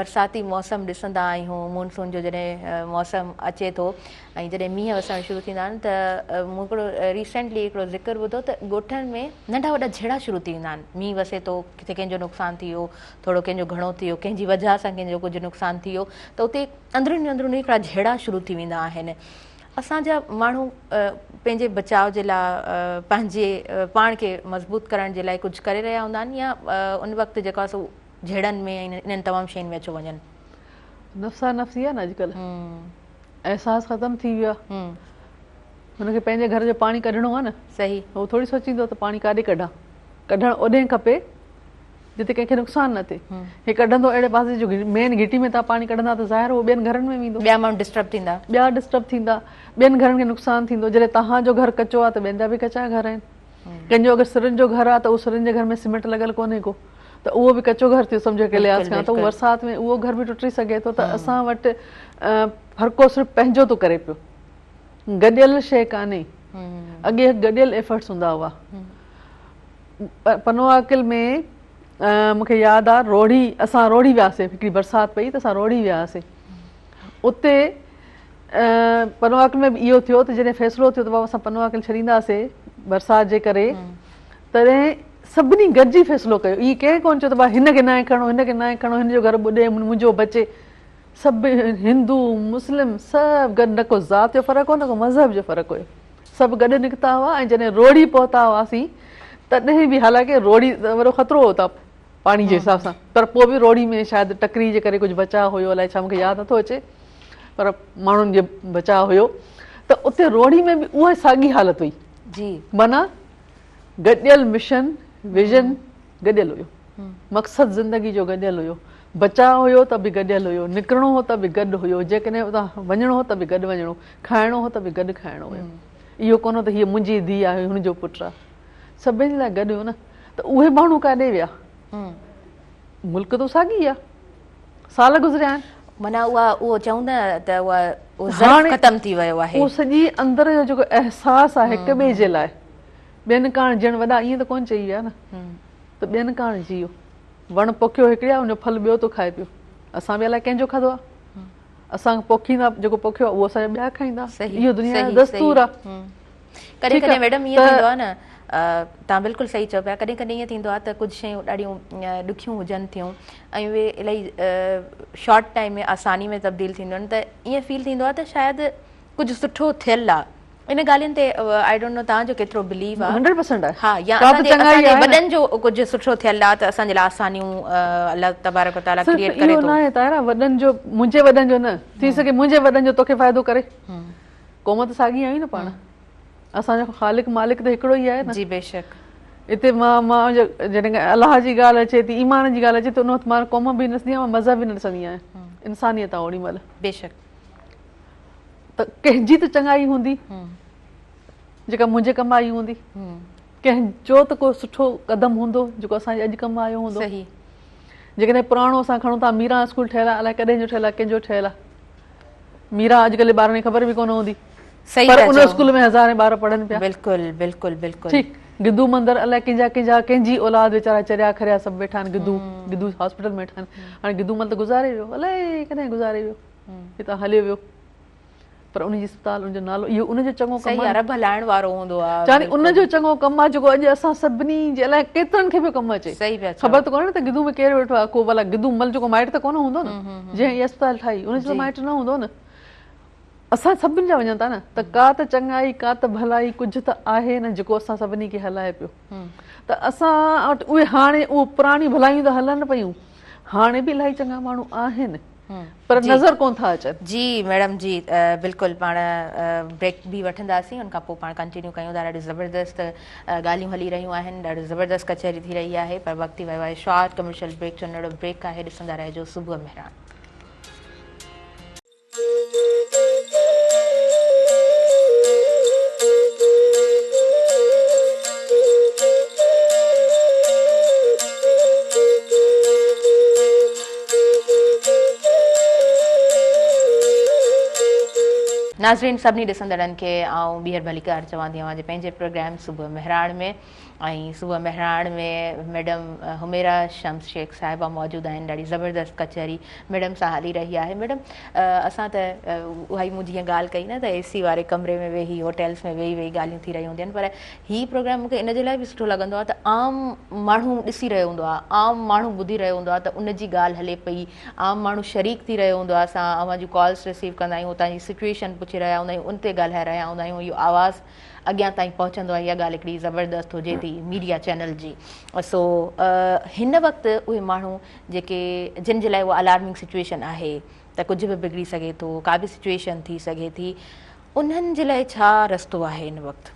برساتي موسم ڏسندا آهيون مونسون جو جڏهن موسم اچي ٿو ۽ جڏهن مينهن وسڻ شروع ٿيندا آهن ته مون هڪڙو ريسينٽلي هڪڙو ذڪر ٻڌو ته ڳوٺن ۾ ننڍا وڏا جهيڙا شروع ٿي ويندا آهن مينهن وسي ٿو ڪٿي ڪنهن جو نقصان ٿي ويو ٿورو ڪنهن جو گهڻو ٿي ويو ڪنهن جي وجهه سان ڪنهن جو ڪجهه نقصان ٿي ويو ته اتي اندروني اندروني هڪڙا جهيڙا شروع ٿي ويندا آهن اسان جا ماڻهو پنهنجي بچاء جي لاء پنهنجي پاڻ کي مضبوط ڪرڻ جي لاء ڪجهه ڪري رهيا هوندا آهن يا ان وقت جيڪو آهي سو جهيڙن ۾ ۽ انهن تمام شين ۾ اچيو وڃن. نفسا نفسي آهي نه اڄڪلهه احساس ختم ٿي ويو آهي. هن کي پنهنجي گهر جو پاڻي ڪڍڻو آهي نه. صحيح. هو ٿوري سوچيندو ته پاڻي ڪاڏي ڪڍان. ڪڍڻ اوڏهين کپي جتي ڪنهن کي نقصان نه ٿئي. هي ڪڍندو اهڙي پاسي جو مين گهٽي ۾ توهان پاڻي ڪڍندا ته ظاهر اهو ٻين گهرن ۾ ويندو. ٻيا ماڻهو ڊسٽرب ٿيندا. ٻيا ڊسٽرب ٿيندا. ٻين گهرن کي نقصان ٿيندو. جڏهن توهان جو گهر ڪچو آهي ته ٻين جا به ڪچا گهر آهن. ڪنهن جو اگر سرن جو گهر آهي ته اهو سرن جي گهر ۾ سيمينٽ لڳل ڪونهي ڪو ته اهو به ڪچو گهر ٿيو سمجهو هڪ لحاظ کان ته برسات ۾ اهو گهر به ٽٽي سگهي ٿو ته اسان وٽ هر ڪو صرف پنهنجو ٿو ڪري پيو گڏيل شيء ڪانهي اڳي گڏيل ايفرٽس هوندا هئا پنوعاقل ۾ مون کي ياد آ روهڙي اسان روهڙي وياسي هڪڙي برسات پئي ته اسان روهڙي وياسي اتي پنوعاقل ۾ به اهو ٿيو ته جڏهن فيصلو ٿيو ته بابا اسان پنوعاقل ڇڏينداسي برسات جي ڪري تڏهن سڀني گڏجي فيصلو ڪيو ائين ڪنهن ڪونه چيو ته بابا هن کي ناهي کڻڻو هن کي ناهي کڻڻو هن جو گهر ٻڏي منهنجو بچي سڀ هندو مسلم سڀ گڏ نه ڪو ذات جو فرق هو نه ڪو مذهب جو فرق هيو سڀ گڏ نڪتا هئا ۽ جڏهن روهڙي پهتا هئاسين تڏهن به حالانڪه روهڙي وڏو خطرو هو اتان پاڻي جي حساب سان پر پوء به روهڙي ۾ شايد ٽڪري جي ڪري ڪجهه بچاء هيو الائي ڇا مونکي ياد نٿو اچي پر ماڻهن جي بچاء هيو ته اتي روهڙي ۾ به اها ساڳي حالت هئي جي معنيٰ گڏيل مشن ويزن گڏيل هيو مقصد زندگي جو گڏيل هيو بچاء هيو ته به گڏيل هيو نڪرڻو هو ته به گڏ هيو جيڪڏهن اتان وڃڻو هو ته به گڏ وڃڻو کائڻو هو ته به گڏ کائڻو هيو اهو ڪونه ته هيء منهنجي ڌيء آهي هن جو پٽ آهي سڀني لاء گڏ هيو نه ته اهي ماڻهو ڪاڏي ويا؟ ملڪ ته ساڳي آ، سال گذريا آهن. معنيٰ اها اهو چئون نه ته اها اهو ظرف ختم ٿي ويو آهي. اهو سڄي اندر جو جيڪو احساس آهي هڪ ٻئي جي لاء ٻين ڪاڻ جيئڻ وڏا ائين ته ڪونه چئي ويا نه ته ٻين ڪاڻ جيئو. وڻ پوکيو هڪڙي آ ان جو ڦل ٻيو ٿو کائي پيو. اسان به الائي ڪنهن جو کاڌو آ. اسان پوکيندا جيڪو پوکيو آ اهو اسان جا ٻيا کائيندا. اهو دنيا جو دستور آ. ڪڏهن ڪڏهن ميڊم ائين ٿيندو آهي نه توهان بلڪل صحيح چئو پيا ڪڏهن ڪڏهن ائين ٿيندو آهي ته ڪجهه شيون ڏاڍيون ڏکيون هجن ٿيون ۽ اهي الاهي شارٽ ٽائيم ۾ آساني ۾ تبديل ٿينديون آهن ته ائين فيل ٿيندو آهي ته شايد ڪجهه سٺو ٿيل آهي ان ڳالهين تي I don't know توهان جو ڪيترو بليو آهي 100% آهي ها يا اسان جي اسان جي وڏن جو ڪجهه سٺو ٿيل آهي ته اسان جي لاء آسانيون الله تبارڪ وتعاليٰ ڪريئيٽ ڪري ٿو صرف اهو ناهي طاهره وڏن جو منهنجي وڏن جو نه ٿي سگهي منهنجي وڏن جو توکي فائدو ڪري قوم ته ساڳي آهيون نه پاڻ اسان جو خالق مالڪ ته هڪڙو ئي آهي نه جي بيشڪ اتي مان مان جڏهن الله جي ڳالهه اچي ٿي ايمان جي ڳالهه اچي ٿي ان وقت مان قوم به نه ڏسندي آهيان مذهب به نه ڏسندي آهيان انسانيت آهي اوڏي مهل بيشڪ ته ڪنهن جي ته چڱائي هوندي جيڪا منهنجي ڪم آئي هوندي ڪنهن جو ته ڪو سٺو قدم هوندو جيڪو اسان جي اڄ ڪم آيو هوندو صحيح جيڪڏهن پراڻو اسان کڻون ٿا ميران اسڪول ٺهيل آهي الائي ڪڏهن جو ٺهيل آهي ڪنهن جو ٺهيل آهي ميران اڄڪلهه ٻارن کي خبر به ڪونه هوندي صحيح پر ان اسڪول ۾ هزارين ٻار پڙهن پيا بلڪل بلڪل بلڪل ٺيڪ گدو مندر الائي ڪنهن جا ڪنهن جا ڪنهن جي اولاد ويچارا چريا کريا سڀ ويٺا آهن گدو گدو هاسپيٽل ۾ ويٺا آهن هاڻي گدو مل ته گذاري ويو الائي ڪڏهن گذاري ويو هتان هليو ويو پر ان جي اسپتال ان جو نالو اهو ان جو چڱو ڪم آهي رب هلائڻ وارو هوندو آهي چوان ٿي ان جو چڱو ڪم آهي جيڪو اڄ اسان سڀني جي الائي ڪيترن کي پيو ڪم اچي صحيح پيا خبر ته ڪونهي نه ته گدو ۾ ڪير ويٺو آهي ڪو ڀلا گدو مل جو ڪو مائٽ ته ڪونه هوندو نه جنهن هي اسپتال ٺاهي ان جو ته مائٽ نه هوندو نه اسان سڀني جا وڃن ٿا نه ته ڪا ته چڱائي ڪا ته ڀلائي ڪجهه ته آهي نه جيڪو اسان سڀني کي هلائي پيو ته اسان وٽ اهي هاڻي اهو پراڻيون ڀلايون ته هلن پيون هاڻي به الاهي چڱا ماڻهو آهن پر نظر ڪونه ٿا اچن. جي ميڊم جي بلڪل پاڻ بريڪ به وٺنداسين ان کان پوء پاڻ ڪنٽينيو ڪيون ٿا ڏاڍي زبردست ڳالهيون هلي رهيون آهن ڏاڍي زبردست ڪچهري ٿي رهي آهي پر وقت ٿي ويو آهي شارٽ ڪمرشل بريڪ جو ننڍڙو بريڪ آهي ڏسندا رهجو صبح مهراڻ. ناظرين سڀني ڏسندڙن کي آئون ٻيهر ڀليڪار چوان ٿي اوهان جي پنهنجي پروگرام صبح مهراڻ ۾ ۽ صبح مهراڻ ۾ ميڊم حميره شمس شيخ صاحبه موجود آهن ڏاڍي زبردست ڪچهري ميڊم سان هلي رهي آهي ميڊم اسان ته اها ئي مون جيئن ڳالهه ڪئي نه ته اي سي واري ڪمري ۾ ويهي هوٽلس ۾ ويهي ويهي ڳالهيون ٿي رهيون هونديون آهن پر هي پروگرام مون کي ان جي لاء به سٺو لڳندو آهي ته عام ماڻهو ڏسي رهيو هوندو آهي عام ماڻهو ٻڌي رهيو هوندو آهي ته ان جي ڳالهه هلي پئي عام ماڻهو شريڪ ٿي رهيو هوندو آهي اسان اوهان جون ڪالس رسيو ڪندا آهيون اتان جي سچويشن پڇي رهيا هوندا آهيون ان تي ڳالهائي رهيا هوندا آهيون اهو آواز اڳيان تائين پهچندو آهي اها ڳالهه هڪڙي زبردست هجي ٿي ميڊيا چينل جي سو هن وقت اهي ماڻهو جيڪي جن جي لاء اها الارمنگ سچويشن آهي ته ڪجهه به بگڙي سگهي ٿو ڪا به سچويشن ٿي سگهي ٿي. انهن جي لاء ڇا رستو آهي هن وقت؟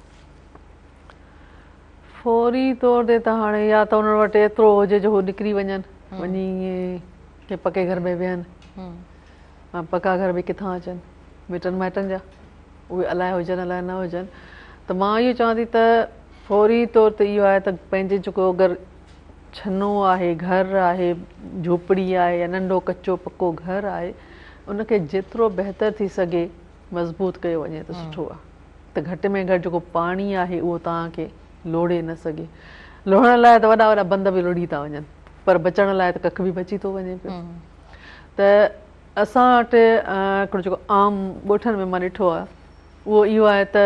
فوري طور تي ته هاڻي يا ته انهن وٽ ايترو هجي جو هو نڪري وڃن وڃي ڪنهن پڪي گهر ۾ ويهن ۽ پڪا گهر به ڪٿان اچن مٽن مائٽن جا اهي الائي هجن الائي نه هجن ته مان اهو چوان ٿي ته فوري طور تي اهو آهي ته پنهنجي جيڪو اگر ڇنو آهي گهر آهي جهوپڙي آهي يا ننڍو ڪچو پڪو گهر آهي ان کي جيترو بهتر ٿي سگهي مضبوط ڪيو وڃي ته سٺو آهي ته گهٽ ۾ گهٽ جيڪو پاڻي آهي اهو توهان کي لوڙهي نه سگهي. لوڙهڻ لاء ته وڏا وڏا بند به لڙهي ٿا وڃن پر بچڻ لاء ته ڪک به بچي ٿو وڃي پيو. ته اسان وٽ هڪڙو جيڪو عام ڳوٺن ۾ مان ڏٺو آهي اهو اهو آهي ته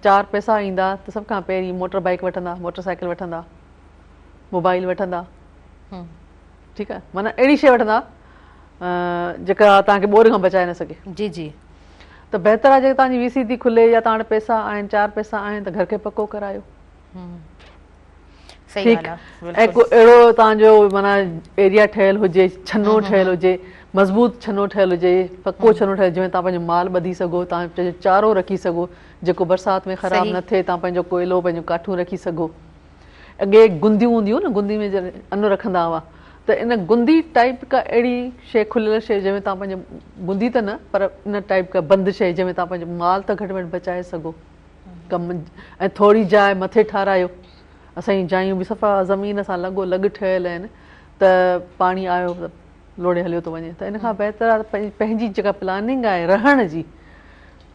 چار پئسا ايندا ته سڀ کان پهرين موٽر بائيڪ وٺندا، موٽر سائيڪل وٺندا، موبائل وٺندا، ٺيڪ آهي معنيٰ اهڙي شيء وٺندا جيڪا توهان کي ٻوڏ کان بچائي نه سگهي. جي جي. ته بهتر آهي جيڪڏهن توهان جي وي سي ٿي کلي يا توهان وٽ پئسا آهن چار پئسا آهن ته گهر کي پڪو ڪرايو. صحيح ڳالهه آهي ۽ ڪو اهڙو توهان جو معنيٰ ايريا ٺهيل هجي ڇنو ٺهيل هجي مضبوط ڇنو ٺهيل هجي پڪو ڇنو ٺهيل جنهن ۾ توهان پنهنجو مال ٻڌي سگهو توهان پنهنجو چارو رکي سگهو جيڪو برسات ۾ خراب نه ٿئي توهان پنهنجو ڪوئلو پنهنجون ڪاٺيون رکي سگهو. اڳي گنديون هونديون هيون نه گندي ۾ جڏهن ان رکندا هئا ته ان گندي ٽائيپ ڪا اهڙي شيء کليل شيء جنهن ۾ توهان پنهنجو گندي ته نه پر ان ٽائيپ ڪا بند شيء جنهن ۾ توهان پنهنجو مال ته گهٽ ۾ گهٽ بچائي سگهو ڪم ۽ ٿوري جاء مٿي ٺارايو اسان جون جايون به صفا زمين سان لڳو لڳ ٺهيل آهن ته پاڻي آيو ته لوڙهي هليو ٿو وڃي ته ان کان بهتر آهي ته پنهنجي جيڪا پلاننگ آهي رهڻ جي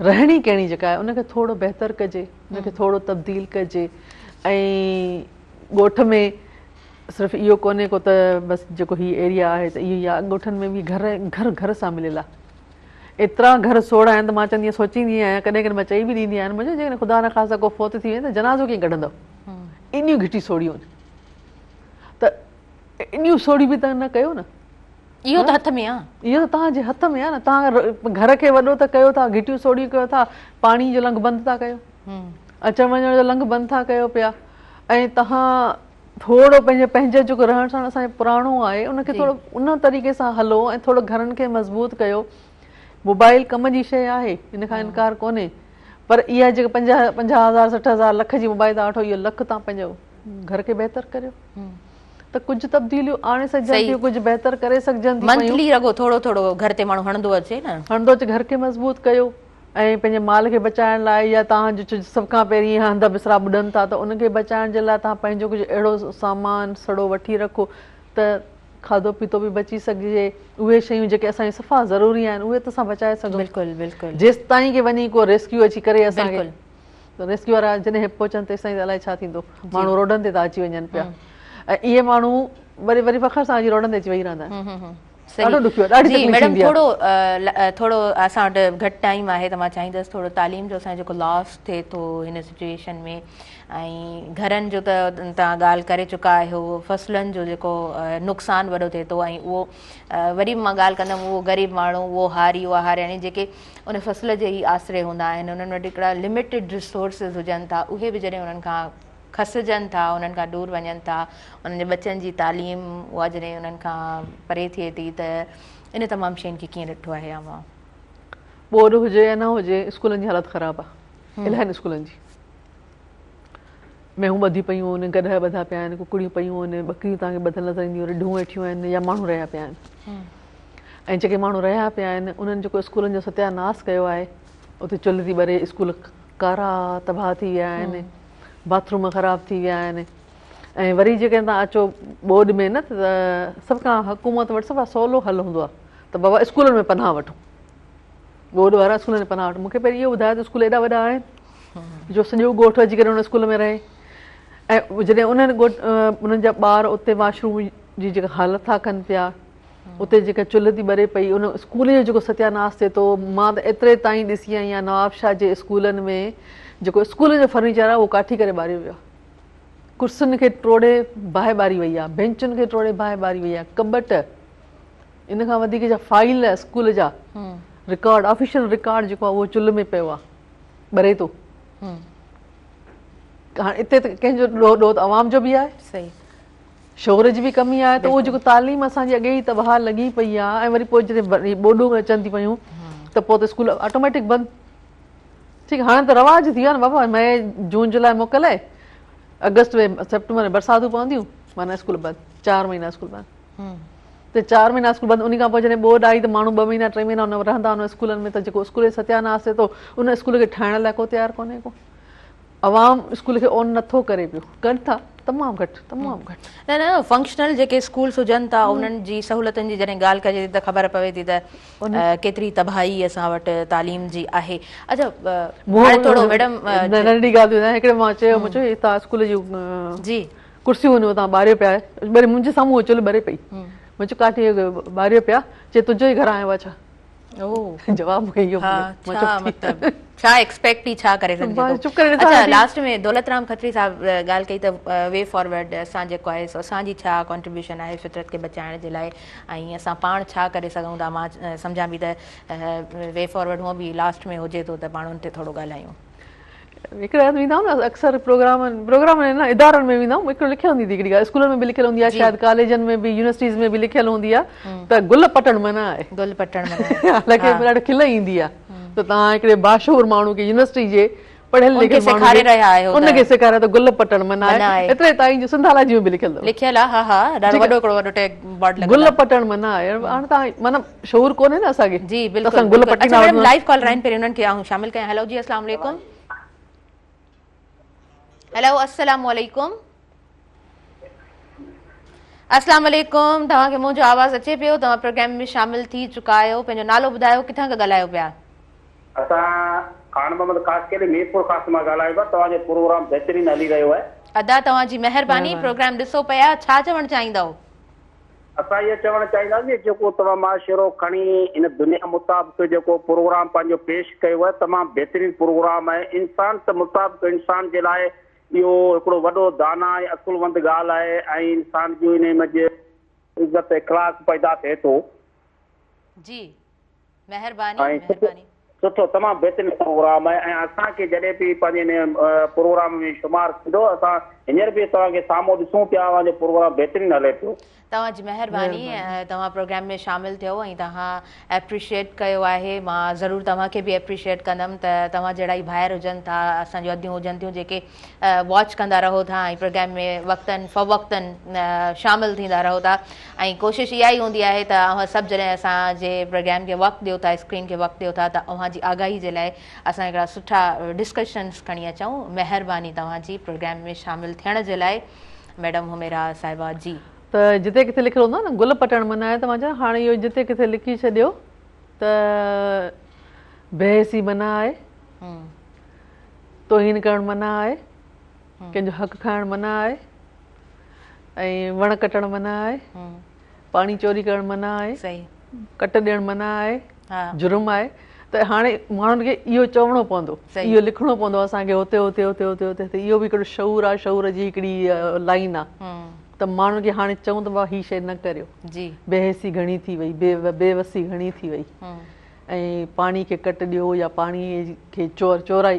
رهڻي ڪهڻي جيڪا آهي ان کي ٿورو بهتر ڪجي ان کي ٿورو تبديل ڪجي ۽ ڳوٺ ۾ صرف اهو ڪونهي ڪو ته بس جيڪو هي ايريا آهي ته اهو ئي آهي ڳوٺن ۾ به گهر گهر گهر سان مليل آهي ايترا گهر سوڙها آهن ته مان چوندي آهيان سوچيندي آهيان ڪڏهن ڪڏهن مان چئي به ڏيندي آهيان منهنجو جيڪڏهن خدا نخواسته ڪو فوت ٿي وڃي ته جنازو ڪيئن ڪڍندؤ ايڏيون گهٽيون سوڙهيون آهن ته ايڏيون سوڙهيون به ته نه ڪيو نه. اهو ته هٿ ۾ آ. اهو ته توهان جي هٿ ۾ آ نه. توهان گهر کي وڏو ته ڪيو ٿا، گهٽيون سوڙهيون ڪيو ٿا، پاڻي جو لنگهه بند ٿا ڪيو، اچڻ وڃڻ جو لنگهه بند ٿا ڪيو پيا ۽ توهان ٿورو پنهنجو پنهنجو جيڪو رهڻ سهڻ اسان جو پراڻو آهي ان کي ٿورو ان طريقي سان هلو ۽ ٿورو گهرن کي مضبوط ڪيو. موبائل ڪم جي شيء آهي ان کان انڪار ڪونهي پر اها جيڪا 50 50 هزار 60 هزار لک جي موبائل ٿا وٺو اهو لک توهان پنهنجو گهر کي بهتر ڪريو ته ڪجهه تبديليون آڻي سگهجن ٿيون ڪجهه بهتر ڪري سگهجن ٿيون. منٿلي رڳو ٿورو ٿورو گهر تي ماڻهو هڻندو اچي نه. هڻندو اچي گهر کي مضبوط ڪيو ۽ پنهنجي مال کي بچائڻ لاء يا توهان جو سڀ کان پهرين هنڌ بسترا ٻڏن ٿا ته ان کي بچائڻ جي لاء توهان پنهنجو ڪجهه اهڙو سامان سڙو وٺي رکو ته کاڌو پيتو به بچي سگهجي اهي شيون جيڪي اسان جون صفا ضروري آهن اهي ته اسان بچائي سگهون بلڪل بلڪل جيستائين ڪي وڃي ڪو ريسڪيو اچي ڪري اسان کي ريسڪيو وارا جڏهن پهچن تيستائين ته الائي ڇا ٿيندو. ماڻهو روڊن تي ٿا اچي وڃن پيا ۽ اهي ماڻهو وري وري فخر سان اچي روڊن تي اچي ويهي رهندا آهن. ڏاڍو ڏکيو آهي، ڏاڍي جي تڪليف ميڊم ٿيندي آهي. ٿورو ٿورو اسان وٽ گهٽ ٽائيم آهي ته مان چاهيندس ٿورو تعليم جو اسان جو جيڪو لاس ٿئي ٿو هن سچويشن ۾ ۽ گهرن جو ته توهان ڳالهه ڪري چڪا آهيو فصلن جو جيڪو نقصان وڏو ٿئي ٿو ۽ اهو وري به مان ڳالهه ڪندم اهو غريب ماڻهو اهو هاري اها هارياڻي جيڪي ان فصل جي ئي آسري هوندا آهن انهن وٽ هڪڙا لميٽيڊ ريسورسز هجن ٿا اهي به جڏهن انهن کان کسجن ٿا انهن کان ڏور وڃن ٿا انهن جي ٻچن جي تعليم اها جڏهن انهن کان پري ٿئي ٿي ته ان تمام شين کي ڪيئن ڏٺو آهي اوهان؟ ٻوڏ هجي يا نه هجي اسڪولن جي حالت خراب آهي الاهين اسڪولن جي مينهون ٻڌي پيون آهن گڏهه ٻڌا پيا آهن ڪڪڙيون پيون آهن ٻڪريون توهان کي ٻڌل نظر اينديون رڍون ويٺيون آهن يا ماڻهو رهيا پيا آهن ۽ جيڪي ماڻهو رهيا پيا آهن انهن جيڪو اسڪولن جو ستيا ناس ڪيو آهي اتي چلهه ٿي ٻري اسڪول ڪارا تباهه ٿي ويا آهن باٿروم خراب ٿي ويا آهن ۽ وري جيڪڏهن توهان اچو ٻوڏ ۾ نه ته سڀ کان حڪومت وٽ صفا سولو حل هوندو آهي ته بابا اسڪولن ۾ پناهه وٺو ٻوڏ وارا اسڪولن ۾ پناهه وٺو مونکي پهرين اهو ٻڌايو ته اسڪول ايڏا وڏا آهن جو سڄو ڳوٺ اچي ڪري ان اسڪول ۾ رهي ۽ جڏهن انهن ڳوٺ انهن جا ٻار اتي واش روم جي جيڪا حالت ٿا ڪن پيا اتي جيڪا چلهه ٿي ٻري پئي ان اسڪول جو جيڪو ستياناس ٿئي ٿو مان ته ايتري تائين ڏسي آئي آهيان نوابشاهه جي اسڪولن ۾ جيڪو اسڪول جو فرنيچر آهي اهو ڪاٺي ڪري ٻاريو ويو آهي ڪرسين کي ٽوڙي باهه ٻاري وئي آهي بينچن کي ٽوڙي باهه ٻاري وئي آهي ڪٻٽ ان کان وڌيڪ جا فائل اسڪول جا رڪارڊ آفيشل رڪارڊ جيڪو آهي اهو چلهه ۾ پيو آهي ٻري ٿو هاڻي اتي ته ڪنهن جو ڏوهه ڏوهه ته عوام جو به آهي صحيح شعور جي به ڪمي آهي ته اهو جيڪو تعليم اسان جي اڳي ئي تباهه لڳي پئي آهي ۽ وري پوء جڏهن ٻوڏون اچن ٿي پيون ته پوء ته اسڪول آٽوميٽڪ بند. ٺيڪ هاڻي ته رواج ٿي ويو آهي نه بابا مئي جون جولاء موڪل آهي آگسٽ ۾ سيپٽمبر ۾ برساتون پونديون معنيٰ اسڪول بند چار مهينا اسڪول بند ته چار مهينا اسڪول بند انهي کان پوء جڏهن ٻوڏ آئي ته ماڻهو ٻه مهينا ٽي مهينا ان رهندا ان اسڪولن ۾ ته جيڪو اسڪول جو ستياناس ٿئي ٿو ان اسڪول کي ٺاهڻ لاء ڪو تيار ڪونهي ڪو عوام اسڪول کي اون نٿو ڪري پيو ڪن ٿا تمام گهٽ تمام گهٽ. نه نه فنڪشنل جيڪي اسڪولس هجن ٿا انهن جي سهولتن جي جڏهن ڳالهه ڪجي ٿي ته خبر پوي ٿي ته ڪيتري تباهي اسان وٽ تعليم جي آهي. اڇا هاڻي ٿورو ميڊم ننڍي ڳالهه ٿي ٻڌايان هڪڙي مان چيو مون چيو هي توهان اسڪول جون جي ڪرسيون هن تان ٻاريو پيا ٻري منهنجي سامهون چلهه ٻري پئي مون چيو ڪاٺي ٻاريو پيا چي تنهنجو ئي گهر آيو آهي ڇا جواب مون کي اهو مليو ڇا مطلب ڇا ايڪسپيڪٽ ئي ڇا ڪري سگهجي ٿو. اڇا لاسٽ ۾ دولت رام کتري صاحب ڳالهه ڪئي ته وي فارورڊ اسان جيڪو آهي سو اسان جي ڇا ڪنٽريبيوشن آهي فطرت کي بچائڻ جي لاء ۽ اسان پاڻ ڇا ڪري سگهون ٿا مان سمجهان پئي ته وي فارورڊ هونء به لاسٽ ۾ هجي ٿو ته پاڻ ان تي ٿورو ڳالهايون. هڪڙي هنڌ ويندا آهيون نه اڪثر پروگرامن پروگرام نه ادارن ۾ ويندا آهيون هڪڙو لکيل هوندي هڪڙي ڳالهه اسڪولن ۾ به لکيل هوندي آهي شايد ڪاليجن ۾ به يونيورسٽيز ۾ به لکيل هوندي آهي ته گل پٽڻ منع آهي گل پٽڻ منع آهي حالانڪه ڏاڍو کل ايندي آهي ته توهان هڪڙي باشعور ماڻهو کي يونيورسٽي جي پڙهيل لکيل ماڻهو سيکاري رهيا آهيو ان کي سيکاريو ته گل پٽڻ منع آهي ايتري تائين جو سنڌالاجي ۾ به لکيل اٿو لکيل آهي ها ها ڏاڍو وڏو هڪڙو وڏو ٽيگ بورڊ لڳل گل پٽڻ منع آهي هاڻي توهان معنيٰ شعور ڪونهي نه اسان کي جي بلڪل اسان گل پٽيندا اڇا ميڊم لائيو ڪالر آهن پهرين انهن کي آئون شامل ڪيان هيلو جي السلام عليڪم هيلو السلام عليڪم السلام عليڪم توهان کي منهنجو آواز اچي پيو توهان پروگرام ۾ شامل ٿي چڪا آهيو پنهنجو نالو ٻڌايو ڪٿان کان ڳالهايو پيا. اسان خان محمد خاصخيلي ميرپورخاص مان ڳالهايون پيا توهان جو پروگرام بهترين هلي رهيو آهي. ادا توهان جي مهرباني پروگرام ڏسو پيا ڇا چوڻ چاهيندؤ. اسان اهو چوڻ چاهينداسين جيڪو توهان معاشرو کڻي هن دنيا مطابق جيڪو پروگرام پنهنجو پيش ڪيو آهي تمام بهترين پروگرام آهي انسان ته مطابق انسان جي لاء اهو هڪڙو وڏو دانا ۽ عقلمند ڳالهه آهي ۽ انسان جون انهي منجهه عزت اخلاق پيدا ٿئي ٿو. جي مهرباني ۽ سٺو مهرباني. سٺو تمام بهترين پروگرام آهي ۽ اسان کي جڏهن به پنهنجي انهي پروگرام ۾ شمار ٿيندو اسان هينئر به توهان کي سامهون ڏسون پيا اوهان جو پروگرام بهترين هلي پيو. توهان جي مهرباني توهان پروگرام ۾ شامل ٿيو ۽ توهان ايپريشيئيٽ ڪيو آهي مان ضرور توهان کي به ايپريشيئيٽ ڪندم ته توهان جهڙا ئي ڀائر هجن ٿا اسان جون اديون هجن ٿيون جيڪي واچ ڪندا رهو ٿا ۽ پروگرام ۾ وقتن فوقتن شامل ٿيندا رهو ٿا ۽ ڪوشش اها ئي هوندي آهي ته اوهان سڀ جڏهن اسان جي پروگرام کي وقت ڏيو ٿا اسڪرين کي وقت ڏيو ٿا ته اوهان جي آگاهي جي لاء اسان هڪڙا سٺا ڊسڪشنس کڻي اچون مهرباني توهان جي پروگرام ۾ شامل ٿيڻ جي لاء ميڊم حميرا صاحبه جي. ته جتي ڪٿي لکيل هوندو آهي نه گل پٽڻ منع آهي ته مان چوان هاڻي اهو جتي ڪٿي لکي ڇڏيو ته بيحسي منع آهي، توهين ڪرڻ منع آهي، ڪنهن جو حق کائڻ منع آهي ۽ وڻ ڪٽڻ منع آهي، پاڻي چوري ڪرڻ منع آهي، ڪٽ ڏيڻ منع آهي، جرم آهي ته هاڻي ماڻهن کي اهو چوڻو پوندو، اهو لکڻو پوندو اسان کي هتي هتي هتي هتي هتي هتي اهو به هڪڙو شعور آهي، شعور جي هڪڙي لائين آهي ته ماڻهن کي هاڻي چئون ته بابا هي شيء نه ڪريو، بي حسي گهڻي ٿي وئي، بي وسي گهڻي ٿي وئي ۽ پاڻي کي ڪٽ ڏيو يا پاڻي کي چورائي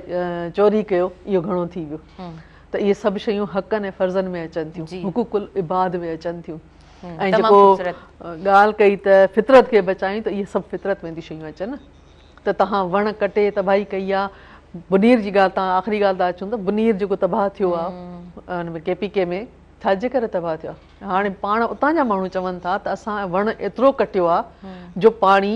چوري ڪيو اهو گهڻو ٿي ويو ته اهي سڀ شيون حقن ۽ فرضن ۾ اچن ٿيون، حقوق العباد ۾ اچن ٿيون. ۽ جيڪو ڳالهه ڪئي ته فطرت کي بچايون ته اهي سڀ فطرت ۾ ٿيون شيون اچن نه ته توهان وڻ ڪٽي تباهي ڪئي آ بنير جي ڳالهه تان آخري ڳالهه ٿا اچون ته بنير جيڪو تباهه ٿيو آ ان ۾ ڪي پي ڪي ۾ ڇا جي ڪري تباهه ٿيو آ هاڻي پاڻ اتان جا ماڻهو چون ٿا ته اسان وڻ ايترو ڪٽيو آ جو پاڻي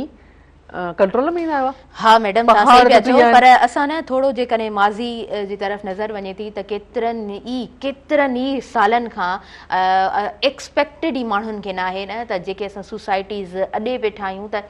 ڪنٽرول ۾ ئي نه آيو آهي. ها ميڊم توهان صحيح پيا چئو پر اسان نه ٿورو جيڪڏهن ماضي جي طرف نظر وڃي ٿي ته ڪيترن ئي ڪيترن ئي سالن کان ايڪسپيڪٽيڊ ئي ماڻهن کي ناهي نه ته جيڪي اسان سوسائٽيز اڏي ويٺا آهيون ته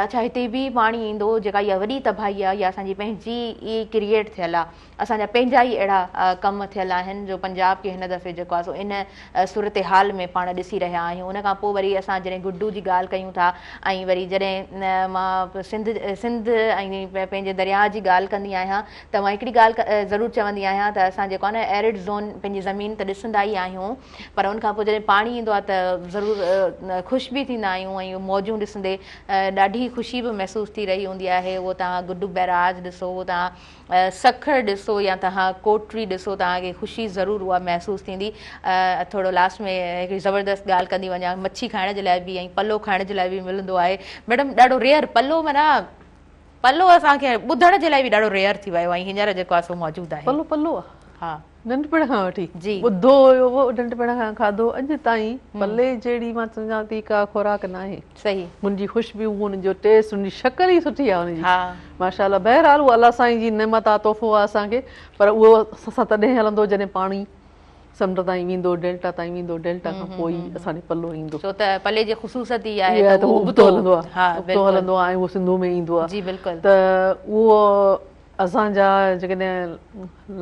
اڇا هتي به پاڻي ايندو جيڪا اها وڏي تباهي آهي اها اسان جي پنهنجي ئي ڪريئيٽ ٿيل آهي اسان جا پنهنجا ئي اهڙا ڪم ٿيل آهن جو پنجاب کي هن دفعي جيڪو آهي سو ان صورتحال ۾ پاڻ ڏسي رهيا آهيون ان کان پوء وري اسان جڏهن گڊو جي ڳالهه ڪيون ٿا ۽ وري جڏهن مان سنڌ سنڌ ۽ پنهنجي درياهه جي ڳالهه ڪندي آهيان ته مان هڪڙي ڳالهه ضرور چوندي آهيان ته اسان جيڪو آهي نه ايرڊ زون پنهنجي زمين ته ڏسندا ئي آهيون پر ان کان پوء جڏهن پاڻي ايندو آهي ته ضرور خوش به ٿيندا آهيون ۽ موجون ڏسندي ڏاڍي خوشي به محسوس ٿي رهي هوندي آهي اهو توهان گڊو بئراج ڏسو اهو توهان سکر ڏسو يا توهان ڪوٽڙي ڏسو توهان کي خوشي ضرور اها محسوس ٿيندي. ٿورو لاسٽ ۾ هڪڙي زبردست ڳالهه ڪندي وڃان مڇي کائڻ جي لاء به ۽ پلو کائڻ جي لاء به ملندو آهي ميڊم ڏاڍو ريئر پلو معنيٰ پلو اسان کي ٻڌڻ جي لاء به ڏاڍو ريئر ٿي ويو ۽ هينئر جيڪو آهي سو موجود آهي. پلو پلو آ. ها. ننڍپڻ کان وٺي جي. ٻڌو هيو اهو ننڍپڻ کان کاڌو اڄ تائين پلي جهڙي مان سمجهان ٿي ڪا خوراڪ ناهي. صحيح. هن جي خوشبو هن جو ٽيسٽ هن جي شڪل ئي سٺي آ هن جي. ها. ماشاء الله بهرحال اهو الله سائين جي نعمت آ تحفو آ اسان کي پر اهو اسان سان تڏهن هلندو جڏهن پاڻي سمنڊ تائين ويندو ڊيلٽا تائين ويندو ڊيلٽا کان پوء ئي اسان ڏي پلو ايندو. ڇو ته پلي جي خصوصيت ئي آهي ته ته اهو اهو ابتو هلندو آ ها ابتو بلڪل هلندو آ ۽ اهو سنڌو ۾ ايندو آ جي بلڪل ته اهو اسان جا جيڪڏهن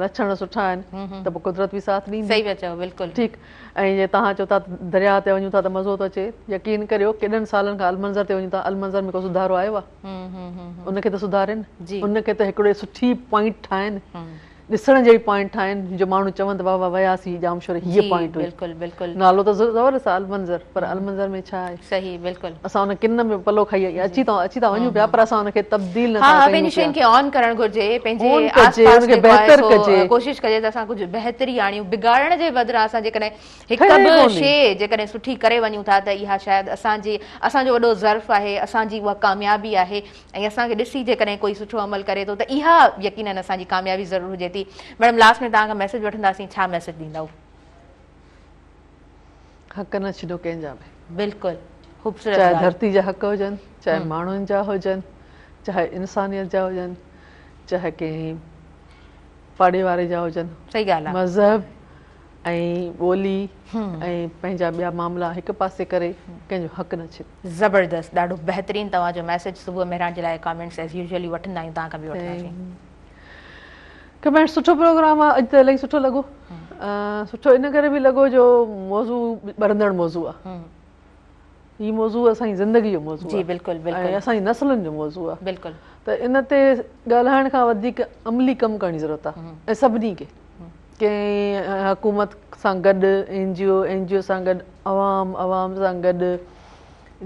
لڇڻ سٺا آهن ته پوء قدرت به ساٿ ڏيندي. صحيح پيا چئو بلڪل. ٺيڪ ۽ جي توهان چئو ٿا ته درياء تي وڃون ٿا ته مزو ٿو اچي يقين ڪريو ڪيڏن سالن کان المنظر تي وڃون ٿا المنظر ۾ ڪو سڌارو آيو آ ان کي ته سڌارين ان کي ته هڪڙي سٺي پوائنٽ ٺاهين ڏسڻ جهڙي پوائنٽ ٺاهين جو ماڻهو چون ته واه واه وياسين ڄامشوري هيء پوائنٽ هئي. بلڪل بلڪل. نالو ته زبردست آهي المنظر پر المنظر ۾ ڇا آهي؟ صحيح بلڪل. اسان ان ڪن ۾ پلو کائي اچي ٿا اچي ٿا وڃون پيا پر اسان ان کي تبديل نه ٿا ها ڪيون پنهنجي شين کي آن ڪرڻ گهرجي پنهنجي آن آس ڪجي پاس ان کي جيڪو آهي بهتر سو ڪجي. ڪوشش ڪجي ته اسان ڪجهه بهتري آڻيون بگاڙڻ جي بدران اسان جيڪڏهن هڪ ٺهي به ڪونهي. شيء جيڪڏهن سٺي ڪري وڃون ٿا ته اها شايد اسان جي اسان جو وڏو ظرف آهي اسان جي اها ڪاميابي آهي ۽ اسان کي ڏسي جيڪڏهن ڪوئي سٺو عمل ڪري ٿو ته اها يقينن اسان جي ڪاميابي ضرور هجي ٿي. ميڊم لاسٽ ۾ توهان کان ميسيج وٺنداسين ڇا ميسيج ڏيندؤ؟ حق نه ڇڏيو ڪنهن جا به. بلڪل خوبصورت چاهي ڳالهه. ڌرتي جا حق هجن، چاهي ماڻهن جا هجن، چاهي انسانيت جا هجن، چاهي ڪنهن پاڙي واري جا هجن. صحيح ڳالهه آ. مذهب ۽ ٻولي ۽ پنهنجا ٻيا معاملا هڪ پاسي ڪري ڪنهن جو حق نه ڇڏيو. زبردست ڏاڍو بهترين توهان جو ميسيج صبح مهراڻ جي لاء ڪامينٽس ايز يوزلي وٺندا آهيون توهان کان به وٺنداسين. ڪمينٽس سٺو پروگرام آ اڄ ته الاهي سٺو لڳو سٺو ان ڪري به لڳو جو موضوع ٻرندڙ موضوع آ هي موضوع اسان جي زندگي جو موضوع جي بلڪل بلڪل ۽ اسان جي نسلن جو موضوع آ بلڪل ته ان تي ڳالهائڻ کان وڌيڪ عملي ڪم ڪرڻ جي ضرورت آ ۽ سڀني کي ڪنهن حڪومت سان گڏ N G O N G O سان گڏ عوام عوام سان گڏ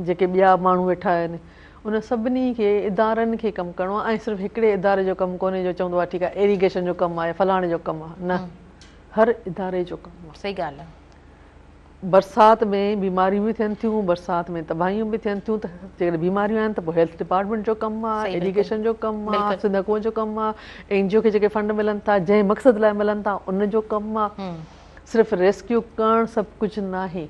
جيڪي ٻيا ماڻهو ويٺا آهن ان سڀني کي ادارن کي ڪم ڪرڻو آهي ۽ صرف هڪڙي اداري جو ڪم ڪونهي جو چوندو آهي ٺيڪ آهي ايريگيشن جو ڪم آهي فلاڻي جو ڪم آهي نه هر اداري جو ڪم آهي. صحيح ڳالهه آهي. برسات ۾ بيماريون به ٿين ٿيون برسات ۾ تباهيون به ٿين ٿيون ته جيڪڏهن بيماريون آهن ته پوء هيلٿ ڊپارٽمينٽ جو ڪم آهي ايريگيشن جو ڪم آهي سنڌ حڪومت جو ڪم آهي اين جي او کي جيڪي فنڊ ملن ٿا جنهن مقصد لاء ملن ٿا ان جو ڪم آهي صرف ريسڪيو ڪرڻ سڀ ڪجهه ناهي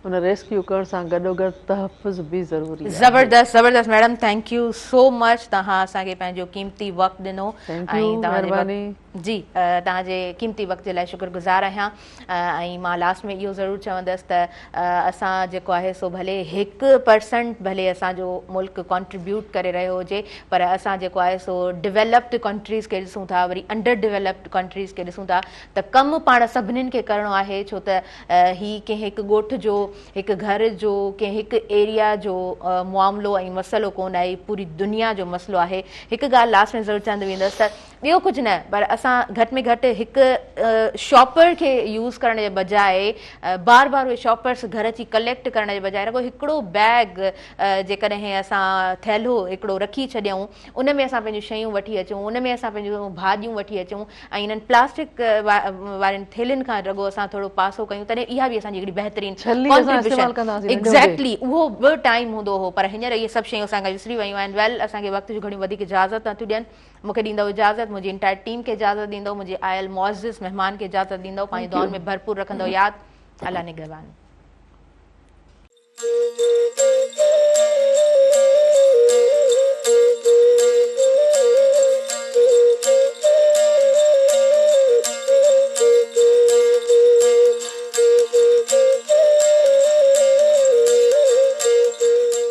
ان ريسڪيو ڪرڻ سان گڏوگڏ تحفظ به ضروري آهي. زبردست زبردست madam thank you so much توهان اسان کي پنهنجو قيمتي وقت ڏنو thank you مهرباني. جي توهان جي قيمتي وقت جي لاء شڪر گذار آهيان ۽ مان لاسٽ ۾ اهو ضرور چوندس ته اسان جيڪو آهي سو ڀلي 1% ڀلي اسان جو ملڪ ڪنٽريبيوٽ ڪري رهيو هجي پر اسان جيڪو آهي سو ڊيولپڊ ڪنٽريز کي ڏسون ٿا وري انڊر ڊيولپڊ ڪنٽريز کي ڏسون ٿا ته ڪم پاڻ سڀنين کي ڪرڻو آهي ڇو ته هي ڪنهن هڪ ڳوٺ جو هڪ گهر جو ڪنهن هڪ ايريا جو معاملو ۽ مسئلو ڪونه آهي پوري دنيا جو مسئلو آهي هڪ ڳالهه لاسٽ ۾ ضرور چوندي ويندس ته ٻيو ڪجهه نه پر اسان گهٽ ۾ گهٽ هڪ شاپر کي يوز ڪرڻ جي بجاء بار بار اهي شاپرس گهر اچي ڪليڪٽ ڪرڻ جي بجاء رڳو هڪڙو بيگ جيڪڏهن اسان ٿيلهو هڪڙو رکي ڇڏيون ان ۾ اسان پنهنجون شيون وٺي اچون ان ۾ اسان پنهنجون ڀاڄيون وٺي اچون ۽ انهن پلاسٽڪ وارين ٿيلهين کان رڳو اسان ٿورو پاسو ڪيون تڏهن اها به اسان جي هڪڙي بهترين ڇلي اسان استعمال ڪندا هئاسين ننڍي هوندي. ايگزيڪٽلي اهو به ٽائيم هوندو هو پر هينئر اهي سڀ شيون اسان کان وسري ويون آهن ويل اسان کي وقت جون گهڻيون وڌيڪ اجازت نٿيون ڏين. مون کي ڏيندؤ اجازت، منهنجي انٽائر ٽيم کي اجازت ڏيندؤ، منهنجي آيل معزز مهمان کي اجازت ڏيندؤ، پنهنجي دعائن ۾ ڀرپور رکندؤ ياد. الله نگهبان.